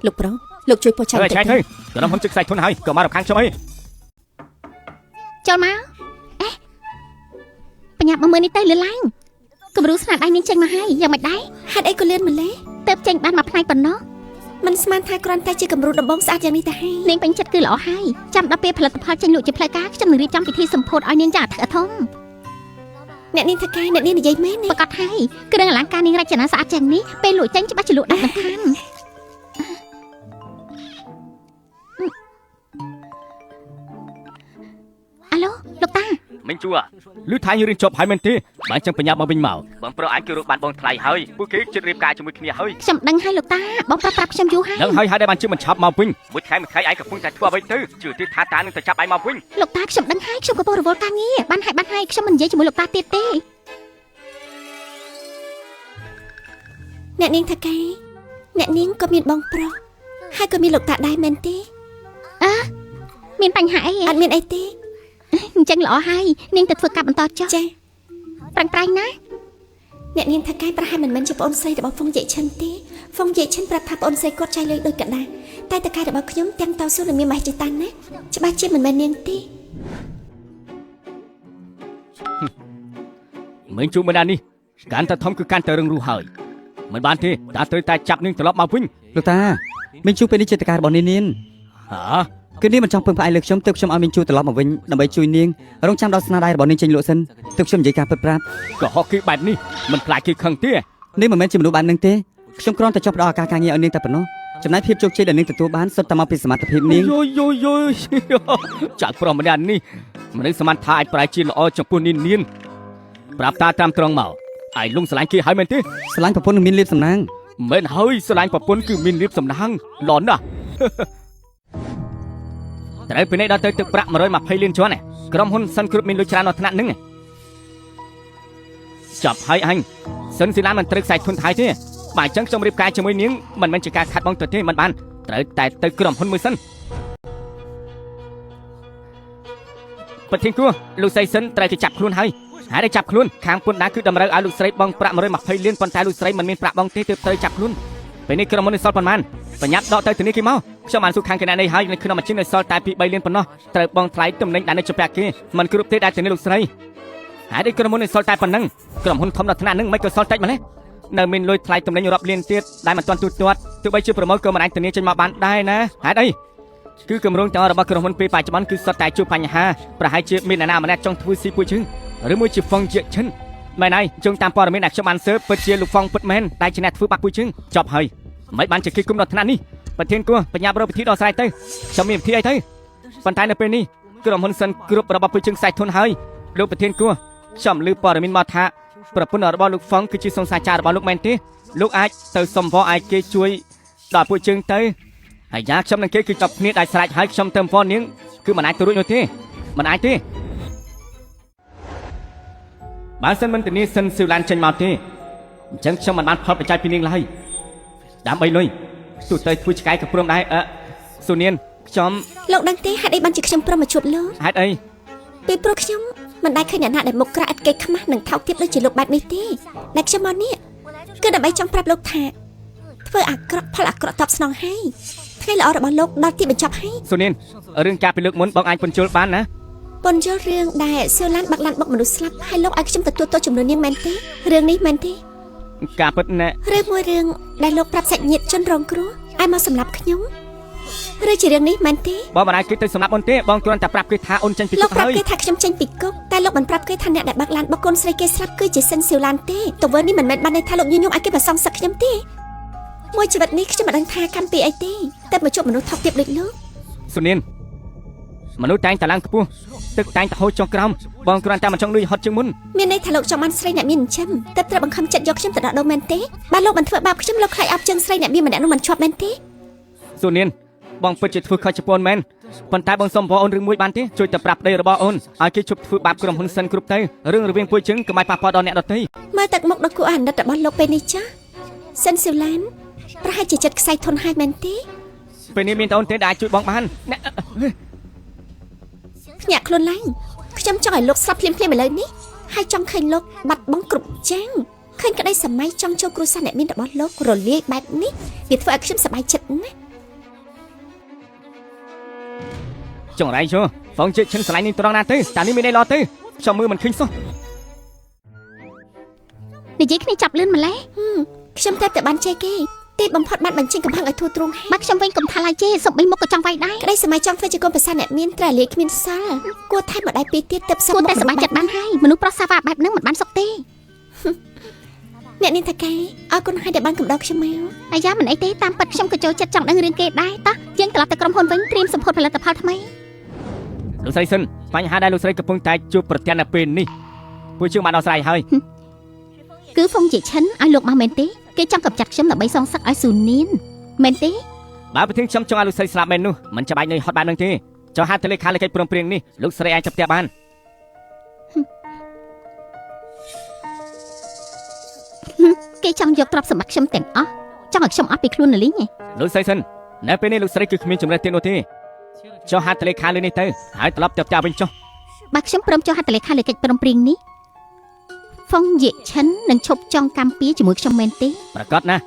លោកប្រុសលោកជួយពោះចៅ ហើយ បន្តិច ឆែកទៅក្រុមហ៊ុនជឹកខ្សែធនហើយក៏មករំខានខ្ញុំអី ចូលមកអេបញ្ញាប់មកមើលនេះទៅលឿនឡើងគំរូស្នាដៃនាងចេញមកហើយយ៉ាងម៉េចដែរ ហេតុអីក៏លឿនម្ល៉េះ ទៅចេញបានមួយផ្នែកប៉ុណ្ណោះ មិនស្មានថាគ្រាន់តែជាគំរូដំបងស្អាតយ៉ាងនេះទៅហើយ នាងពេញចិត្តគឺល្អហើយចាំដល់ពេលផលិតផលចេញលក់ជាផ្លូវការខ្ញុំនឹងរៀបចំពិធីសម្ពោធឲ្យនាងយ៉ាងអធិកអធម អ្នកនាងថាកែអ្នកនាងនិយាយមែនទេ ប្រកាសហើយគ្រឿងអលង្ការនាងរចនាស្អាតជាងនេះពេលលក់ចេញច្បាស់ជាលក់ដាច់មិនខានអាឡូលោកតា មិញជួឮថាយើងរៀនចប់ហើយមែនទេបើចឹងបញ្ញាប់មកវិញមកបងប្រុសអញគឺរកបានបងថ្លៃហើយពួកគេជិតរៀបការជាមួយគ្នាហើយ ខ្ញុំដឹងហើយលោកតាបងប្រាប់ប្រាប់ខ្ញុំយូរហើយ ដឹងហើយហើយដែលបានជិះមិនឆាប់មកវិញមួយថ្ងៃមួយថ្ងៃឯងកំពុងតែធ្វើអ្វីទៅជឿទៀតថាតានឹងទៅចាប់ឯងមកវិញ លោកតាខ្ញុំដឹងហើយខ្ញុំកំពុងរវល់ការងារបានហើយបានហើយខ្ញុំមិននិយាយជាមួយលោកតាទៀតទេ អ្នកនាងថាកែអ្នកនាងក៏មានបងប្រុសហើយក៏មានលោកតាដែរមែនទេ មានបញ្ហាអី អត់មានអីទេ អញ្ចឹងល្អហើយនាងទៅធ្វើការបន្តចុះ ចា ប្រឹងប្រែងណា អ្នកនាងថាកែប្រហែលមិនមែនជាប្អូនស្រីរបស់ហ្វុងយេឈិនទេហ្វុងយេឈិនប្រាប់ថាប្អូនស្រីគាត់ចាយលុយដូចកណ្ដាលតែតកែរបស់ខ្ញុំទាំងតស៊ូនឹងមានមហិច្ឆតាណាច្បាស់ជាមិនមែននាងទេ មិញជួមិនដានេះកាន់តែធំគឺកាន់តែរឹងរូសហើយមិនបានទេតាត្រូវតែចាប់នាងត្រឡប់មកវិញ លោកតាមីងជូពេលនេះជាតការរបស់នាងនាង ហា គឺនាងមិនចង់ពឹងផ្អែកលើខ្ញុំទើបខ្ញុំឲ្យមីងជូត្រឡប់មកវិញដើម្បីជួយនាងរងចាំដល់ស្នាដៃរបស់នាងចេញលក់សិនទើបខ្ញុំនិយាយការពិតប្រាប់ កុហកគេបែបនេះមិនខ្លាចគេខឹងទេ នាងមិនមែនជាមនុស្សបែបហ្នឹងទេខ្ញុំគ្រាន់តែចង់ផ្ដល់ឱកាសការងារឲ្យនាងតែប៉ុណ្ណោះចំណែកភាពជោគជ័យដែលនាងទទួលបានសុទ្ធតែមកពីសមត្ថភាពនាង យយយយយ ចៅប្រុសម្នាក់នេះមនុស្សសមត្ថថាអាចប្រែជាល្អចំពោះនាងនាងប្រាប់តាតាមត្រង់មកឯងលងស្រឡាញ់គេហើយមែនទេ ស្រឡាញ់ប្រពន្ធនឹងមានលៀបសំណាង មែនហើយស្រឡាញ់ប្រពន្ធគឺមានលៀបសំណាងឡនណាស់ ត្រូវពេលនេះដល់ទៅទឹកប្រាក់120លានជន់ក្រុមហ៊ុនសិនគ្រប់មានលុយច្រើនដល់ថ្នាក់ហ្នឹងចាប់ហើយអញសិនស៊ីឡានមិនត្រូវខ្សែធនថៃទេបើអញ្ចឹងខ្ញុំរៀបការជាមួយនាងមិនមែនជាការខាត់បងទៅទេមិនបានត្រូវតែទៅក្រុមហ៊ុនមួយសិនប្រធានគួរលោកស្រីសិនត្រូវគេចាប់ខ្លួនហើយហើយได้ចាប់ខ្លួនខាងពន្ធដារគឺតម្រូវឲ្យលោកស្រីបង់ប្រាក់120លានប៉ុន្តែលោកស្រីមិនមានប្រាក់បង់ទេទើបត្រូវចាប់ខ្លួនពេលនេះក្រុមហ៊ុននេះសល់ប៉ុន្មានបញ្ញាប់ដកទៅធនាគារមកខ្ញុំបានសួរខាងគណនេយ្យហើយនៅក្នុងបញ្ជីនៅសល់តែពី3លានប៉ុណ្ណោះត្រូវបង់ថ្លៃទំនិញដែលនៅជាពាក់គេមិនគ្រប់ទេដែលធានាលោកស្រីហើយនេះក្រុមហ៊ុននេះសល់តែប៉ុណ្ណឹងក្រុមហ៊ុនធំដល់ថ្នាក់ហ្នឹងមិនក៏សល់តិចម្ល៉េះនៅមានលុយថ្លៃទំនិញរាប់លានទៀតដែលមិនទាន់ទូទាត់ទោះបីជាប្រមូលក៏មិនអាចធានាចេញមកបានដែរណាហេតុអីគឺគម្រោងទាំងអស់របស់ក្រុមហ៊ុនពេលបច្ចុប្បន្នគឺសុទ្ធតែជួបបញ្ហាប្រហែលជាមានអ្នកណាម្នាក់ចង់ធ្វើស៊ីពួកជើងឬមួយជាហ្វុងជាឈិនមែនហើយជើងតាមព័ត៌មានដែលខ្ញុំបានស៊ើបពិតជាលោកហ្វុងពិតមែនតែជាអ្នកធ្វើបាបពួកជើងចប់ហើយមិនបានជាគេគុំដល់ថ្នាក់នេះប្រធានគួរបញ្ញាប់រកវិធីដោះស្រាយទៅខ្ញុំមានវិធីអីទៅប៉ុន្តែនៅពេលនេះ ក្រុមហ៊ុនសិនគ្រប់របស់ពួកជើងខ្សែធនហើយលោកប្រធានគួរខ្ញុំឮព័ត៌មានមកថាប្រពន្ធរបស់លោកហ្វុងគឺជាសង្សារចារបស់លោកមែនទេលោកអាចទៅសុំវឲ្យគេជួយដល់ពួកជើងទៅហើយយ៉ាខ្ញុំនិងគេគឺចាប់គ្នាដាច់ស្រេចហើយខ្ញុំទៅវនាងគឺមិនអាចទៅរួចនោះទេមិនអាចទេបើសិនមិនធានាសិនស៊ីវឡានចេញមកទេអញ្ចឹងខ្ញុំមិនបានផលប្រយោជន៍ពីនាងឡើយដើម្បីលុយទោះទៅធ្វើឆ្កែក៏ព្រមដែរអឺស៊ូនានខ្ញុំ លោកដឹងទេហេតុអីបានជាខ្ញុំព្រមមកជួបលោក ហេតុអី ពីព្រោះខ្ញុំមិនដែលឃើញអ្នកណាដែលមុខក្រាក់ឥតគេខ្មាស់និងថោកទាបដូចជាលោកបែបនេះទេដែលខ្ញុំមកនេះគឺដើម្បីចង់ប្រាប់លោកថាធ្វើអាក្រក់ផលអាក្រក់តបស្នងហើយថ្ងៃល្អរបស់លោកដល់ទីបញ្ចប់ហើយ ស៊ូនានរឿងការពីលើកមុនបងអាចពន្យល់បានណា ពន្យល់រឿងដែលសៀវឡានបាក់ឡានបុកមនុស្សស្លាប់ហើយលោកឲ្យខ្ញុំទទួលទោសចំនួននាងមែនទេរឿងនេះមែនទេ ការពិតណែ ឬមួយរឿងដែលលោកប្រាប់សាច់ញាតិជនរងគ្រោះឲ្យមកសម្លាប់ខ្ញុំឬជារឿងនេះមែនទេ បងមិនអាចគិតទៅសម្លាប់អូនទេបងគ្រាន់តែប្រាប់គេថាអូនចេញពី លោកប្រាប់ គុកហើយ គេថាខ្ញុំចេញពីគុកតែលោកមិនប្រាប់គេថាអ្នកដែលបាក់ឡានបុកកូនស្រីគេស្លាប់គឺជាសិនសៀវឡានទេទង្វើនេះមិនមែនបានន័យថាលោកញុះញង់ឲ្យគេប្រសងសឹកខ្ញុំទេមួយជីវិតនេះខ្ញុំមិនដឹងថាកម្មពីអីទេតែមកជួបមនុស្សថោកទាបដូចលោក ស៊ូនានមនុស្សតែងតែឡើងខ្ពស់ទឹកតែងតែហូរចុះក្រោមបងគ្រាន់តែមិនចង់លុយហត់ជាងមុន មានន័យថាលោកចង់បានស្រីអ្នកមានចិញ្ចឹមតែត្រូវបង្ខំចិត្តយកខ្ញុំទៅដកដូងមែនទេបើលោកមិនធ្វើបាបខ្ញុំលោកខ្លាចអបជើងស្រីអ្នកមានម្នាក់នោះមិនជាប់មែនទេ ស៊ូនានបងពិតជាធ្វើខុសចំពោះអូនមែនប៉ុន្តែបងសុំបងអូនរឿងមួយបានទេជួយតែប្រាប់ប្តីរបស់អូនឲ្យគេជប់ធ្វើបាបក្រុមហ៊ុនសិនគ្រប់ទៅរឿងរវាងពួកជើងកុំឲ្យប៉ះពាល់ដល់អ្នកដទៃ មើលទឹកមុខដ៏គួរឲ្យអាណិតរបស់លោកពេលនេះចាស់សិនសៀវឡានប្រហែលជាចិត្តខ្សែធនហើយមែនទេ ពេលនេះមានតែអូនទេដែលអាចជួយបងបានអ្នក ភ្ញាក់ខ្លួនឡើងខ្ញុំចង់ឲ្យលោកស្លាប់ភ្លាមៗឥឡូវនេះហើយចង់ឃើញលោកបាត់បង់គ្រប់ចាងឃើញក្តីសម័យចង់ចូលគ្រួសារអ្នកមានរបស់លោករលាយបែបនេះវាធ្វើឲ្យខ្ញុំសប្បាយចិត្តណាស់ ចង្រៃជោហ្វងជិឈិនស្រឡាញ់នេះត្រង់ណាទេតានេះមានអីល្អទេខ្ញុំមើលមិនឃើញសោះ និយាយគ្នាចាប់លឿនម្លេះ ខ្ញុំតែតែបានជ័យគេទីបំផុតបានបញ្ចេញកំហឹងឲ្យធូរទ្រូងហើយ បើខ្ញុំវិញកុំថាឡើយទេសំបីមុខក៏ចង់វាយដែរ ក្តីសម័យចង់ធ្វើជាកូនប្រសារអ្នកមានត្រូវលាយគ្មានសល់គួរថែមម្ដាយពីរទៀតទៅផ្សឹក គួរតែសប្បាយចិត្តបានហើយមនុស្សប្រុសសាវ៉ាបែបហ្នឹងមិនបានសុខទេ អ្នកនាងថកែអរគុណហើយដែលបានកំដរខ្ញុំមក អាយ៉ាមិនអីទេតាមពិតខ្ញុំក៏ចូលចិត្តចង់ដឹងរឿងគេដែរតោះយើងត្រឡប់ទៅក្រុមហ៊ុនវិញត្រៀមសម្ពោធផលិតផលថ្មី លោកស្រីសិនបញ្ហាដែលលោកស្រីកំពុងតែជួបប្រទះនៅពេលនេះពួកជើងបានដោះស្រាយហើយ គឺហ្វុងជាឈិនឲ្យលោកមកមែនទេគេចង់កម្ចាត់ខ្ញុំដើម្បីសងសឹកឲ្យស៊ូនីនមែនទេ បើប្រធានខ្ញុំចង់ឲ្យលោកស្រីស្លាប់មែននោះមិនចាំបាច់នៅហត់បែបហ្នឹងទេចុះហត្ថលេខាលើកិច្ចព្រមព្រៀងនេះលោកស្រីអាចទៅផ្ទះបាន គេចង់យកទ្រព្យសម្បត្តិខ្ញុំទាំងអស់ចង់ឲ្យខ្ញុំអស់ពីខ្លួននលីងឯង លោកស្រីសិននៅពេលនេះលោកស្រីគឺគ្មានជំរឿនទៀតនោះទេចុះហត្ថលេខាលើនេះទៅហើយត្រឡប់ទៅផ្ទះវិញចុះ បើខ្ញុំព្រមចុះហត្ថលេខាលើកិច្ចព្រមព្រៀងនេះហ្វុងយេឈិននឹងឈប់ចង់កម្មពៀជាមួយខ្ញុំមែនទេ ប្រកាសណាស់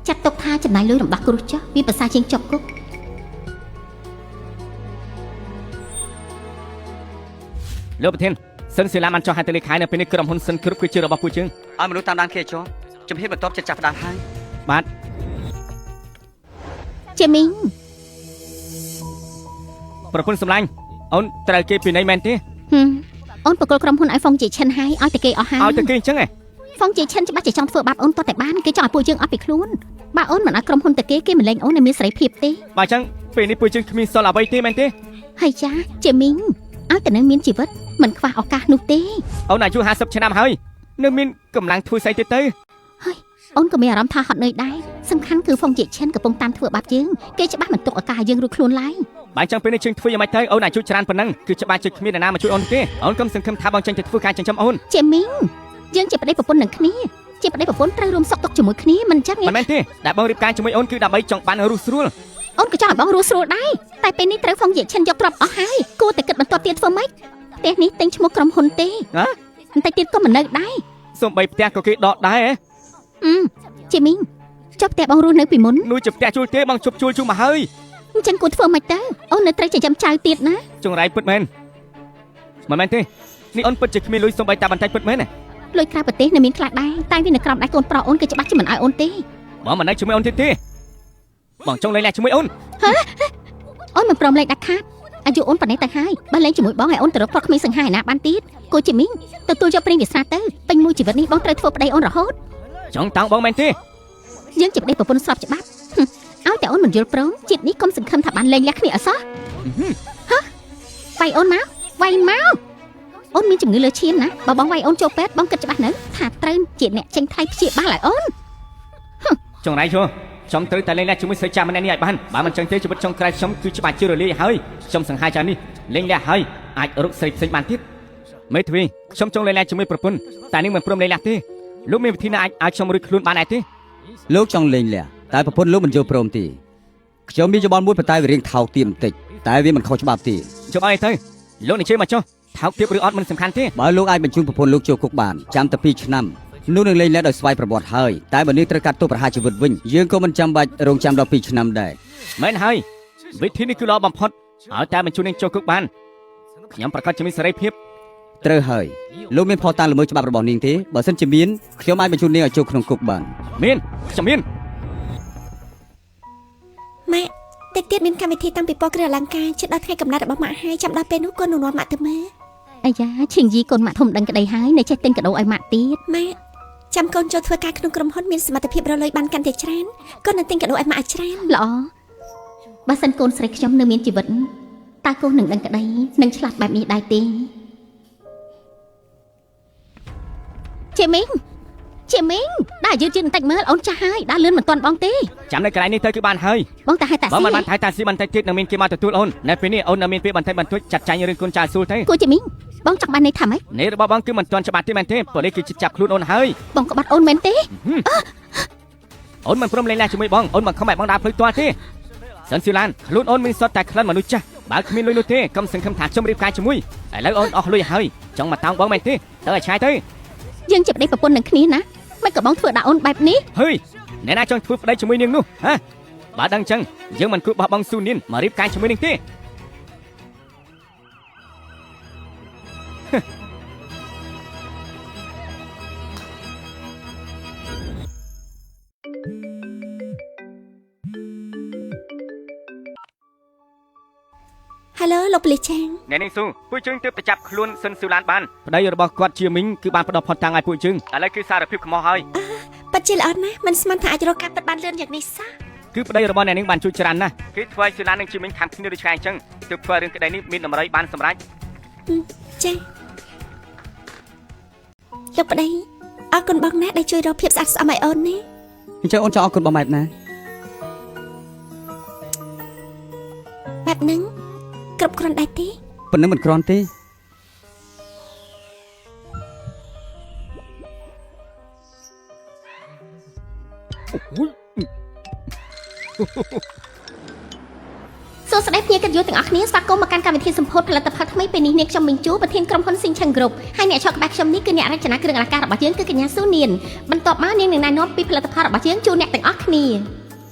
ចាត់ទុកថាចំណាយលុយរំដោះគ្រោះចុះវាប្រសើរជាងជាប់គុក លោកប្រធានសិនសិលាបានចុះហត្ថលេខានៅពេលនេះក្រុមហ៊ុនសិនគ្រប់គឺជារបស់ពួកជើង ឲ្យមនុស្សតាមដានគេឲ្យជាប់ជំហានបន្ទាប់ចិត្តចាប់ផ្ដើមហើយ បាទ ជាមីង ប្រពន្ធសម្លាញ់អូនត្រូវគេពីណីមែនទេ ហឹមអូនបកគលក្រុមហ៊ុនឲ្យហ្វុងជាឈិនហើយឲ្យតែគេអស់ហើយ ឲ្យតែគេអញ្ចឹងឯង ហ្វុងជាឈិនច្បាស់ជាចង់ធ្វើបាបអូនតតែបានគេចង់ឲ្យពួកយើងអស់ពីខ្លួនបើអូនមិនឲ្យក្រុមហ៊ុនតែគេគេមិនលែងអូនឲ្យមានសេរីភាពទេ បើអញ្ចឹងពេលនេះពួកជើងគ្មានសល់អ្វីទេមែនទេ ហើយចាជាមីងឲ្យតែនឹងមានជីវិតមិនខ្វះឱកាសនោះទេ អូនអាយុ50ឆ្នាំហើយនៅមានកម្លាំងធ្វើស្អីទៀតទៅ អូនក៏មានអារម្មណ៍ថាហត់នឿយដែរសំខាន់គឺហ្វុងជាឈិនកំពុងតាមធ្វើបាបយើងគេច្បាស់មិនទុកឱកាសឲ្យយើងរួចខ្លួនឡើយ បើអញ្ចឹងពេលនេះជើងធ្វើយ៉ាងម៉េចទៅអូនអាយុច្រើនប៉ុណ្ណឹងគឺច្បាស់ជាគ្មានអ្នកណាមកជួយអូនទេអូនកុំសង្ឃឹមថាបងចេញទៅធ្វើការចិញ្ចឹមអូន ជាមីងយើងជាប្តីប្រពន្ធនឹងគ្នាជាប្តីប្រពន្ធត្រូវរួមសុខទុក្ខជាមួយគ្នាមិនអញ្ចឹងទេ មិនមែនទេដែលបងរៀបការជាមួយអូនគឺដើម្បីចង់បានរស់ស្រួល អូនក៏ចង់ឲ្យបងរស់ស្រួលដែរតែពេលនេះត្រូវហ្វុងយេឈិនយកទ្រព្យអស់ហើយគួរតែគិតបន្ទាប់ទៀតធ្វើម៉េចផ្ទះនេះទិញឈ្មោះក្រុមហ៊ុនទេ ហ៎ បន្តិចទៀតក៏មិននៅដែរ សំបីផ្ទះក៏គេដកដែរហ៎ អឺជាមីងចុះផ្ទះបងរស់នៅពីមុន នោះជាផ្ទះជួលទេបងជប់ជួលជូរមកហើយ អញ្ចឹងគួរធ្វើម៉េចទៅអូននៅត្រូវចិញ្ចឹមចៅទៀតណា ចង្រៃពិតមែនមិនមែនទេនេះអូនពិតជាគ្មានលុយសំបីតែបន្តិចពិតមែនណា លុយក្រៅប្រទេសនៅមានខ្លះដែរតែវានៅក្រោមដៃកូនប្រុសអូនគេច្បាស់ជាមិនឲ្យអូនទេ បងមិននៅជាមួយអូនទៀតទេបងចង់លេងលះជាមួយអូន អូនមិនព្រមលេងដាច់ខាតអាយុអូនប៉ុណ្ណេះទៅហើយបើលេងជាមួយបងឲ្យអូនទៅរកប្រុសក្មេងសង្ហាឯណាបានទៀតគូជាមីងទទួលយកព្រេងវាសនាទៅពេញមួយជីវិតនេះបងត្រូវធ្វើប្តីអូនរហូត ចង់តោងបងមែនទេ យើងជាប្តីប្រពន្ធស្របច្បាប់ហឹមឲ្យតែអូនមិនយល់ព្រមជាតិនេះកុំសង្ឃឹមថាបានលេងលះគ្នាអសោះហ៎ វាយអូនមកវាយមកអូនមានជំងឺលើឈាមណាបើបងវាយអូនចូលពេទ្យបងគិតច្បាស់នៅថាត្រូវជាអ្នកចេញថ្លៃព្យាបាលឲ្យអូន ចង្រៃជោខ្ញុំត្រូវតែលេងលះជាមួយស្រីចាស់ម្នាក់នេះឲ្យបានបើមិនចឹងទេជីវិតចុងក្រោយខ្ញុំគឺច្បាស់ជារលាយហើយខ្ញុំសង្ហាចាស់នេះលេងលះហើយអាចរកស្រីផ្សេងបានទៀតមេធាវីខ្ញុំចង់លេងលះជាមួយប្រពន្ធតែនាងមិនព្រមលេងលះទេលោកមានវិធីណាអាចឲ្យខ្ញុំរួចខ្លួនបានដែរទេ លោកចង់លេងលះតែប្រពន្ធលោកមិនយល់ព្រមទេខ្ញុំមានយោបល់មួយប៉ុន្តែវារៀងថោកទាបបន្តិចតែវាមិនខុសច្បាប់ទេ ជប់អីទៅលោកនិយាយមកចុះថោកទាបឬអត់មិនសំខាន់ទេ បើលោកអាចបញ្ជូនប្រពន្ធលោកចូលគុកបានចាំតែ2ឆ្នាំនោះនឹងលេងលះដោយស្វ័យប្រវត្តិហើយតែបើនាងត្រូវកាត់ទោសប្រហារជីវិតវិញយើងក៏មិនចាំបាច់រងចាំដល់2ឆ្នាំដែរ មែនហើយវិធីនេះគឺល្អបំផុតឲ្យតែបញ្ជូននាងចូលគុកបានខ្ញុំប្រកាសជាមានសេរីភាព ត្រូវហើយលោកមានផុសតាងល្មើសច្បាប់របស់នាងទេបើសិនជាមានខ្ញុំអាចបញ្ជូននាងឲ្យចូលក្នុងគុកបាន មានខ្ញុំមាន ម៉ាក់តិចទៀតមានកម្មវិធីតាំងពិព័រណ៍គ្រឿងអលង្ការជិតដល់ថ្ងៃកំណត់របស់ម៉ាក់ហើយចាំដល់ពេលនោះកូននឹងនាំម៉ាក់ទៅមើល អាយ៉ាឈៀងយីកូនម៉ាក់ធំដឹងក្តីហើយនៅចេះទិញកាដូឲ្យម៉ាក់ទៀត ម៉ាក់ចាំកូនចូលធ្វើការក្នុងក្រុមហ៊ុនមានសមត្ថភាពរកលុយបានកាន់តែច្រើនកូននឹងទិញកាដូឲ្យម៉ាក់ឲ្យច្រើន ល្អបើសិនកូនស្រីខ្ញុំនៅមានជីវិតតើកូននឹងដឹងក្តីនឹងឆ្លាតបែបនេះដែរទេជាមីងជាមីងដើរយឺតយឺតបន្តិចមើលអូនចាស់ហើយដើរលឿនមិនទាន់បងទេ ចាំនៅកន្លែងនេះទៅគឺបានហើយ បងតាឲ្យតា បើ ស៊ី មិនបានថៃតាស៊ីបន្តិចទៀតនឹងមានគេមកទទួលអូននៅពេលនេះអូននៅមានពេលបន្តិចបន្តួចចាត់ចែងរឿងគុណចាសួរទៅ គូជាមីងបងចង់បានន័យថាម៉េច នេះរបស់បងគឺមិនទាន់ច្បាស់ទេមែនទេប៉ូលីសគឺជិតចាប់ខ្លួនអូនហើយ បងក្បាត់អូនមែនទេ អូនមិនព្រមលេងលះជាមួយបងអូនមិនខំឲ្យបងដើរផ្លូវទាល់ទេសិនស៊ីឡានខ្លួនអូនមានសុទ្ធតែក្លិនមនុស្សចាស់បើគ្មានលុយនោះទេកុំសង្ឃឹមថាខ្ញុំរៀបការជាមួយឥឡូវអូនអស់លុយហើយចង់មកតោងបងមែនទេទៅឲ្យឆ្ងាយទៅ យើងជាប្តីប្រពន្ធនឹងគ្នាណាមិនក៏បងធ្វើដាក់អូនបែបនេះ ហើយអ្នកណាចង់ធ្វើប្តីជាមួយនាងនោះហ៎បើដឹងចឹងយើងមិនគួរបោះបង់ស៊ូនីនមករៀបការជាមួយនាងទេ ហៅឡូលោកប៉ូលីសចាង អ្នកនាងស៊ូពួកជើងទើបទៅចាប់ខ្លួនស៊ិនស៊ូឡានបានប្តីរបស់គាត់ជាមីងគឺបានផ្ដោះផុតតាំងឲ្យពួកជើងឥឡូវគឺសារភាពខ្មោះហើយ ពិតជាល្អណាស់មិនស្មានថាអាចរកការពិតបានលឿនយ៉ាងនេះសោះ គឺប្តីរបស់អ្នកនាងបានជួយច្រើនណាស់គេធ្វើឲ្យស៊ូឡាននិងជាមីងខាំគ្នាដូចឆ្កែអញ្ចឹងទើបធ្វើឲ្យរឿងក្តីនេះមានតម្រុយបានសម្រេច ចាលោកប្តីអរគុណបងណាស់ដែលជួយរកភាពស្អាតស្អំឲ្យអូនណា អញ្ចឹងអូនចង់អរគុណបងម៉ែបណា បែបហ្នឹងគ្រប់គ្រាន់ដែរទេ ប៉ុណ្ណឹងមិនគ្រាន់ទេ សួស្តីភ្ញៀវកិត្តិយសទាំងអស់គ្នាស្វាគមន៍មកកាន់កម្មវិធីសម្ពោធផលិតផលថ្មីពេលនេះនាងខ្ញុំមីងជូប្រធានក្រុមហ៊ុនស៊ីងឆឹងគ្រប់ហើយអ្នកឈរក្បែរខ្ញុំនេះគឺអ្នករចនាគ្រឿងអលង្ការរបស់យើងគឺកញ្ញាស៊ូនានបន្ទាប់មកនាងនឹងណែនាំពីផលិតផលរបស់យើងជូនអ្នកទាំងអស់គ្នា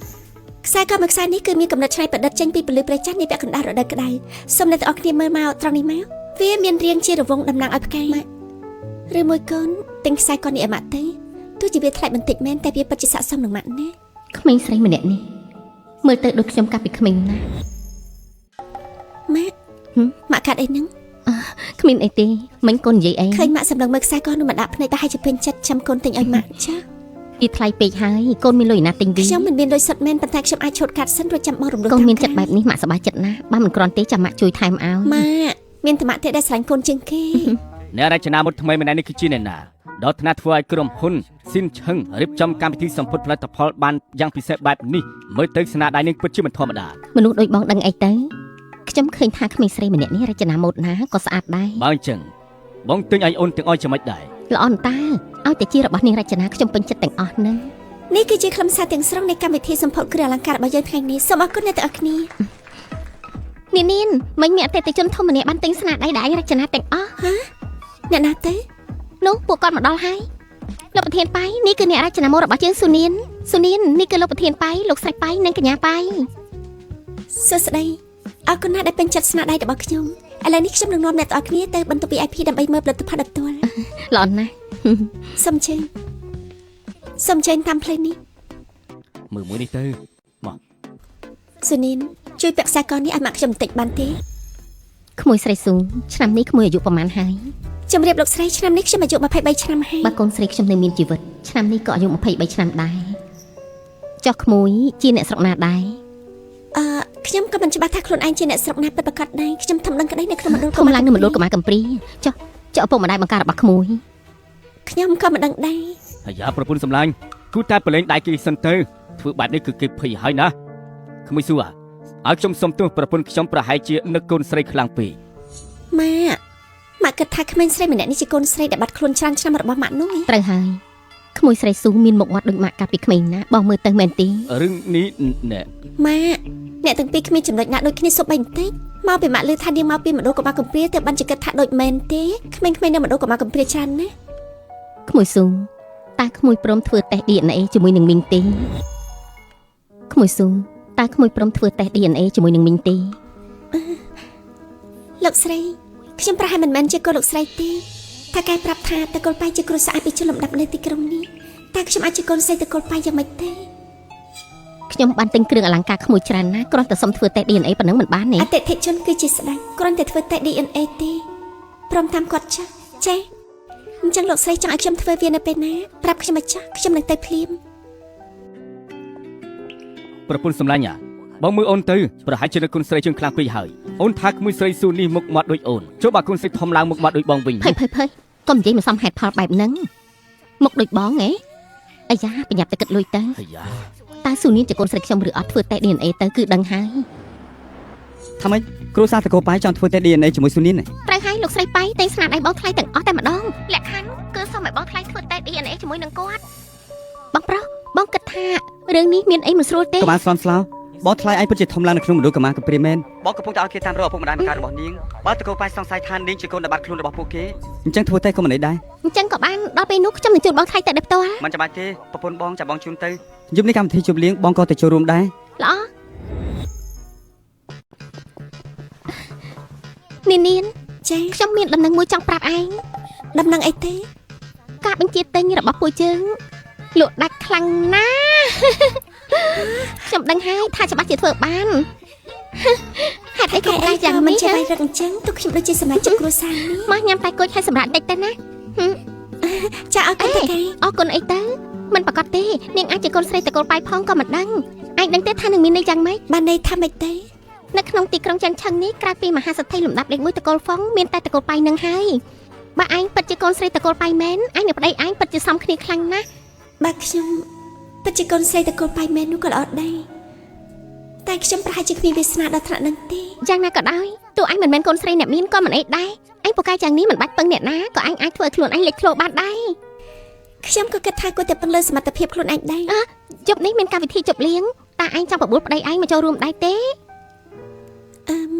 ខ្សែកមួយខ្សែនេះគឺមានកំណត់ច្នៃប្រឌិតចេញពីពលិព្រះច័ន្ទនៃពាក់កណ្ដាលរដូវក្តៅសូមអ្នកទាំងអស់គ្នាមើលមកត្រង់នេះមកវាមានរាងជារង្វង់តំណាងឲ្យផ្កាយម៉ាក់ឬមួយកូនទិញខ្សែកនេះឲ្យម៉ាក់ទៅទោះជាវាថ្លៃបន្តិចមែនតែវាពិតជាស័ក្តិសមនឹងម៉ាក់ណា ក្មេងស្រីម្នាក់នេះមើលទៅដូចខ្ញុំកាលពីក្មេងណាស់ ម៉ាក់ ហឹម ម៉ាក់កាត់អីហ្នឹង គ្មានអីទេមិញកូននិយាយអី ឃើញម៉ាក់សម្លឹងមើលខ្សែកនោះមកដាក់ភ្នែកប្រហែលជាពេញចិត្តចាំកូនទិញឲ្យម៉ាក់ចា វាថ្លៃពេកហើយកូនមានលុយណាទិញវិញ ខ្ញុំមិនមានលុយសុទ្ធមែនប៉ុន្តែខ្ញុំអាចឆូតកាត់សិនរួចចាំបង់រំលោះ កូនមាន តាម ចិត្តបែបនេះម៉ាក់សប្បាយចិត្តណាស់បើមិនគ្រាន់ទេចាំម៉ាក់ជួយថែមឲ្យ ម៉ាក់មានតម៉ាក់ទេដែលស្រឡាញ់កូនជាងគេ អ្នករចនាមុតថ្មីម្នាក់នេះគឺជាអ្នកណាដល់ថ្នាក់ធ្វើឲ្យក្រុមហ៊ុនស៊ីនឆឹងរៀបចំកម្មវិធីសម្ពុតផលិតផលបានយ៉ាងពិសេសបែបនេះមើលទៅស្នាដៃនេះពិតជាមិនធម្មតា មនុស្សដូចបងដឹងអីទៅខ្ញុំឃើញថាក្មេងស្រីម្នាក់នេះរចនាម៉ូដណាក៏ស្អាតដែរ បើអញ្ចឹងបងទិញឲ្យអូនទាំងអស់យ៉ាងម៉េចដែរ ល្អអន្តាឲ្យតែជារបស់នាងរចនាខ្ញុំពេញចិត្តទាំងអស់ហ្នឹង នេះគឺជាខ្លឹមសារទាំងស្រុងនៃកម្មវិធីសម្ពោធគ្រឿងអលង្ការរបស់យើងថ្ងៃនេះសូមអរគុណអ្នកទាំងអស់គ្នា នាងនាងមិញមានអតិថិជនធំម្នាក់បានទិញស្នាដៃដែលឯងរចនាទាំងអស់ អ្នកណាទៅ នោះពួកគាត់មកដល់ហើយលោកប្រធានប៉ៃនេះគឺអ្នករចនាម៉ូដរបស់យើងស៊ូនានស៊ូនាននេះគឺលោកប្រធានប៉ៃលោកស្រីប៉ៃនិងកញ្ញាប៉ៃ សួស្តីអរគុណណាស់ដែលពេញចិត្តស្នាដៃរបស់ខ្ញុំឥឡូវនេះខ្ញុំនឹងនាំអ្នកទាំងអស់គ្នាទៅបន្ទប់ VIP ដើម្បីមើលផលិតផលផ្ទាល់ ល្អណាស់ សូមជើញសូមជើញតាមផ្លូវនេះ មើលមួយនេះទៅ ស៊ូនីនជួយពាក់ខ្សែកនេះឲ្យម៉ាក់ខ្ញុំបន្តិចបានទេ ក្មួយស្រីស៊ូឆ្នាំនេះក្មួយអាយុប្រហែលហើយ ជំរាបលោកស្រីឆ្នាំនេះខ្ញុំអាយុ23ឆ្នាំហើយ បើកូនស្រីខ្ញុំនៅមានជីវិតឆ្នាំនេះក៏អាយុ23ឆ្នាំដែរចុះក្មួយជាអ្នកស្រុកណាដែរ អឺ ខ្ញុំក៏មិនច្បាស់ថាខ្លួនឯងជាអ្នកស្រុកណាពិតប្រាកដដែរខ្ញុំធំដឹងក្តីនៅក្នុងមណ្ឌល ធំឡើងនៅមណ្ឌលកុមារកំព្រាចុះចុះឪពុកម្ដាយបង្ការរបស់ក្មួយ ខ្ញុំក៏មិនដឹងដែរ អាយ៉ាប្រពន្ធសម្លាញ់គូតែប្រឡែងដៃគេសិនទៅធ្វើបែបនេះគឺគេភ័យហើយណាក្មួយសួរឲ្យខ្ញុំសុំទោសប្រពន្ធខ្ញុំប្រហែលជានឹកកូនស្រីខ្លាំងពេក ម៉ាក់ម៉ាក់គិតថាក្មេងស្រីម្នាក់នេះជាកូនស្រីដែលបាត់ខ្លួនច្រើនឆ្នាំរបស់ម៉ាក់នោះឯង ត្រូវហើយក្មួយស្រីស៊ូមានមុខមាត់ដូចម៉ាក់កាលពីក្មេងណាបងមើលទៅមែនទេ រឿងនេះណែ ម៉ាក់អ្នកទាំងពីរគ្មានចំណុចណាដូចគ្នាសូម្បីបន្តិចមកពីម៉ាក់លើថានាងមកពីមណ្ឌលកុមារកំព្រាទើបបានជាគិតថាដូចមែនទេក្មេងៗនៅមណ្ឌលកុមារកំព្រាច្រើនណាស់ ក្មួយស៊ូតើក្មួយព្រមធ្វើតេស្ត DNA ជាមួយនឹងមីងទេក្មួយស៊ូតើក្មួយព្រមធ្វើតេស្ត DNA ជាមួយនឹងមីងទេ លោកស្រីខ្ញុំប្រហែលមិនមែនជាកូនលោកស្រីទេថាកែប្រាប់ថាតកូលប៉ៃជាគ្រួសារអភិជនលំដាប់នៅទីក្រុងនេះតើខ្ញុំអាចជាកូនស្រីតកូលប៉ៃយ៉ាងម៉េចទេ ខ្ញុំបានទិញគ្រឿងអលង្ការក្មួយច្រើនណាស់គ្រាន់តែសុំធ្វើតេស្ត DNA ប៉ុណ្ណឹងមិនបានទេ អតិថិជនគឺជាស្ដេចគ្រាន់តែធ្វើតេស្ត DNA ទេព្រមតាមគាត់ចាស់ចេះអញ្ចឹងលោកស្រីចង់ឲ្យខ្ញុំធ្វើវានៅពេលណាប្រាប់ខ្ញុំមកចាស់ខ្ញុំនឹងទៅភ្លាម ប្រពន្ធសម្លាញ់អាបងមើលអូនទៅប្រហែលជានឹកកូនស្រីជាងខ្លាំងពេកហើយអូនថាក្មួយស្រីស៊ូនេះមុខមាត់ដូចអូនចុះបើកូនស្រីធំឡើងមុខមាត់ដូចបងវិញ ភ័យភ័យភ័យកុំនិយាយមិនសមហេតុផលបែបហ្នឹងមុខដូចបងហ៎អាយ៉ាប្រញាប់តែគិតលុយទៅ អាយ៉ា តើស៊ូនីនជាកូនស្រីខ្ញុំឬអត់ធ្វើតេស្ត DNA ទៅគឺដឹងហើយ ថាម៉េចគ្រួសារតកោប៉ៃចង់ធ្វើតេស្ត DNA ជាមួយស៊ូនីនហ៎ ត្រូវហើយលោកស្រីប៉ៃតែងស្នាដៃបងថ្លៃទាំងអស់តែម្ដងលក្ខខណ្ឌគឺសុំឲ្យបងថ្លៃធ្វើតេស្ត DNA ជាមួយនឹងគាត់បងប្រុសបងគិតថារឿងនេះមានអីមិនស្រួលទេ កុមារស្លន់ស្លោបងថ្លៃឯងពិតជាធំឡើងនៅក្នុងមណ្ឌលកុមារកំព្រាមែនបងកំពុងតែឲ្យគេតាមរកឪពុកម្ដាយបង្កើតរបស់នាងបើតកោប៉ៃសង្ស័យថានាងជាកូនដែលបាត់ខ្លួនរបស់ពួកគេអញ្ចឹងធ្វើតេស្តក៏មិនអីដែរ អញ្ចឹងក៏បានដល់ពេលនោះខ្ញុំនឹងជូនបងថ្លៃទៅដោយផ្ទាល់ មិនចាំបាច់ទេប្រពន្ធបងចាំបងជូនទៅយប់នេះកម្មវិធីជប់លៀងបងក៏ទៅចូលរួមដែរ ល្អនាងនាង ចា ខ្ញុំមានដំណឹងមួយចង់ប្រាប់ឯង ដំណឹងអីទេ ការបញ្ជាទិញរបស់ពួកយើងលក់ដាច់ខ្លាំងណាស់ ខ្ញុំដឹងហើយថាច្បាស់ជាធ្វើបាន ហេតុអីក៏ តែ តែយ៉ាង មិន នេះហ៎ ជាបាយរឹកអញ្ចឹងទុកខ្ញុំដូចជាសមាជិកគ្រួសារនេះ មកញ៉ាំតែគុជឲ្យសម្រាប់តិចទៅណា ចាអរគុណតកែ អរគុណអីទៅមិនប្រកាសទេនាងអាចជាកូនស្រីតកូលប៉ៃផងក៏មិនដឹងឯងដឹងទេថានឹងមានន័យយ៉ាងម៉េច បានន័យថាម៉េចទេ នៅក្នុងទីក្រុងចាន់ឆឹងនេះក្រៅពីមហាសេដ្ឋីលំដាប់លេខ1តកូលហ្វុងមានតែតកូលប៉ៃនឹងហើយបើឯងពិតជាកូនស្រីតកូលប៉ៃមែនឯងនឹងប្តីឯងពិតជាសមគ្នាខ្លាំងណាស់ បើខ្ញុំពិតជាកូនស្រីតកូលប៉ៃមែននោះក៏ល្អដែរតែខ្ញុំប្រហែលជាគ្មានវាសនាដល់ថ្នាក់នឹងទេ យ៉ាងណាក៏ដោយទោះឯងមិនមែនកូនស្រីអ្នកមានក៏មិនអីដែរឯងពូកែយ៉ាងនេះមិនបាច់ពឹងអ្នកណាក៏ឯងអាចធ្វើឲ្យខ្លួនឯងលេចធ្លោបានដែរ ខ្ញុំក៏គិតថាគួរតែពឹងលើសមត្ថភាពខ្លួនឯងដែរ យប់នេះមានកម្មវិធីជប់លៀងតើឯងចង់បបួលប្តីឯងមកចូលរួមដែរទេ អឺម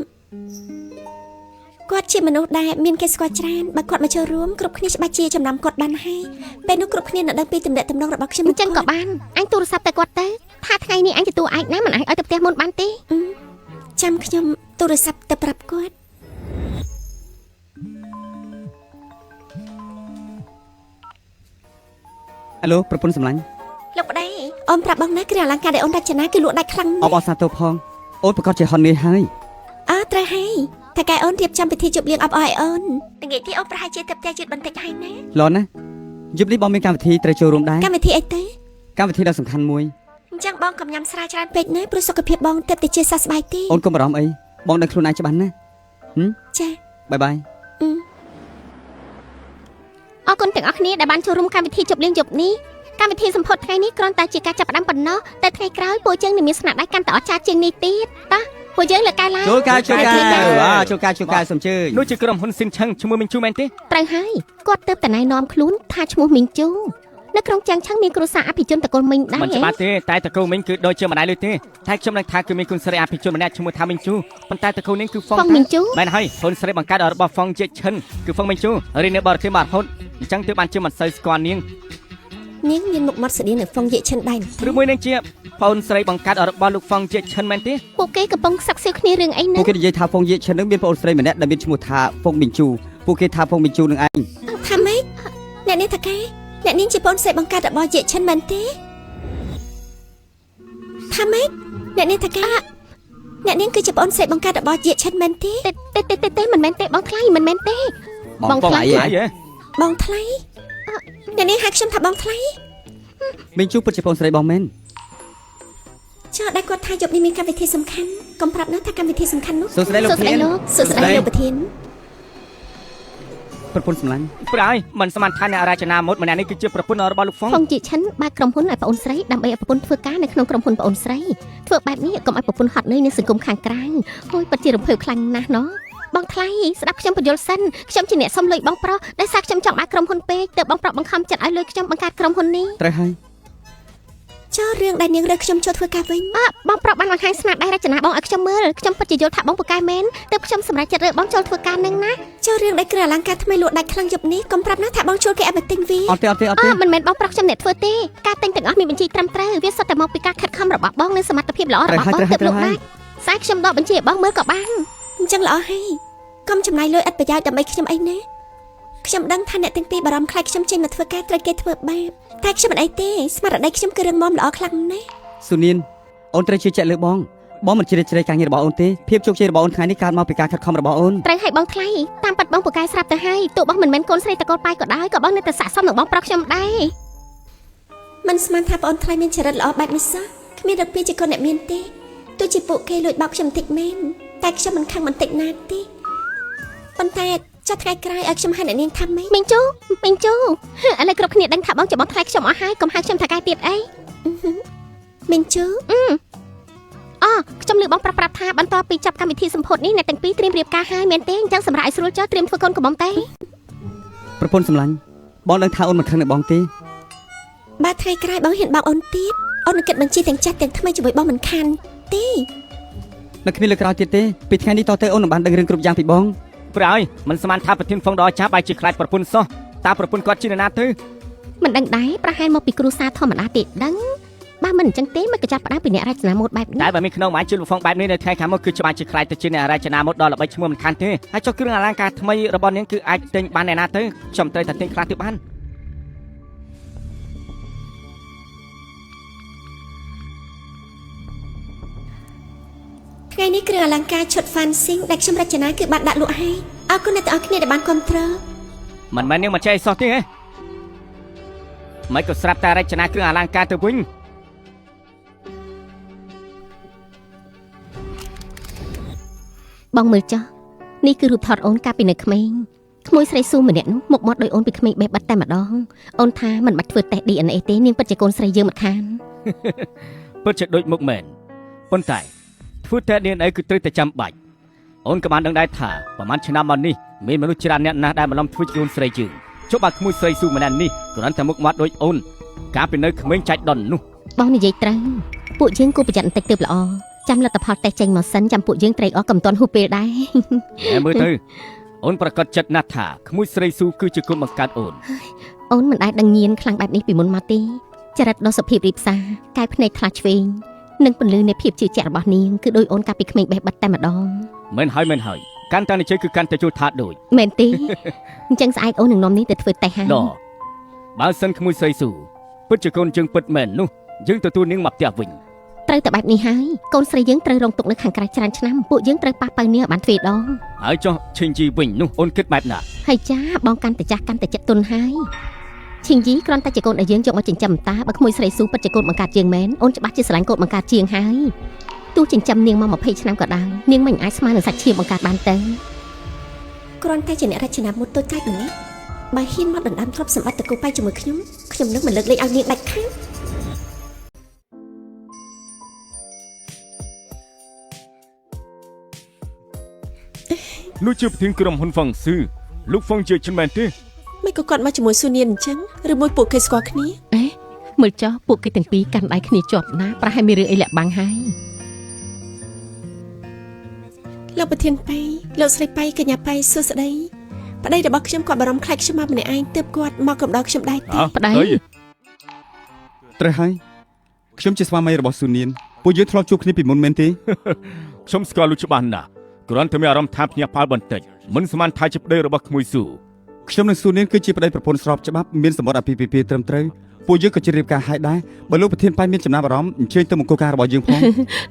គាត់ជាមនុស្សដែលមានគេស្គាល់ច្រើនបើគាត់មកចូលរួមគ្រប់គ្នាច្បាស់ជាចំណាំគាត់បានហើយពេលនោះគ្រប់គ្នានឹងដឹងពីទំនាក់ទំនងរបស់ខ្ញុំ អញ្ចឹងក៏បានអញទូរស័ព្ទទៅគាត់ទៅថាថ្ងៃនេះអញទទួលឯងណាមិនអាចឲ្យទៅផ្ទះមុនបានទេ ចាំខ្ញុំទូរស័ព្ទទៅប្រាប់គាត់ អាឡូប្រពន្ធសម្លាញ់ លោកប្តីអូនប្រាប់បងណាគ្រឿងអលង្ការដែលអូនរចនាគឺលក់ដាច់ខ្លាំង អបអរសាទរផងអូនប្រកាសជាហត់នេះហើយ អើត្រូវហើយតែកែអូនរៀបចំពិធីជប់លៀងអបអរឲ្យអូនថ្ងៃទីអូនប្រហែលជាទៅផ្ទះយឺតបន្តិចហើយណា ឡនណាយប់នេះបងមានកម្មវិធីត្រូវចូលរួមដែរ កម្មវិធីអីទេ កម្មវិធីដ៏សំខាន់មួយ អញ្ចឹងបងកុំញ៉ាំស្រាច្រើនពេកណាព្រោះសុខភាពបងទើបតែជាសះស្បើយទេ អូនកុំបារម្ភអីបងដឹងខ្លួនឯងច្បាស់ណាស់ ចា បាយបាយ អឺ អរគុណទាំងអស់គ្នាដែលបានចូលរួមកម្មវិធីជប់លៀងយប់នេះកម្មវិធីសម្ពោធថ្ងៃនេះគ្រាន់តែជាការចាប់ផ្ដើមប៉ុណ្ណោះតែថ្ងៃក្រោយពួកយើងនឹងមានស្នាដៃកាន់តែអស្ចារ្យជាងនេះទៀតតោះពួកយើងលើកកែឡើង ចូលកាយចូលកាយបាទចូលកាយចូលកាយសូមជើញ នោះជាក្រុមហ៊ុនស៊ីនឆឹងឈ្មោះមីងជូមែនទេ ត្រូវហើយគាត់ទើបតែណែនាំខ្លួនថាឈ្មោះមីងជូនៅក្រុងចាងឆឹងមានគ្រួសារអភិជនតកូលមីងដែរ មិនច្បាស់ទេតែតកូលមីងគឺដូចជាម្ដាយលើទេតែខ្ញុំដឹងថាគឺមានកូនស្រីអភិជនម្នាក់ឈ្មោះថាមីងជូប៉ុន្តែតកូលនេះគឺហ្វុង ហ្វុងមីងជូ មែនហើយកូនស្រីបង្កើតរបស់ហ្វុងជាឈិនគឺហ្វុងមីងជូរៀននៅបរទេសមករហូតអញ្ចឹងទើបបានជាមិនសូវស្គាល់នាង នាងមានមុខមាត់ស្តៀងនឹងហ្វុងយេឈិនដែរ ឬមួយនឹងជាប្អូនស្រីបង្កើតរបស់លោកហ្វុងជាឈិនមែនទេ ពួកគេកំពុងសឹកសៀវគ្នារឿងអីហ្នឹង ពួកគេនិយាយថាហ្វុងយេឈិននឹងមានប្អូនស្រីម្នាក់ដែលមានឈ្មោះថាហ្វុងមីងជូពួកគេថាហ្វុងមីងជូនឹងឯង ថាម៉េចអ្នកនាងថាកែអ្នកនាងជាប្អូនស្រីបង្កើតរបស់យេឈិនមែនទេថាម៉េចអ្នកនាងថាកែអ្នកនាងគឺជាប្អូនស្រីបង្កើតរបស់យេឈិនមែនទេ ទេទេទេទេមិនមែនទេបងថ្លៃមិនមែនទេ បងថ្លៃ ហ៎ ហ៎ បងថ្លៃអ្នកនាងហៅខ្ញុំថាបងថ្លៃ មីងជូពិតជាប្អូនស្រីបងមែន ចុះដែលគាត់ថាយប់នេះមានកម្មវិធីសំខាន់កុំប្រាប់ណាថាកម្មវិធីសំខាន់នោះ សួស្តីលោក សួស្តី ធាន លោក សួស្តីលោកប្រធាន ប្រពន្ធសម្លាញ់ ព្រះអើយមិនស្មានថាអ្នករចនាម៉ូដម្នាក់នេះគឺជាប្រពន្ធរបស់លោកហ្វុង ហ្វុងជីឈិនបើកក្រុមហ៊ុនឲ្យប្អូនស្រីដើម្បីឲ្យប្រពន្ធធ្វើការនៅក្នុងក្រុមហ៊ុនប្អូនស្រីធ្វើបែបនេះកុំឲ្យប្រពន្ធហត់នឿយនឹងសង្គមខាងក្រៅហួយពិតជារំភើបខ្លាំងណាស់ណោះបងថ្លៃស្ដាប់ខ្ញុំបញ្យល់សិនខ្ញុំជាអ្នកសុំលុយបងប្រុសដោយសារខ្ញុំចង់បើកក្រុមហ៊ុនពេកទើបបងប្រុសបង្ខំចិត្តឲ្យលុយខ្ញុំបង្កើតក្រុមហ៊ុននេះ ត្រូវហើយ ចុះរឿងដែលនាងរើសខ្ញុំចូលធ្វើការវិញ អើបងប្រុសបានបង្ហាញស្នាដៃរចនាបងឲ្យខ្ញុំមើលខ្ញុំពិតជាយល់ថាបងពូកែមែនទើបខ្ញុំសម្រេចចិត្តរើបងចូលធ្វើការនឹងណា ចុះរឿងដែលគ្រឿងអលង្ការថ្មីលក់ដាច់ខ្លាំងយប់នេះកុំប្រាប់ណាថាបងជួលគេឲ្យមកទិញវា អត់ទេអត់ទេអត់ទេ អើមិនមែនបងប្រុសខ្ញុំអ្នកធ្វើទេការទិញទាំងអស់មានបញ្ជីត្រឹមត្រូវវាសុទ្ធតែមកពីការខិតខំរបស់បងនិងសមត្ថភាពល្អរបស់បងទើបលក់ដាច់ស្អែកខ្ញុំដកបញ្ជីឲ្យបងមើលក៏បាន អញ្ចឹងល្អហើយកុំចំណាយលុយឥតប្រយោជន៍ដើម្បីខ្ញុំអីណាខ្ញុំដឹងថាអ្នកទាំងពីរបារម្ភខ្លាចខ្ញុំចេញមកធ្វើការត្រូវគេធ្វើបាបតែខ្ញុំមិនអីទេស្មារតីខ្ញុំគឺរឹងមាំល្អខ្លាំងណាស់ ស៊ូនីនអូនត្រូវជឿជាក់លើបងបងមិនជ្រៀតជ្រែកការងាររបស់អូនទេភាពជោគជ័យរបស់អូនថ្ងៃនេះកើតមកពីការខិតខំរបស់អូន ត្រូវឲ្យបងថ្លៃតាមប៉ាត់បងពូកែស្រាប់ទៅហើយទោះបងមិនមែនកូនស្រីតកូលប៉ាយក៏ដោយក៏បងនៅតែស័ក្តិសមនឹងបងប្រុសខ្ញុំដែរ មិនស្មានថាប្អូនថ្លៃមានចរិតល្អបែបនេះសោះគ្មានរកពីជាកូនអ្នកមានទេទោះជាពួកគេលួចបោកខ្ញុំបន្តិចមែនតែខ្ញុំមិនខឹងបន្តិចណាទេប៉ុន្តែចុះថ្ងៃក្រោយឲ្យខ្ញុំហៅអ្នកនាងថាម៉េច មីងជូមីងជូឥឡូវគ្រប់គ្នាដឹងថាបងជាបងថ្លៃខ្ញុំអស់ហើយកុំហៅខ្ញុំថាកែទៀតអី មីងជូ អូខ្ញុំលឺបងប្រាប់ថាបន្ទាប់ពីចប់កម្មវិធីសម្ពោធនេះអ្នកទាំងពីរត្រៀមរៀបការហើយមែនទេអញ្ចឹងសម្រាប់ឲ្យស្រួលចុះត្រៀមធ្វើកូនកំមុំទេ ប្រពន្ធសម្លាញ់បងដឹងថាអូនមិនខឹងនឹងបងទេ បើថ្ងៃក្រោយបងហ៊ានបោកអូនទៀតអូននឹងគិតបញ្ជីទាំងចាស់ទាំងថ្មីជាមួយបងមិនខានទេ នៅគ្មានលើកក្រោយទៀតទេពីថ្ងៃនេះតទៅអូននឹងបានដឹងរឿងគ្រប់យ៉ាងពីបង ព្រះអើយមិនស្មានថាប្រធានហ្វុងដ៏អស្ចារ្យបែរជាខ្លាចប្រពន្ធសោះតើប្រពន្ធគាត់ជានរណាទៅ មិនដឹងដែរប្រហែលមកពីគ្រួសារធម្មតាទេដឹងបើមិនអញ្ចឹងទេមិនក៏ចាប់ផ្ដើមពីអ្នករចនាម៉ូដបែបនេះ តែបើមានខ្នងម៉ាយជឿលោកហ្វុងបែបនេះនៅថ្ងៃខាងមុខគឺច្បាស់ជាខ្លាចទៅជាអ្នករចនាម៉ូដដ៏ល្បីឈ្មោះមិនខានទេហើយចុះគ្រឿងអលង្ការថ្មីរបស់នាងគឺអាចទិញបានឯណាទៅខ្ញុំត្រូវតែទិញខ្លះទៀតបាន ថ្ងៃនេះគ្រឿងអលង្ការឈុត Fansing ដែលខ្ញុំរចនាគឺបានដាក់លក់ហើយអរគុណអ្នកទាំងអស់គ្នាដែលបានគ្រប់គ្រង មិនមែននាងមិនចេះអីសោះទេហ៎មិនក៏ស្រាប់តែរចនាគ្រឿងអលង្ការទៅវិញ បងមើលចុះនេះគឺរូបថតអូនកាលពីនៅក្មេងក្មួយស្រីស៊ូម្នាក់នោះមុខមាត់ដោយអូនពីក្មេងបេះបិទតែម្ដងអូនថាមិនបាច់ធ្វើតេស្ត DNA ទេនាងពិតជាកូនស្រីយើងមិនខាន ពិតជាដូចមុខមែនប៉ុន្តែធ្វើតែ DNA គឺត្រូវតែចាំបាច់អូនក៏បានដឹងដែរថាប្រហែលឆ្នាំមកនេះមានមនុស្សច្រើនអ្នកណាស់ដែលបន្លំធ្វើជាកូនស្រីយើងចុះបើក្មួយស្រីស៊ូម្នាក់នេះគ្រាន់តែមុខមាត់ដូចអូនកាលពីនៅក្មេងចាច់ដុននោះ បងនិយាយត្រូវពួកយើងគួរប្រយ័ត្នបន្តិចទើបល្អចាំលទ្ធផលតេស្តចេញមកសិនចាំពួកយើងត្រេកអរកំតន់ហួសពេលដែរ ែមើលទៅអូនប្រកាសចិត្តណាស់ថាក្មួយស្រីស៊ូគឺជាគុណបង្កើតអូន អូនមិនដែលដឹងញៀនខ្លាំងបែបនេះពីមុនមកទេចរិតដ៏សុភាពរាបសារកែភ្នែកថ្លាឆ្វេងនិងពន្លឺនៃភាពជឿជាក់របស់នាងគឺដោយអូនកាលពីក្មេងបេះបិទតែម្ដង មែនហើយមែនហើយកាន់តែនិយាយគឺកាន់តែជួលថាដូច មែនទេ អញ្ចឹងស្អែកអូននឹងនាំនេះទៅធ្វើតេស្តហើយ ដបើសិនក្មួយស្រីស៊ូពិតជាកូនយើងពិតមែននោះយើងទទួលនាងមកផ្ទះវិញ ត្រូវតែបែបនេះហើយកូនស្រីយើងត្រូវរងទុក្ខនៅខាងក្រៅច្រើនឆ្នាំពួកយើងត្រូវប៉ះប៉ៅនាងឲ្យបានទ្វេដង ហើយចុះឈិងជីវិញនោះអូនគិតបែបណា ហើយចាបងកាន់តែចាស់កាន់តែចិត្តទុនហើយឈិងយីគ្រាន់តែជាកូនដែលយើងយកមកចិញ្ចឹមតាបើក្មួយស្រីស៊ូពិតជាកូនបង្កើតជាងមែនអូនច្បាស់ជាស្រឡាញ់កូនបង្កើតជាងហើយទោះចិញ្ចឹមនាងមក20ឆ្នាំក៏ដោយនាងមិនអាចស្មើនឹងសាច់ឈាមបង្កើតបានទៅ គ្រាន់តែជាអ្នករចនាម៉ូដតូចតាចម្នាក់បើហ៊ានមកដណ្ដើមទ្រព្យសម្បត្តិតកូលប៉ៃជាមួយខ្ញុំខ្ញុំនឹងមិនលើកលែងឲ្យនាងដាច់ខាត នោះជាប្រធានក្រុមហ៊ុនហ្វុងស៊ឺលោកហ្វុងជាឈិនមែនទេ មិនក៏គាត់មកជាមួយស៊ូនានអញ្ចឹងឬមួយពួកគេស្គាល់គ្នា អេមើលចុះពួកគេទាំងពីរកាន់ដៃគ្នាជាប់ណាស់ប្រហែលមានរឿងអីលាក់បាំងហើយ លោកប្រធានប៉ៃលោកស្រីប៉ៃកញ្ញាប៉ៃសួស្តីប្តីរបស់ខ្ញុំគាត់បារម្ភខ្លាចខ្ញុំមកម្នាក់ឯងទើបគាត់មកកំដរខ្ញុំដែរទេ ប្តី ត្រូវហើយខ្ញុំជាស្វាមីរបស់ស៊ូនីនពួកយើងធ្លាប់ជួបគ្នាពីមុនមែនទេ ខ្ញុំស្គាល់លោកច្បាស់ណាស់គ្រាន់តែមានអារម្មណ៍ថាភ្ញាក់ផ្អើលបន្តិចមិនស្មានថាជាប្តីរបស់ក្មួយស៊ូ ខ្ញុំនិងស៊ូនីនគឺជាប្តីប្រពន្ធស្របច្បាប់មានសម្បត្តិអាពាហ៍ពិពាហ៍ត្រឹមត្រូវពួកយើងក៏ជារៀបការហើយដែរបើលោកប្រធានប៉ៃមានចំណាប់អារម្មណ៍អញ្ជើញទៅមង្គលការរបស់យើងផង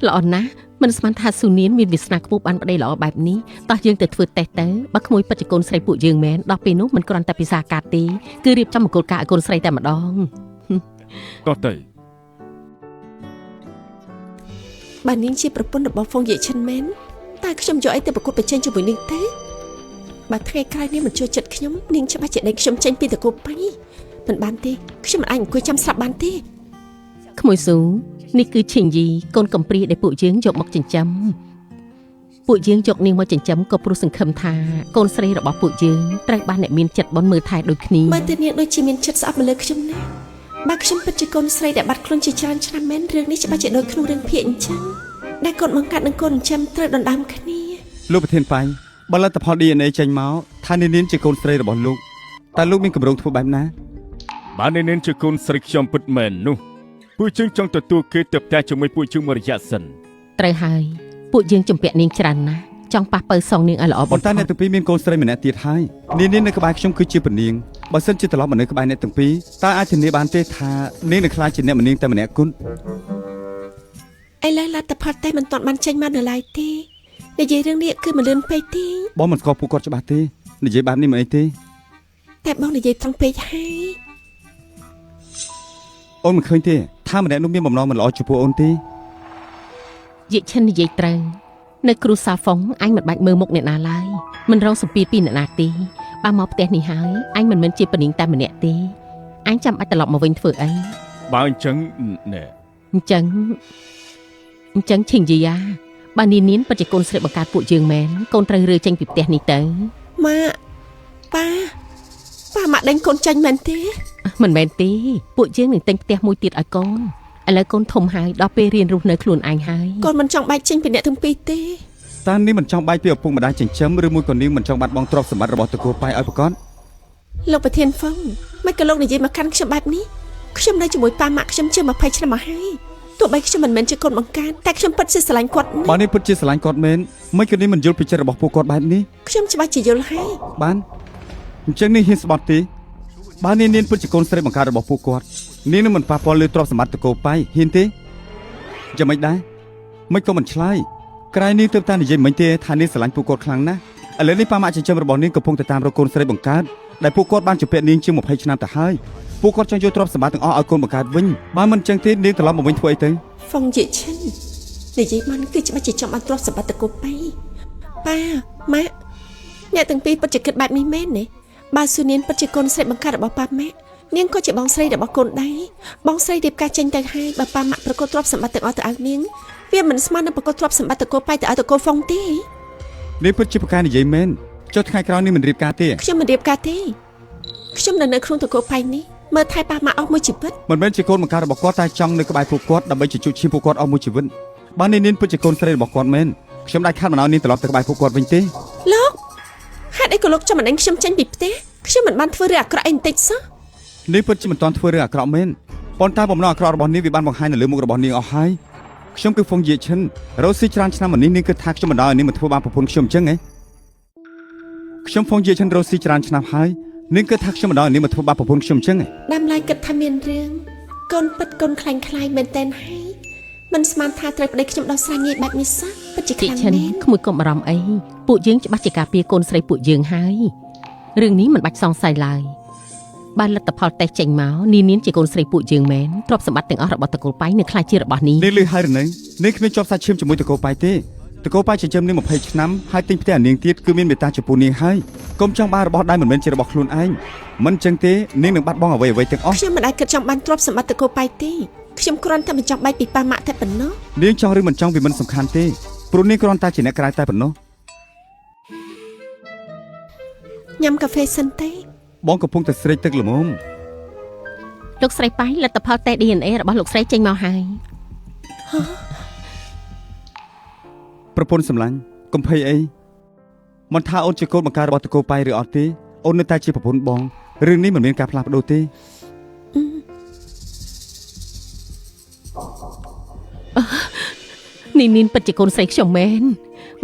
ល្អណាស់មិនស្មានថាស៊ូនានមានវាសនាខ្ពស់បានប្តីល្អបែបនេះតោះយើងទៅធ្វើតេស្តទៅបើក្មួយពិតជាកូនស្រីពួកយើងមែនដល់ពេលនោះមិនគ្រាន់តែពិសាការទេគឺរៀបចំមង្គលការឲ្យកូនស្រីតែម្ដង តោះទៅ បើនាងជាប្រពន្ធរបស់ហ្វុងយេឈិនមែនតើខ្ញុំយកអីទៅប្រកួតប្រជែងជាមួយនាងទេបើថ្ងៃក្រោយនាងមិនចូលចិត្តខ្ញុំនាងច្បាស់ជាដេញខ្ញុំចេញពីតកូប៉ៃមិនបានទេខ្ញុំមិនអាចអង្គុយចាំស្លាប់បានទេ ក្មួយស៊ូនេះគឺឈិងយីកូនកំព្រាដែលពួកយើងយកមកចិញ្ចឹមពួកយើងយកនាងមកចិញ្ចឹមក៏ព្រោះសង្ឃឹមថាកូនស្រីរបស់ពួកយើងត្រូវបានអ្នកមានចិត្តបុណ្យមើលថែដូចគ្នា មើលទៅនាងដូចជាមានចិត្តស្អប់មកលើខ្ញុំណាស់បើខ្ញុំពិតជាកូនស្រីដែលបាត់ខ្លួនជាច្រើនឆ្នាំមែនរឿងនេះច្បាស់ជាដូចក្នុងរឿងភាគអញ្ចឹងដែលកូនបង្កាត់និងកូនចិញ្ចឹមត្រូវដណ្ដើមគ្នា លោកប្រធានប៉ៃបើលទ្ធផល DNA ចេញមកថានាងនាងជាកូនស្រីរបស់លោកតើលោកមានគម្រោងធ្វើបែបណា បើនាងនាងជាកូនស្រីខ្ញុំពិតមែននោះពួកយើងចង់ទទួលគេទៅផ្ទះជាមួយពួកយើងមួយរយៈសិន ត្រូវហើយពួកយើងជំពាក់នាងច្រើនណាស់ចង់ប៉ះពៅសងនាងឲ្យល្អ ប៉ុន្តែ បំផុត អ្នកទាំងពីរមានកូនស្រីម្នាក់ទៀតហើយនាងនាងនៅក្បែរខ្ញុំគឺជាពនាងបើសិនជាត្រឡប់មកនៅក្បែរអ្នកទាំងពីរតើអាចធានាបានទេថានាងនឹងក្លាយជាអ្នកម្នាងតែម្នាក់គត់ ឥឡូវលទ្ធផលតែមិនទាន់បានចេញមកនៅឡើយទេនិយាយរឿងនេះគឺមិនលឿនពេកទេ បងមិនស្គាល់ពួកគាត់ច្បាស់ទេនិយាយបែបនេះមិនអីទេ តែបងនិយាយត្រង់ពេកហើយ អូនមិនឃើញទេថាម្នាក់នោះមានបំណងមិនល្អចំពោះអូនទេ យិឈិននិយាយត្រូវនៅគ្រូសាហ្វុងអញមិនបាច់មើលមុខអ្នកណាឡើយមិនរងសម្ពាធពីអ្នកណាទេបើមកផ្ទះនេះហើយអញមិនមែនជាពនាងតែម្នាក់ទេអញចាំបាច់ត្រឡប់មកវិញធ្វើអី បើអញ្ចឹងណែ អញ្ចឹងអញ្ចឹងឈិងយីយ៉ាបើនាងនាងពិតជាកូនស្រីបង្កើតពួកយើងមែនកូនត្រូវរើចេញពីផ្ទះនេះទៅ ម៉ាក់ប៉ាប៉ាម៉ាក់ដេញកូនចាញ់មែនទេ មិនមែនទេពួកយើងនឹងទិញផ្ទះមួយទៀតឲ្យកូនឥឡូវកូនធំហើយដល់ពេលរៀនរស់នៅខ្លួនឯងហើយ កូនមិនចង់បែកចេញពីអ្នកទាំងពីរទេ តើនាងមិនចង់បែកពីឪពុកម្ដាយចិញ្ចឹមឬមួយក៏នាងមិនចង់បាត់បង់ទ្រព្យសម្បត្តិរបស់ត្រកូលប៉ៃឲ្យប្រកប លោកប្រធានហ្វុងមិនក៏លោកនិយាយមកកាន់ខ្ញុំបែបនេះខ្ញុំនៅជាមួយប៉ាម៉ាក់ខ្ញុំជាង20ឆ្នាំមកហើយទោះបីខ្ញុំមិនមែនជាកូនបង្កើតតែខ្ញុំពិតជាស្រឡាញ់គាត់ណា បើ ស់ នេះពិតជាស្រឡាញ់គាត់មែនមិនក៏នាងមិនយល់ពីចិត្តរបស់ពួកគាត់បែបនេះ ខ្ញុំច្បាស់ជាយល់ហើយ បានអញ្ចឹងនេះហ៊ានស្បត់ទេបើនាងនាងពិតជាកូនស្រីបង្កើតរបស់ពួកគាត់នាងនឹងមិនប៉ះពាល់លើទ្រព្យសម្បត្តិត្រកូលប៉ៃហ៊ានទេយ៉ាងម៉េចដែរមិនក៏មិនឆ្លើយក្រៃនាងទើបតែនិយាយមិញទេថានាងស្រឡាញ់ពួកគាត់ខ្លាំងណាស់ឥឡូវនេះប៉ាម៉ាក់ចិញ្ចឹមរបស់នាងកំពុងតែតាមរកកូនស្រីបង្កើតដែលពួកគាត់បានជំពាក់នាងជាង20ឆ្នាំទៅហើយពួកគាត់ចង់យកទ្រព្យសម្បត្តិទាំងអស់ឲ្យកូនបង្កើតវិញបើមិនអញ្ចឹងទេនាងត្រឡប់មកវិញធ្វើអីទៅ ហ្វុងយេឈិននិយាយបានគឺច្បាស់ជាចង់បានទ្រព្យសម្បត្តិតកូលប៉ៃប៉ាម៉ាក់អ្នកទាំងពីរពិតជាគិតបែបនេះមែនទេបើស៊ូនានពិតជាកូនស្រីបង្កើតរបស់ប៉ាម៉ាក់នាងក៏ជាបងស្រីរបស់កូនដែរបងស្រីរៀបការចេញទៅហើយបើប៉ាម៉ាក់ប្រកួតទ្រព្យសម្បត្តិទាំងអស់ទៅឲ្យនាងវាមិនស្មើនឹងប្រកួតទ្រព្យសម្បត្តិតកូលប៉ៃទៅឲ្យតកូលហ្វុងទេ នាងពិតជាប្រការនិយាយមែនចុះថ្ងៃក្រោយនាងមិនរៀបការទេ ខ្ញុំមិនរៀបការទេខ្ញុំនៅនៅក្នុងតកូលប៉ៃនេះមើលថែប៉ាម៉ាក់អស់មួយជីវិត មិនមែនជាកូនបង្កើតរបស់គាត់តែចង់នៅក្បែរពួកគាត់ដើម្បីជជុះឈាមពួកគាត់អស់មួយជីវិតបើនាងនាងពិតជាកូនស្រីរបស់គាត់មែនខ្ញុំដាច់ខាតមិនឲ្យនាងត្រឡប់ទៅក្បែរពួកគាត់វិញទេ លោកហេតុអីក៏លោកចាំមិនដេញខ្ញុំចេញពីផ្ទះខ្ញុំមិនបានធ្វើរឿងអាក្រក់អីបន្តិចសោះ នាងពិតជាមិនទាន់ធ្វើរឿងអាក្រក់មែនប៉ុន្តែបំណងអាក្រក់របស់នាងវាបានបង្ហាញនៅលើមុខរបស់នាងអស់ហើយខ្ញុំគឺហ្វុងយេឈិនរស់ស៊ីច្រើនឆ្នាំមកនេះនាងគិតថាខ្ញុំមិនដល់ឲ្យនាងមកធ្វើបានប្រពន្ធខ្ញុំអញ្ចឹងហ៎ខ្ញុំហ្វុងយេឈិនរស់ស៊ីច្រើនឆ្នាំហើយនាងគិតថាខ្ញុំមិនដល់ឲ្យនាងមកធ្វើបាបប្រពន្ធខ្ញុំអញ្ចឹងហ៎ ដើមឡើយគិតថាមានរឿងកូនពិតកូនខ្លាញ់ខ្លាយមែនតែនហើយមិនស្មានថាត្រូវប្តីខ្ញុំដោះស្រាយងាយបែបនេះសោះពិតជា ជីឈិន ខ្លាំងមែន ក្មួយកុំបារម្ភអីពួកយើងច្បាស់ជាការពារកូនស្រីពួកយើងហើយរឿងនេះមិនបាច់សង្ស័យឡើយបើលទ្ធផលតេស្តចេញមកនាងនាងជាកូនស្រីពួកយើងមែនទ្រព្យសម្បត្តិទាំងអស់របស់តកូលប៉ៃនឹងក្លាយជារបស់នាង នាងលឺហើយឬនៅនាងគ្មានជាប់សាច់ឈាមជាមួយតកូលប៉ៃទេតកូលប៉ៃចិញ្ចឹមនាង20ឆ្នាំហើយទិញផ្ទះឲ្យនាងទៀតគឺមានមេត្តាចំពោះនាងហើយកុំចង់បានរបស់ដែលមិនមែនជារបស់ខ្លួនឯងមិនអញ្ចឹងទេនាងនឹងបាត់បង់អ្វីៗទាំងអស់ ខ្ញុំមិនអាចគិតចង់បានទ្រព្យសម្បត្តិតកូលប៉ៃទេខ្ញុំគ្រាន់តែមិនចង់បែកពីប៉ាម៉ាក់តែប៉ុណ្ណោះ នាងចង់ឬមិនចង់វាមិនសំខាន់ទេព្រោះនាងគ្រាន់តែជាអ្នកក្រៅតែប៉ុណ្ណោះ ញ៉ាំកាហ្វេសិនទេ បងកំពុងតែស្រេកទឹកល្មម លោកស្រីប៉ៃលទ្ធផលតេស្ត DNA របស់លោកស្រីចេញមកហើយ ប្រពន្ធសម្លាញ់កុំភ័យអីមិនថាអូនជាកូនបង្កើតរបស់តកូលប៉ៃឬអត់ទេអូននៅតែជាប្រពន្ធបងរឿងនេះមិនមានការផ្លាស់ប្ដូរទេ នាងនាងពិតជាកូនស្រីខ្ញុំមែន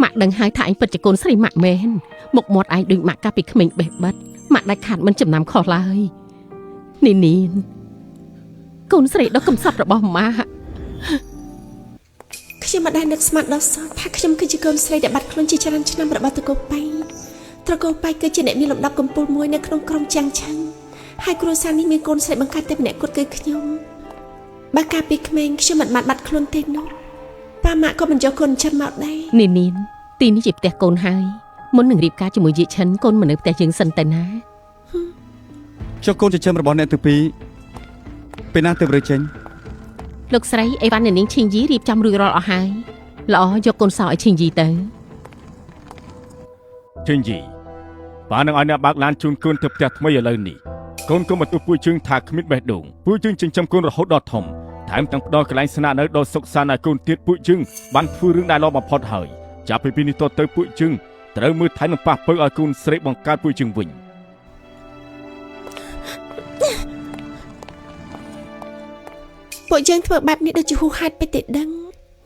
ម៉ាក់ដឹងហើយថាឯងពិតជាកូនស្រីម៉ាក់មែនមុខមាត់ឯងដូចម៉ាក់កាលពីក្មេងបេះបិទម៉ាក់ដាច់ខាតមិនចំណាំខុសឡើយនាងនាងកូនស្រីដ៏កំសត់របស់ម៉ាក់ ខ្ញុំមិនដែលនឹកស្មានដល់សោះថាខ្ញុំគឺជាកូនស្រីដែលបាត់ខ្លួនជាច្រើនឆ្នាំរបស់តកូលប៉ៃត្រកូលប៉ៃគឺជាអ្នកមានលំដាប់កំពូលមួយនៅក្នុងក្រុមចាំងឆឹងហើយគ្រួសារនេះមានកូនស្រីបង្កើតតែម្នាក់គត់គឺខ្ញុំបើកាលពីក្មេងខ្ញុំមិនបានបាត់ខ្លួនទេនោះ ប៉ាម៉ាក់ក៏មិនយកកូនចិញ្ចឹមមកដែរ នាងនាងទីនេះជាផ្ទះកូនហើយមុននឹងរៀបការជាមួយយាយឈិនកូនមកនៅផ្ទះយើងសិនទៅណា ចុះកូនចិញ្ចឹមរបស់អ្នកទាំងពីរពេលណាទើបរើចេញ លោកស្រីអីវ៉ាន់អ្នកនាងឈីងយីរៀបចំរួចរាល់អស់ហើយល្អយកកូនសោឲ្យឈីងយីទៅ ឈិងយីប៉ានឹងឲ្យអ្នកបើកឡានជូនកូនទៅផ្ទះថ្មីឥឡូវនេះកូនក៏មកទូពួកជើងថាគ្មានបេះដូងពួកជើងចិញ្ចឹមកូនរហូតដល់ធំថែមទាំងផ្ដល់កន្លែងស្នាក់នៅដ៏សុខសាន្តឲ្យកូនទៀតពួកជើងបានធ្វើរឿងដែលល្អបំផុតហើយចាប់ពីពេលនេះតទៅពួកជើងត្រូវមើលថែនិងប៉ះពៅឲ្យកូនស្រីបង្កើតពួកជើងវិញ ពួកយើងធ្វើបែបនេះដូចជាហួសហេតុពេកទេដឹង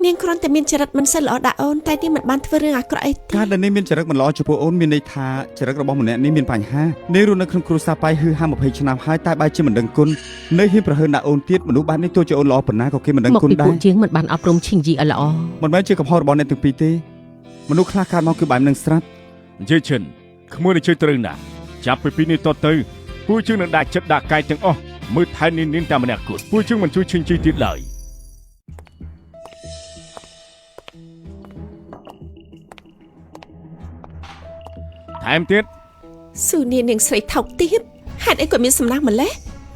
នាងគ្រាន់តែមានចរិតមិនសូវល្អដាក់អូនតែនាងមិនបានធ្វើរឿងអាក្រក់អីទេ ការដែលនាងមានចរិតមិនល្អចំពោះអូនមានន័យថាចរិតរបស់ម្នាក់នេះមានបញ្ហានាងរស់នៅក្នុងគ្រួសារប៉ៃហឺហា20ឆ្នាំហើយតែបែរជាមិនដឹងគុណនៅហ៊ានប្រហើនដាក់អូនទៀតមនុស្សបែបនេះទោះជាអូនល្អប៉ុណ្ណាក៏គេមិនដឹង មក គុណដែរ ពីពួកយើងមិនបានអប់រំឈីងយីឲ្យល្អ មិនមែនជាកំហុសរបស់អ្នកទាំងពីរទេមនុស្សខ្លះកើតមកគឺបែបនឹងស្រាប់ និយាយឈិនក្មួយនិយាយត្រូវណាស់ចាប់ពីពេលនេះតទៅពួកជើងនឹងដាក់ចិត្តដាក់កាយទាំងអស់មើលថែនាងនាងតែម្នាក់គត់ពួកជើងមិនជួយឈិងជីទៀតឡើយថែមទៀត ស៊ូនីនាងស្រីថោកទាបហេតុអីក៏មានសំណាងម្លេះ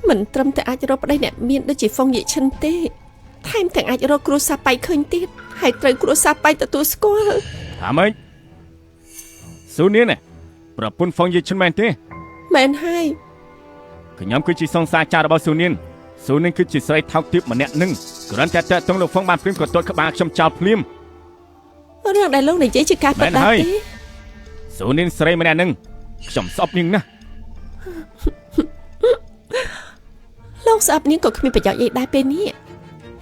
មិនត្រឹមតែអាចរកប្តីអ្នកមានដូចជាហ្វុងយិឈិនទេថែមទាំងអាចរកគ្រួសារប៉ៃឃើញទៀតហើយត្រូវគ្រួសារប៉ៃទទួលស្គាល់ ថាម៉េចស៊ូនានប្រពន្ធហ្វុងយីឈិនមែនទេ មែនហើយ ខ្ញុំគឺជាសង្សារចាស់របស់ស៊ូនានស៊ូនានគឺជាស្រីថោកទាបម្នាក់នឹងគ្រាន់តែតាក់ទងលោកហ្វុងបានភ្លាមក៏ទាត់ក្បាលខ្ញុំចោលភ្លាម រឿងដែលលោកនិយាយជាការពិត មែនហើយ ដែរទេ ស៊ូនានស្រីម្នាក់នឹងខ្ញុំស្អប់នាងណាស់ លោកស្អប់នាងក៏គ្មានប្រយោជន៍អីដែរពេលនេះ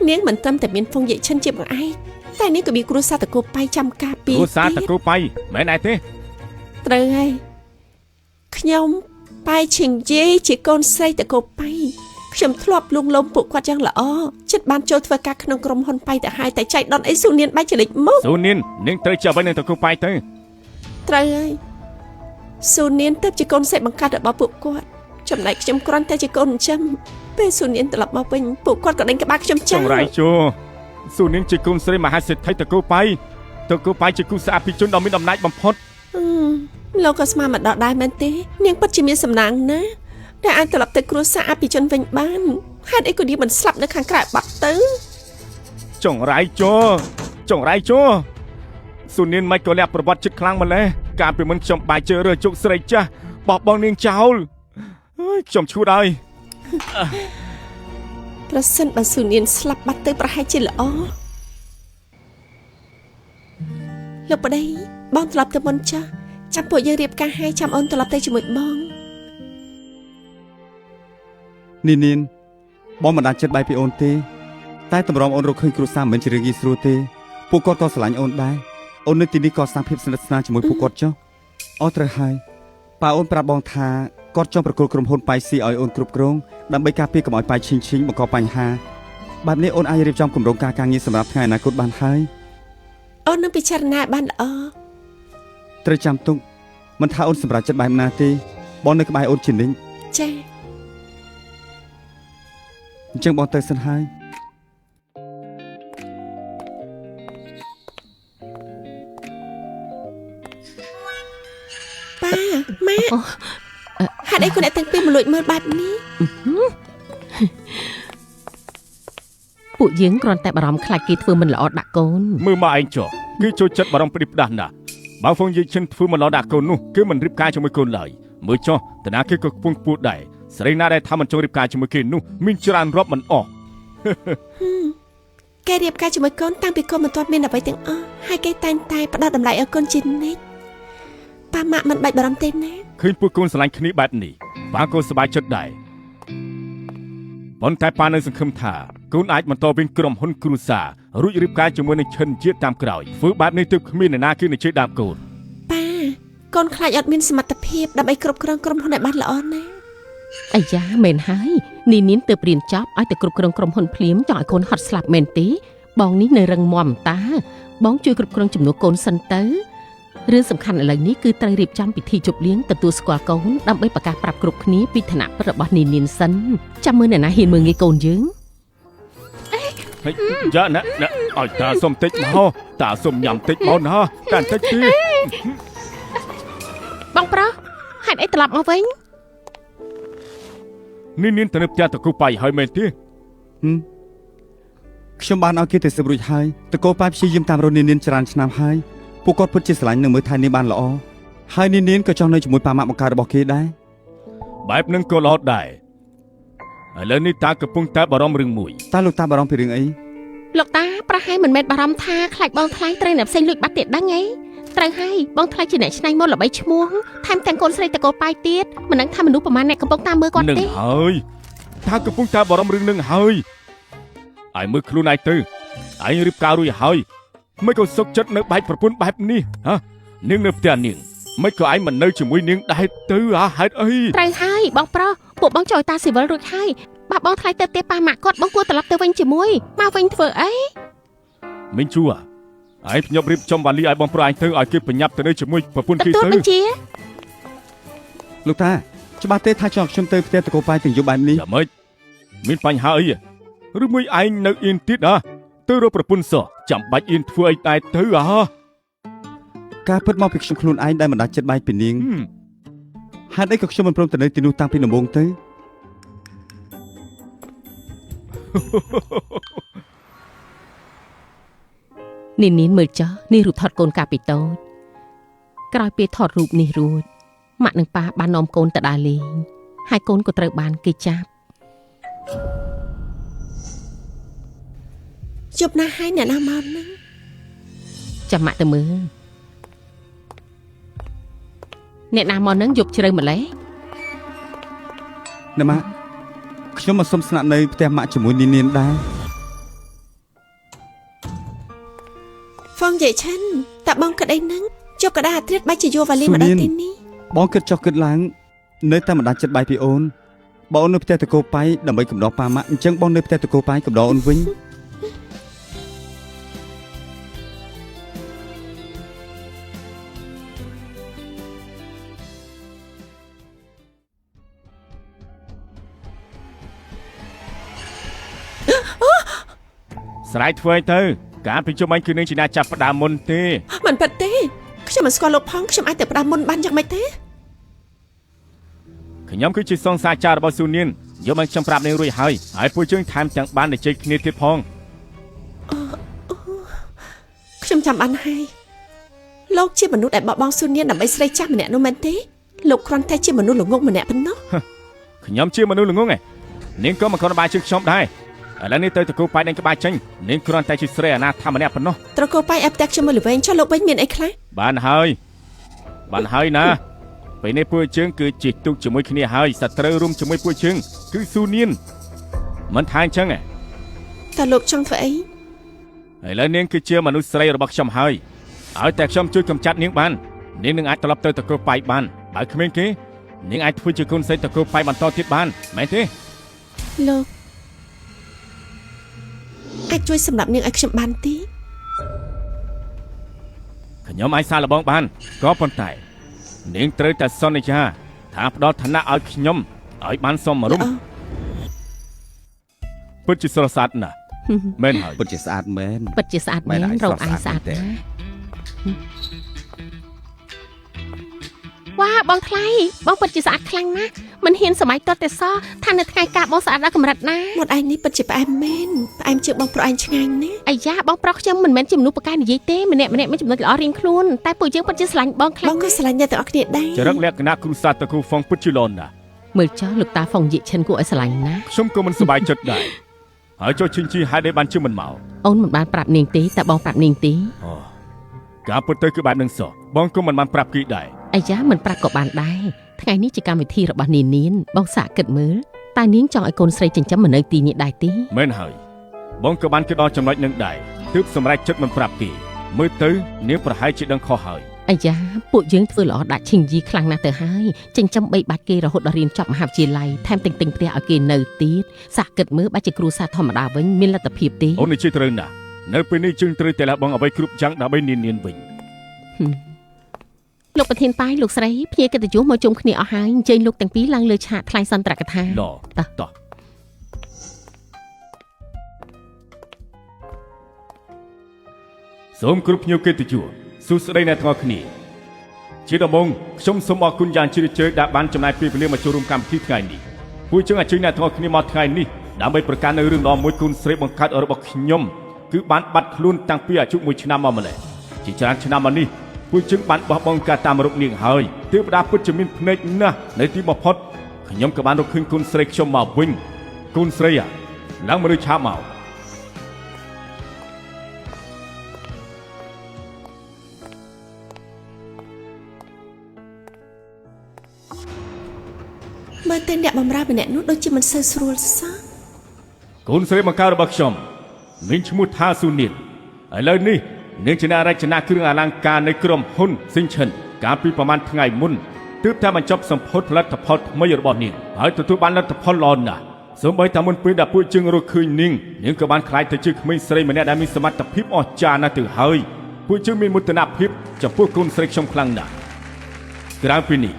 នាងមិនត្រឹមតែមានហ្វុងយិឈិនជាបង្អែកតែនាងក៏មានគ្រួសារតកូប៉ៃចាំការពារ គ្រួសារ ទៀត តកូប៉ៃមែនអីទេ ត្រូវហើយខ្ញុំប៉ៃឈិងយេជាកូនស្រីតកូប៉ៃខ្ញុំធ្លាប់លួងលោមពួកគាត់យ៉ាងល្អចិត្តបានចូលធ្វើការក្នុងក្រុមហ៊ុនប៉ៃទៅហើយតែចៃដន្យអីស៊ូនានបែរជាលេចមុខ ស៊ូនាននាងត្រូវជាអ្វីនឹងតកូប៉ៃទៅ ត្រូវហើយស៊ូនានទៅជាកូនស្រីបង្កើតរបស់ពួកគាត់ចំណែកខ្ញុំគ្រាន់តែជាកូនចិញ្ចឹមពេលស៊ូនានត្រឡប់មកវិញពួកគាត់ក៏ដេញក្បាលខ្ញុំ ច ចោល ង្រៃជោស៊ូនានជាកូនស្រីមហាសេដ្ឋីតកូប៉ៃតកូប៉ៃជាគូស្អាតពីជនដ៏មានអំណាចបំផុត អឺលោកក៏ស្មានមិនដល់ដែរមែនទេនាងពិតជាមានសំណាងណាស់ដែលអាចត្រឡប់ទៅគ្រួសារអភិជនវិញបានហេតុអីក៏នាងមិនស្លាប់នៅខាងក្រៅបាត់ទៅ ចង្រៃជោចង្រៃជោស៊ូនានមិនក៏លាក់ប្រវត្តិចិត្តខ្លាំងម្ល៉េះកាលពីមុនខ្ញុំបាយជើរើជោគស្រីចាស់បោះបង់នាងចោលអើយខ្ញុំឈួតហើយ ប្រសិនបើស៊ូនានស្លាប់បាត់ទៅប្រហែលជាល្អលោកប្តីបងត្រឡប់ទៅមុនចាស់ចាំពួកយើងរៀបការឲ្យចាំអូនត្រឡប់ទៅជាមួយបង នីនានបងមិនដាច់ចិត្តបែកពីអូនទេតែតម្រាំអូនរកឃើញគ្រួសារមិនមែនជារឿងងាយស្រួលទេពួកគាត់ក៏ស្រឡាញ់អូនដែរអូននៅទីនេះក៏សាងភាពស្និទ្ធស្នាលជាមួយពួកគាត់ចុះអូត្រូវហើយប៉ាអូនប្រាប់បងថាគាត់ចង់ប្រគល់ក្រុមហ៊ុនប៉ៃស៊ីឲ្យអូនគ្រប់គ្រងដើម្បីការពារកុំឲ្យប៉ៃឈិងឈិងបង្កបញ្ហាបែបនេះអូនអាចរៀបចំគម្រោងការការងារសម្រាប់ថ្ងៃអនាគតបានហើយ អូននឹងពិចារណាឲ្យបានល្អ ត្រូវចាំទុកមិនថាអូនសម្រេចចិត្តបែបណាទេបងនៅក្បែរអូនជានិច្ច ចា៎ អញ្ចឹងបងទៅសិនហើយ ប៉ាម៉ាក់ អូ ហេតុអីក៏អ្នកទាំងពីរមកលួចមើលបែបនេះ ពួកយើងគ្រាន់តែបារម្ភខ្លាចគេធ្វើមិនល្អដាក់កូន មើលមកឯងចុះគឺចូលចិត្តបារម្ភព្រីផ្ដាស់ណាស់បើហ្វុងយីឈិនធ្វើមិនល្អដាក់កូននោះគឺមិនរៀបការជាមួយកូនឡើយមើលចុះតាណាគេក៏ខ្ពង់ខ្ពស់ដែរស្រីណាដែលថាមិនចង់រៀបការជាមួយគេនោះមានច្រើនរាប់មិនអស់ គេរៀបការជាមួយកូនតាំងពីកូនមិនទាន់មានអ្វីទាំងអស់ហើយគេតែងតែផ្ដល់តម្លៃឲ្យកូនជានិច្ចប៉ាម៉ាក់មិនបាច់បារម្ភទេណា ឃើញពួកកូនស្រឡាញ់គ្នាបែបនេះប៉ាក៏សប្បាយចិត្តដែរប៉ុន្តែប៉ានៅសង្ឃឹមថាកូនអាចបន្តវិញក្រុមហ៊ុនគ្រួសាររួចរៀបការជាមួយនឹងឈិនជាតិតាមក្រោយធ្វើបែបនេះទើបគ្មានអ្នកណាគេនឹងជេរដើមកូន ប៉ាកូនខ្លាចអត់មានសមត្ថភាពដើម្បីគ្រប់គ្រងក្រុមហ៊ុនឲ្យបានល្អណា អាយ៉ាមែនហើយនីនានទៅរៀនចប់ឲ្យតែគ្រប់គ្រងក្រុមហ៊ុនភ្លាមចង់ឲ្យកូនហត់ស្លាប់មែនទេបងនេះនៅរឹងមាំតាបងជួយគ្រប់គ្រងចំនួនកូនសិនទៅរឿងសំខាន់ឥឡូវនេះគឺត្រូវរៀបចំពិធីជប់លៀងទទួលស្គាល់កូនដើម្បីប្រកាសប្រាប់គ្រប់គ្នាពីឋានៈពិតរបស់នីនានសិនចាំមើលអ្នកណាហ៊ានមើលងាយកូនយើង ហើយយ៉ាណាណាឲ្យតាសុំតិចមកតាសុំញ៉ាំតិចមកណាតាបន្តិចទេ បងប្រុសហេតុអីត្រឡប់មកវិញ នេះនាងទៅនៅផ្ទះតកូប៉ៃហើយមែនទេ ហឹមខ្ញុំបានឲ្យគេទៅស៊ើបរួចហើយតកោប៉ាយព្យាយាមតាមរកនាងនាងច្រើនឆ្នាំហើយពួកគាត់ពិតជាស្រឡាញ់និងមើលថែនាងបានល្អហើយនាងនាងក៏ចង់នៅជាមួយប៉ាម៉ាក់បង្កើតរបស់គេដែរ បែបនឹងក៏ល្អដែរឥឡូវនេះតាកំពុងតែបារម្ភរឿងមួយ តើលោកតាបារម្ភពីរឿងអី លោកតាប្រហែលមិនមែនបារម្ភថាខ្លាចបងថ្លៃត្រូវអ្នកផ្សេងលួចបាត់ទៀតដឹងអីត្រូវហើយបងថ្លៃជាអ្នកច្នៃម៉ូដល្បីឈ្មោះថែមទាំងកូនស្រីតកូលប៉ាយទៀតមិនដឹងថាមនុស្សប្រមាណអ្នកកំពុងតាមមើលគាត់ នឹង ទេ ហើយតាកំពុងតែបារម្ភរឿងនឹងហើយឯងមើលខ្លួនឯងទៅឯងរៀបការរួចហើយមិនក៏សុខចិត្តនៅបែកប្រពន្ធបែបនេះហ៎នាងនៅផ្ទះនាងមិនក៏ឯងមិននៅជាមួយនាងដែរទៅហ่าហេតុអី ត្រូវហើយបងប្រុសពួកបងចូលតាស៊ីវិលរួចហើយបើបងថ្លៃទៅផ្ទះប៉ាម៉ាក់គាត់បងគួរត្រឡប់ទៅវិញជាមួយមកវិញធ្វើអី មីងជួឯងភ្ញាប់រៀបចំវ៉ាលីឲ្យបងប្រុសឯងទៅឲ្យគេប្រញាប់ទៅនៅជាមួយប្រពន្ធ ទ គេទៅ ទួលបញ្ជា លោកតាច្បាស់ទេថាចង់ឲ្យខ្ញុំទៅផ្ទះតកោប៉ាយទាំងយប់បែបនេះ យ៉ាងម៉េចមានបញ្ហាអីឬមួយឯងនៅអៀនទៀតហ៎ទៅរកប្រពន្ធសោះចាំបាច់អៀនធ្វើអីដែរទៅហ៎ ការពិតមកពីខ្ញុំខ្លួនឯងដែលមិនដាច់ចិត្តបែកពីនាង ហឹម ហេតុអីក៏ខ្ញុំមិនព្រមទៅនៅទីនោះតាំងពីដំបូងទៅ នេះនាងមើលចុះនេះរូបថតកូនកាលពីតូចក្រោយពេលថតរូបនេះរួចម៉ាក់និងប៉ាបាននាំកូនទៅដើរលេងហើយកូនក៏ត្រូវបានគេចាប់ ជប់ណាស់ហើយអ្នកណាមកហ្នឹង ចាំម៉ាក់ទៅមើលអ្នកណាមកនឹងយប់ជ្រៅម្លេះ ណាម៉ាក់ខ្ញុំមកសុំស្នាក់នៅផ្ទះម៉ាក់ជាមួយនាងនាងដែរ ហ្វងយាយឆិនតើបងក្តីហ្នឹងជប់កដាអាត្រៀតបែរជាយកវ៉ាលីមកដល់ទីនេះ បងគិតចុះគិតឡើងនៅតែមិនដាច់ចិត្តបែកពីអូនបើអូននៅផ្ទះតកោប៉ៃដើម្បីកំដរប៉ាម៉ាក់អញ្ចឹងបងនៅផ្ទះតកោប៉ៃកំដរអូនវិញ ស្រ័យធ្វើអីទៅកាលពីជុំអញគឺនឹងជាអ្នកចាប់ផ្ដើមមុនទេ មិនពិតទេខ្ញុំមិនស្គាល់លោកផងខ្ញុំអាចទៅផ្ដាំមុនបានយ៉ាងម៉េចទេ ខ្ញុំគឺជាសង្សារចាររបស់ស៊ូនានយកមកខ្ញុំប្រាប់នាងរួចហើយហើយពួកយើងថែមទាំងបាននិយាយគ្នាទៀតផង ខ្ញុំចាំបានហើយលោកជាមនុស្សដែលបោះបង់ស៊ូនានដើម្បីស្រីចាស់ម្នាក់នោះមែនទេលោកគ្រាន់តែជាមនុស្សល្ងងម្នាក់ប៉ុណ្ណោះ ខ្ញុំជាមនុស្សល្ងងឯងនាងក៏មិនគ្រាន់បើជាងខ្ញុំដែរឥឡូវនេះទៅតកូប៉ៃនឹងក្បាលចេញនាងគ្រាន់តែជាស្រីអនាថាម្នាក់ប៉ុណ្ណោះ ត្រកូលប៉ៃអែបផ្ទះខ្ញុំមួយល្វែងចុះលោកវិញមានអីខ្លះ បានហើយបានហើយណាពេលនេះពួកយើងគឺជាទូកជាមួយគ្នាហើយសត្រូវរួមជាមួយពួកយើងគឺស៊ូនានមិនថាអញ្ចឹងឯង តើលោកចង់ធ្វើអី ឥឡូវនាងគឺជាមនុស្សស្រីរបស់ខ្ញុំហើយឲ្យតែខ្ញុំជួយកម្ចាត់នាងបាននាងនឹងអាចត្រឡប់ទៅតកូលប៉ៃបានបើគ្មានគេនាងអាចធ្វើជាកូនស្រីតកូលប៉ៃបន្តទៀតបានមែនទេ លោកអាចជួយសម្រាប់នាងឲ្យខ្ញុំបានទេ ខ្ញុំអាចសាកល្បងបានក៏ប៉ុន្តែនាងត្រូវតែសន្យាថាផ្ដល់ឋានៈឲ្យខ្ញុំឲ្យបានសមរម្យ ល្អ ពិតជាស្រស់ស្អាតណាស់មែនហើយ ពិតជាស្អាតមែន ពិតជាស្អាតមែន មែនហើយ រោគឯង ស្រស់ ស្អាត ស្អាតមែនទេ ណាស់វ៉ាបងថ្លៃបងពិតជាស្អាតខ្លាំងណាស់មិនហ៊ានសម័យតតទេសោះថានៅថ្ងៃការបងស្អាតដល់កម្រិតណា មាត់ឯងនេះពិតជាផ្អែមមែនផ្អែមជាងបងប្រុសឯងឆ្ងាញ់ណាស់ អាយ៉ាបងប្រុសខ្ញុំមិនមែនជាមនុស្សប្រកែកនិយាយទេម្នាក់ម្នាក់មានចំណុចល្អរៀងខ្លួនតែពួកយើងពិតជាស្រឡាញ់បងខ្លាំង បងក៏ស្រឡាញ់អ្នកទាំងអស់គ្នាដែរ ចរិតលក្ខណៈគ្រួសារតកូលហ្វុងពិតជាល្អណាស់ មើលចុះលោកតាហ្វុងយិឈិនគួរឲ្យស្រឡាញ់ណាស់ ខ្ញុំក៏មិនសប្បាយចិត្តដែរហើយចុះឈិងជីហេតុអីបានជាមិនមក អូនមិនបានប្រាប់នាងទេតែបងប្រាប់នាងទេ អូការពិតទៅគឺបែបនឹងសោះបងក៏មិនបានប្រាប់គេដែរ អាយ៉ាមិនប្រាប់ក៏បានដែរថ្ងៃនេះជាកម្មវិធីរបស់នាងនានបងសាកគិតមើលតើនាងចង់ឲ្យកូនស្រីចិញ្ចឹមមកនៅទីនេះដែរទេ មែនហើយបងក៏បានគិតដល់ចំណុចនឹងដែរទើបសម្រេចចិត្តមិនប្រាប់គេមើលទៅនាងប្រហែលជាដឹងខុសហើយ អាយ៉ាពួកយើងធ្វើល្អដាក់ឈិងយីខ្លាំងណាស់ទៅហើយចិញ្ចឹមបីបាច់គេរហូតដល់រៀនចប់មហាវិទ្យាល័យថែមទាំងទិញផ្ទះឲ្យគេនៅទៀតសាកគិតមើលបើជាគ្រួសារធម្មតាវិញមានលទ្ធភាពទេ អូននេះជាត្រូវណាស់នៅពេលនេះយើងត្រូវតែលះបង់អ្វីគ្រប់យ៉ាងដើម្បីនាងនានវិញ លោកប្រធានប៉ាយលោកស្រីភ្ញៀវកិត្តិយសមកជុំគ្នាអស់ហើយអញ្ជើញលោកទាំងពីរឡើងលើឆាកថ្លែងសន្ទរកថា ល្អ តោះ តោះ សូមគ្រប់ភ្ញៀវកិត្តិយសសួស្តីអ្នកទាំងអស់គ្នាជាដំបូងខ្ញុំសូមអរគុណយ៉ាងជ្រាលជ្រៅដែលបានចំណាយពេលវេលាមកចូលរួមកម្មវិធីថ្ងៃនេះពួកយើងអញ្ជើញអ្នកទាំងអស់គ្នាមកថ្ងៃនេះដើម្បីប្រកាសនៅរឿងដ៏មួយគុណស្រីបង្កើតរបស់ខ្ញុំគឺបានបាត់ខ្លួនតាំងពីអាយុ1ឆ្នាំមកម្ល៉េះជាច្រើនឆ្នាំមកនេះពួកយើងបានបោះបង់ការតាមរកនាងហើយទេវតាពិតជាមានភ្នែកណាស់នៅទីបំផុតខ្ញុំក៏បានរកឃើញគុណស្រីខ្ញុំមកវិញគុណស្រីអាឡើងមកលើឆាកមក មើលទៅអ្នកបម្រើម្នាក់នោះដូចជាមិនសូវស្រួលសោះ កូនស្រីបង្កើតរបស់ខ្ញុំមានឈ្មោះថាស៊ូនីនឥឡូវនេះនាងជាអ្នករចនាគ្រឿងអលង្ការនៃក្រុមហ៊ុនស៊ីងឈិនកាលពីប្រហែលថ្ងៃមុនទើបតែបញ្ចប់សម្ពោធផលិតផលថ្មីរបស់នាងហើយទទួលបានលទ្ធផលល្អណាស់សូម្បីតែមុនពេលដែលពួកយើងរកឃើញនាងនាងក៏បានក្លាយទៅជាក្មេងស្រីម្នាក់ដែលមានសមត្ថភាពអស្ចារ្យណាស់ទៅហើយពួកយើងមានមោទនភាពចំពោះកូនស្រីខ្ញុំខ្លាំងណាស់ក្រៅពីនេះ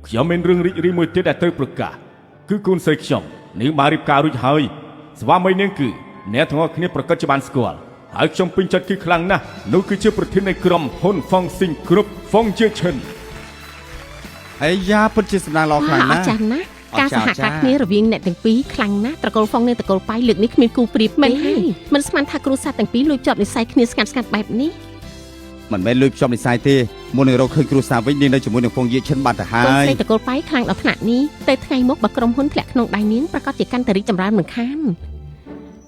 ខ្ញុំមានរឿងរីករាយមួយទៀតដែលត្រូវប្រកាសគឺកូនស្រីខ្ញុំនាងបានរៀបការរួចហើយស្វាមីនាងគឺអ្នកទាំងអស់គ្នាប្រកាសជាបានស្គាល់ហើយខ្ញុំពេញចិត្តគឺខ្លាំងណាស់នោះគឺជាប្រធាននៃក្រុមហ៊ុន Fong Sing Group Fong Jie Chen អាយ៉ាពិតជាសំណាងល្អខ្លាំង អ ណាស់ ស្ចារ្យណាស់ អស្ ការ ចារ្យអស្ចារ្យ សហការគ្នារវាងអ្នកទាំងពីរខ្លាំងណាស់ត្រកូលហ្វុងនិងត្រកូលប៉ៃលើកនេះគ្មានគូប្រៀបមែនហើយមិនស្មានថាគ្រួសារទាំងពីរលួចជាប់និស្ស័យគ្នាស្ងាត់ស្ងាត់បែបនេះ មិនមែនលួចភ្ជាប់និស្ស័យទេមុននឹងរកឃើញគ្រួសារវិញនាងនៅជាមួយនឹងហ្វុងយៀឈិនបានទៅហើ យ កូនស្រីត្រកូលប៉ៃខ្លាំងដល់ថ្នាក់នេះទៅថ្ងៃមុខបើក្រុមហ៊ុនធ្លាក់ក្នុងដៃនាងប្រកាសជាកាន់តែរីកចម្រើនមិនខាន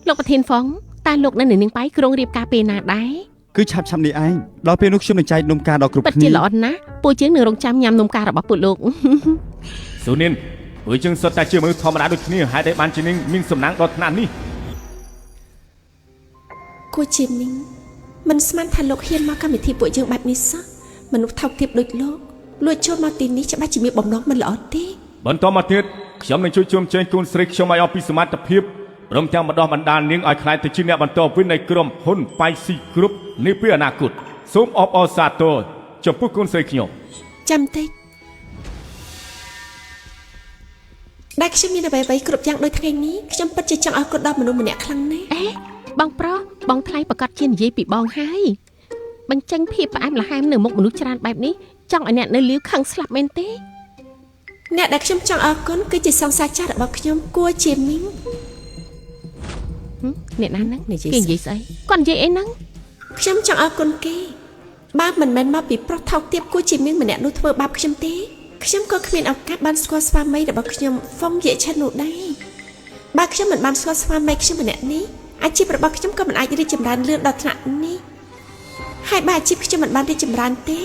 លោកប្រធានហ្វុងតើលោកនៅនឹងនាងប៉ៃគ្រោងរៀបការពេលណាដែរ គឺឆាប់ឆាប់នេះឯងដល់ពេលនោះខ្ញុំនឹងចែកនំការដល់គ្រប់ ពិត គ្នា ជាល្អណាស់ពួកយើងនឹងរងចាំញ៉ាំនំការរបស់ពួកលោក ស៊ូនីនពួកយើងសុទ្ធតែជាមនុស្សធម្មតាដូចគ្នាហេតុអីបានជានាងមានសំណាងដល់ថ្នាក់នេះ គួជាមីងមិនស្មានថាលោកហ៊ានមកកម្មវិធីពួកយើងបែបនេះសោះមនុស្សថោកទាបដូចលោកលួចចូលមកទីនេះច្បាស់ជាមានបំណងមិនល្អទេ បន្តមកទៀតខ្ញុំនឹងជួយជ្រោមជ្រែងកូនស្រីខ្ញុំឲ្យអស់ពីសមត្ថភាពព្រមទាំងបណ្ដោះបណ្ដាលនាងឲ្យក្លាយទៅជាអ្នកបន្តវិញនៃក្រុមហ៊ុនប៉ៃស៊ីគ្រប់នាពេលអនាគតសូមអបអរសាទរចំពោះកូនស្រីខ្ញុំ ចាំតិចដែលខ្ញុំមានអ្វីៗគ្រប់យ៉ាងដូចថ្ងៃនេះខ្ញុំពិតជាចង់អរគុណដល់មនុស្សម្នាក់ខ្លាំងណាស់ អេបងប្រុសបងថ្លៃប្រកាសជានិយាយពីបងហើយបញ្ចេញភាពផ្អែមល្ហែមនៅមុខមនុស្សច្រើនបែបនេះចង់ឲ្យអ្នកនៅលាវខឹងស្លាប់មែនទេ អ្នកដែលខ្ញុំចង់អរគុណគឺជាសង្សារចាស់របស់ខ្ញុំគួជាមីង ហឹមអ្នកណាហ្នឹង និយាយ គេនិយាយស្អីគាត់និយាយអីហ្នឹង ខ្ញុំចង់អរគុណគេបើមិនមែនមកពីប្រុសថោកទាបគួជាមីងម្នាក់នោះធ្វើបាបខ្ញុំទេខ្ញុំក៏គ្មានឱកាសបានស្គាល់ស្វាមីរបស់ខ្ញុំហ្វុងយេឆិននោះដែរបើខ្ញុំមិនបានស្គាល់ស្វាមីខ្ញុំម្នាក់នេះអាជីពរបស់ខ្ញុំក៏មិនអាចរីកចម្រើនលឿនដល់ថ្នាក់នេះហើយបើអាជីពខ្ញុំមិនបានរីកចម្រើនទេ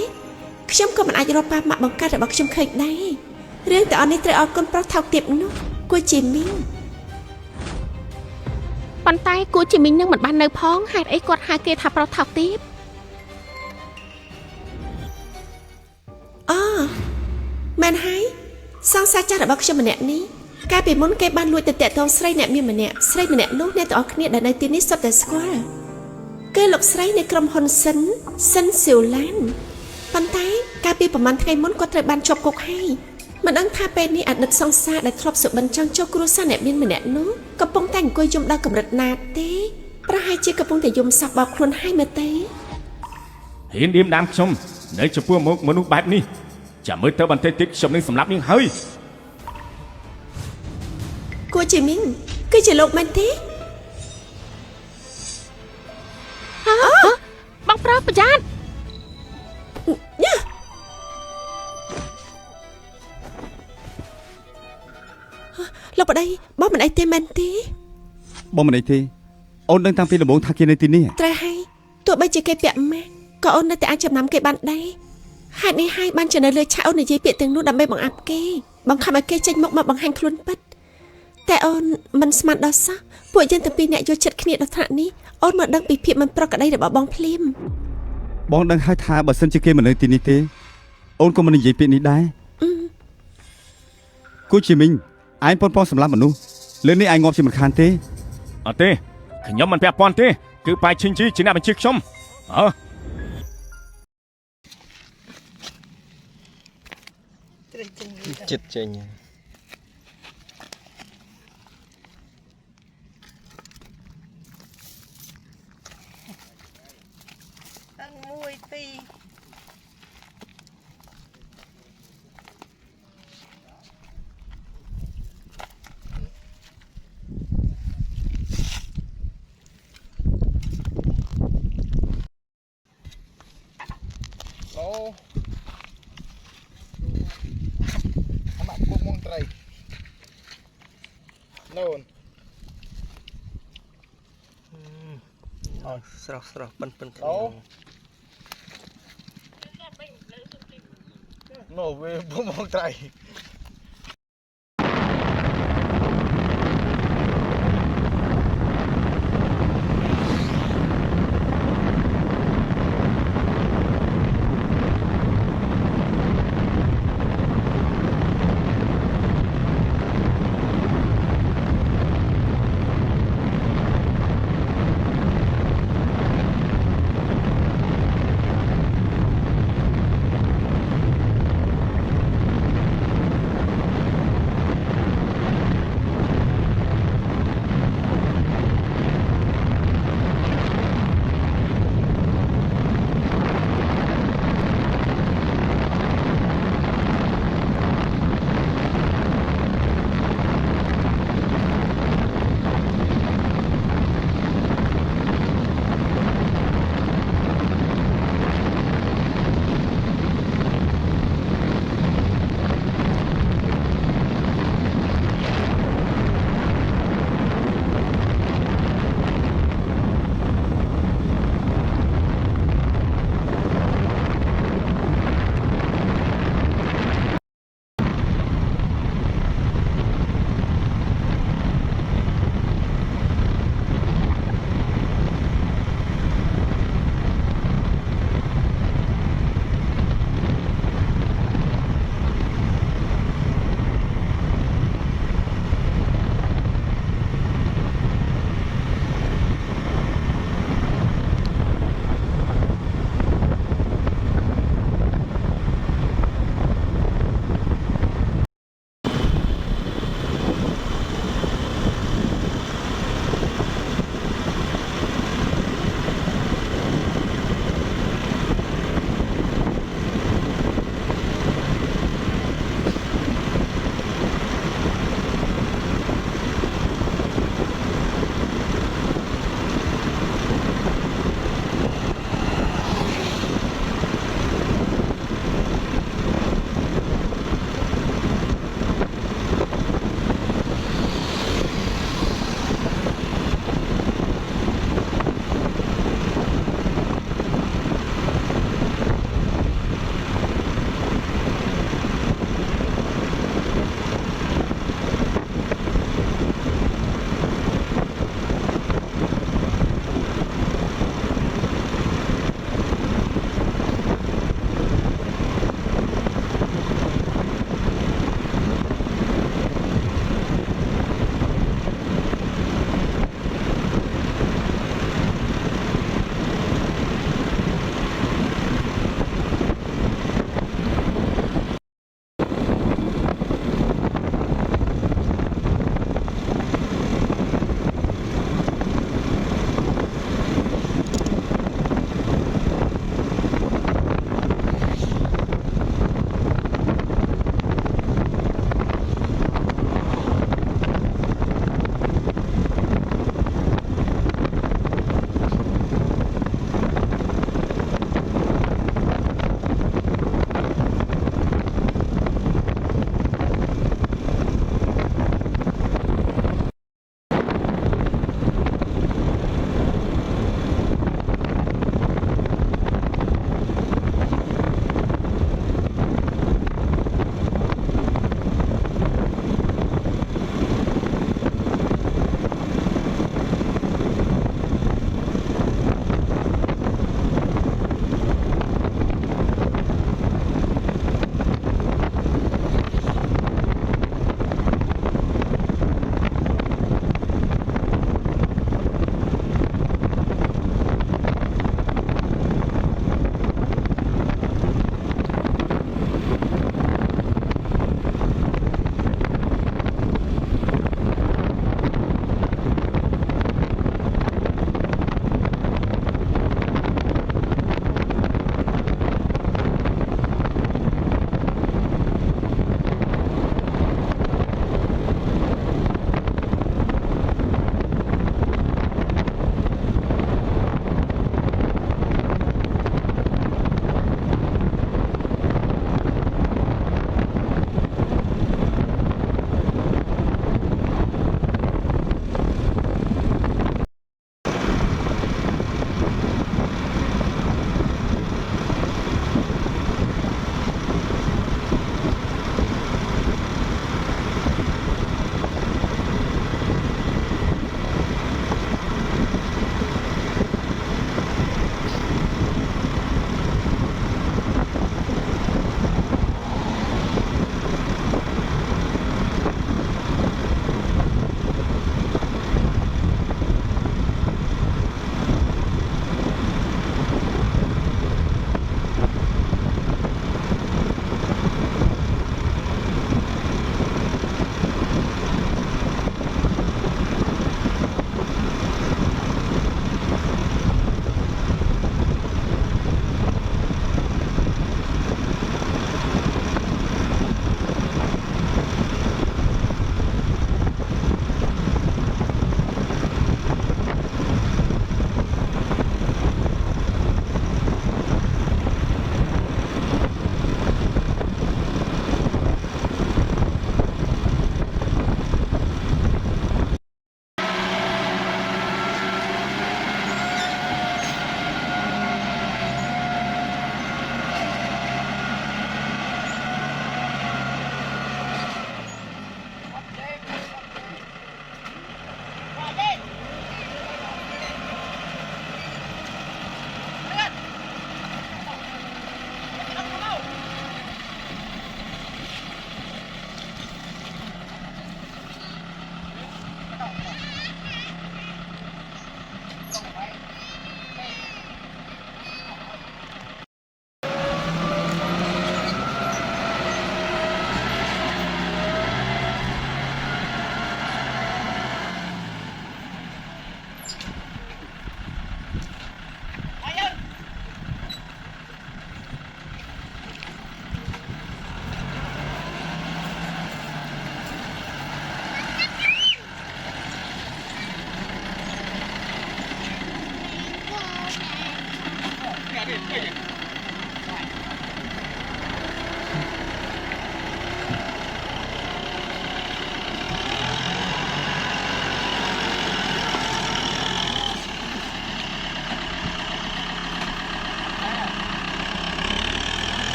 ខ្ញុំក៏មិនអាចរកប៉ាម៉ាក់បង្កើតរបស់ខ្ញុំឃើញដែររឿងទាំងអស់នេះត្រូវអរគុណប្រុសថោកទាបនោះគួជាមីង ប៉ុន្តែគួជាមីងនឹងមិនបាននៅផងហេតុអីគាត់ហៅគេថាប្រុសថោកទាប អូមែនហើយសង្សារចាស់របស់ខ្ញុំម្នាក់នេះកាលពីមុនគេបានលួចទៅតាក់ទងស្រីអ្នកមានម្នាក់ស្រីម្នាក់នោះអ្នកទាំងអស់គ្នាដែលនៅទីនេះសុទ្ធតែស្គាល់គឺលោកស្រីនៃក្រុមហ៊ុនសិនសិនស៊ីវឡានប៉ុន្តែកាលពីប្រហែលថ្ងៃមុនគាត់ត្រូវបានជាប់គុកហើយមិនដឹងថាពេលនេះអតីតសង្សារដែលធ្លាប់សុបិនចង់ចូលគ្រួសារអ្នកមានម្នាក់នោះកំពុងតែអង្គុយយំដល់កម្រិតណាទេប្រហែលជាកំពុងតែយំសោះបោកខ្លួនហើយមើលទេ ហ៊ានឌៀមដាមខ្ញុំនៅចំពោះមុខមនុស្សបែបនេះចាំមើលទៅបន្តិចទៀតខ្ញុំនឹងសម្លាប់នាងហើយ គួជាមីងគឺជាលោកមែនទេ បងប្រុសប្រយ័ត្ន ញ៉ាលោកប្តីបងមិនអីទេមែនទេ បងមិនអីទេអូនដឹងតាំងពីដំបូងថាគេនៅទីនេះ ត្រូវហើយទោះបីជាគេពាក់ម៉ាស់ក៏អូននៅតែអាចចំណាំគេបានដែរហេតុនេះហើយបានជានៅលើឆាកអូននិយាយពាក្យទាំងនោះដើម្បីបង្អាប់គេបង្ខំឲ្យគេចេញមុខមកបង្ហាញខ្លួនពិតតែអូនមិនស្មានដល់សោះពួកយើងទាំងពីរអ្នកយល់ចិត្តគ្នាដល់ថ្នាក់នេះអូនមកដឹងពីភាពមិនប្រក្រតីរបស់បងភ្លាម បងដឹងហើយថាបើសិនជាគេមិននៅទីនេះទេអូនក៏មិននិយាយពាក្យនេះដែរគូជីមីងឯងប៉ុនប៉ងសម្លាប់មនុស្សលើនេះឯងងាប់ជាមិនខានទេ អត់ទេខ្ញុំមិនពាក់ព័ន្ធទេគឺប៉ៃឈិងជីជាអ្នកបញ្ជាខ្ញុំអើ ចិត្តចេញ នៅអូន ស្រស់ស្រស់ប៉ិនប៉ិន អូ ណូវាបងមកត្រៃ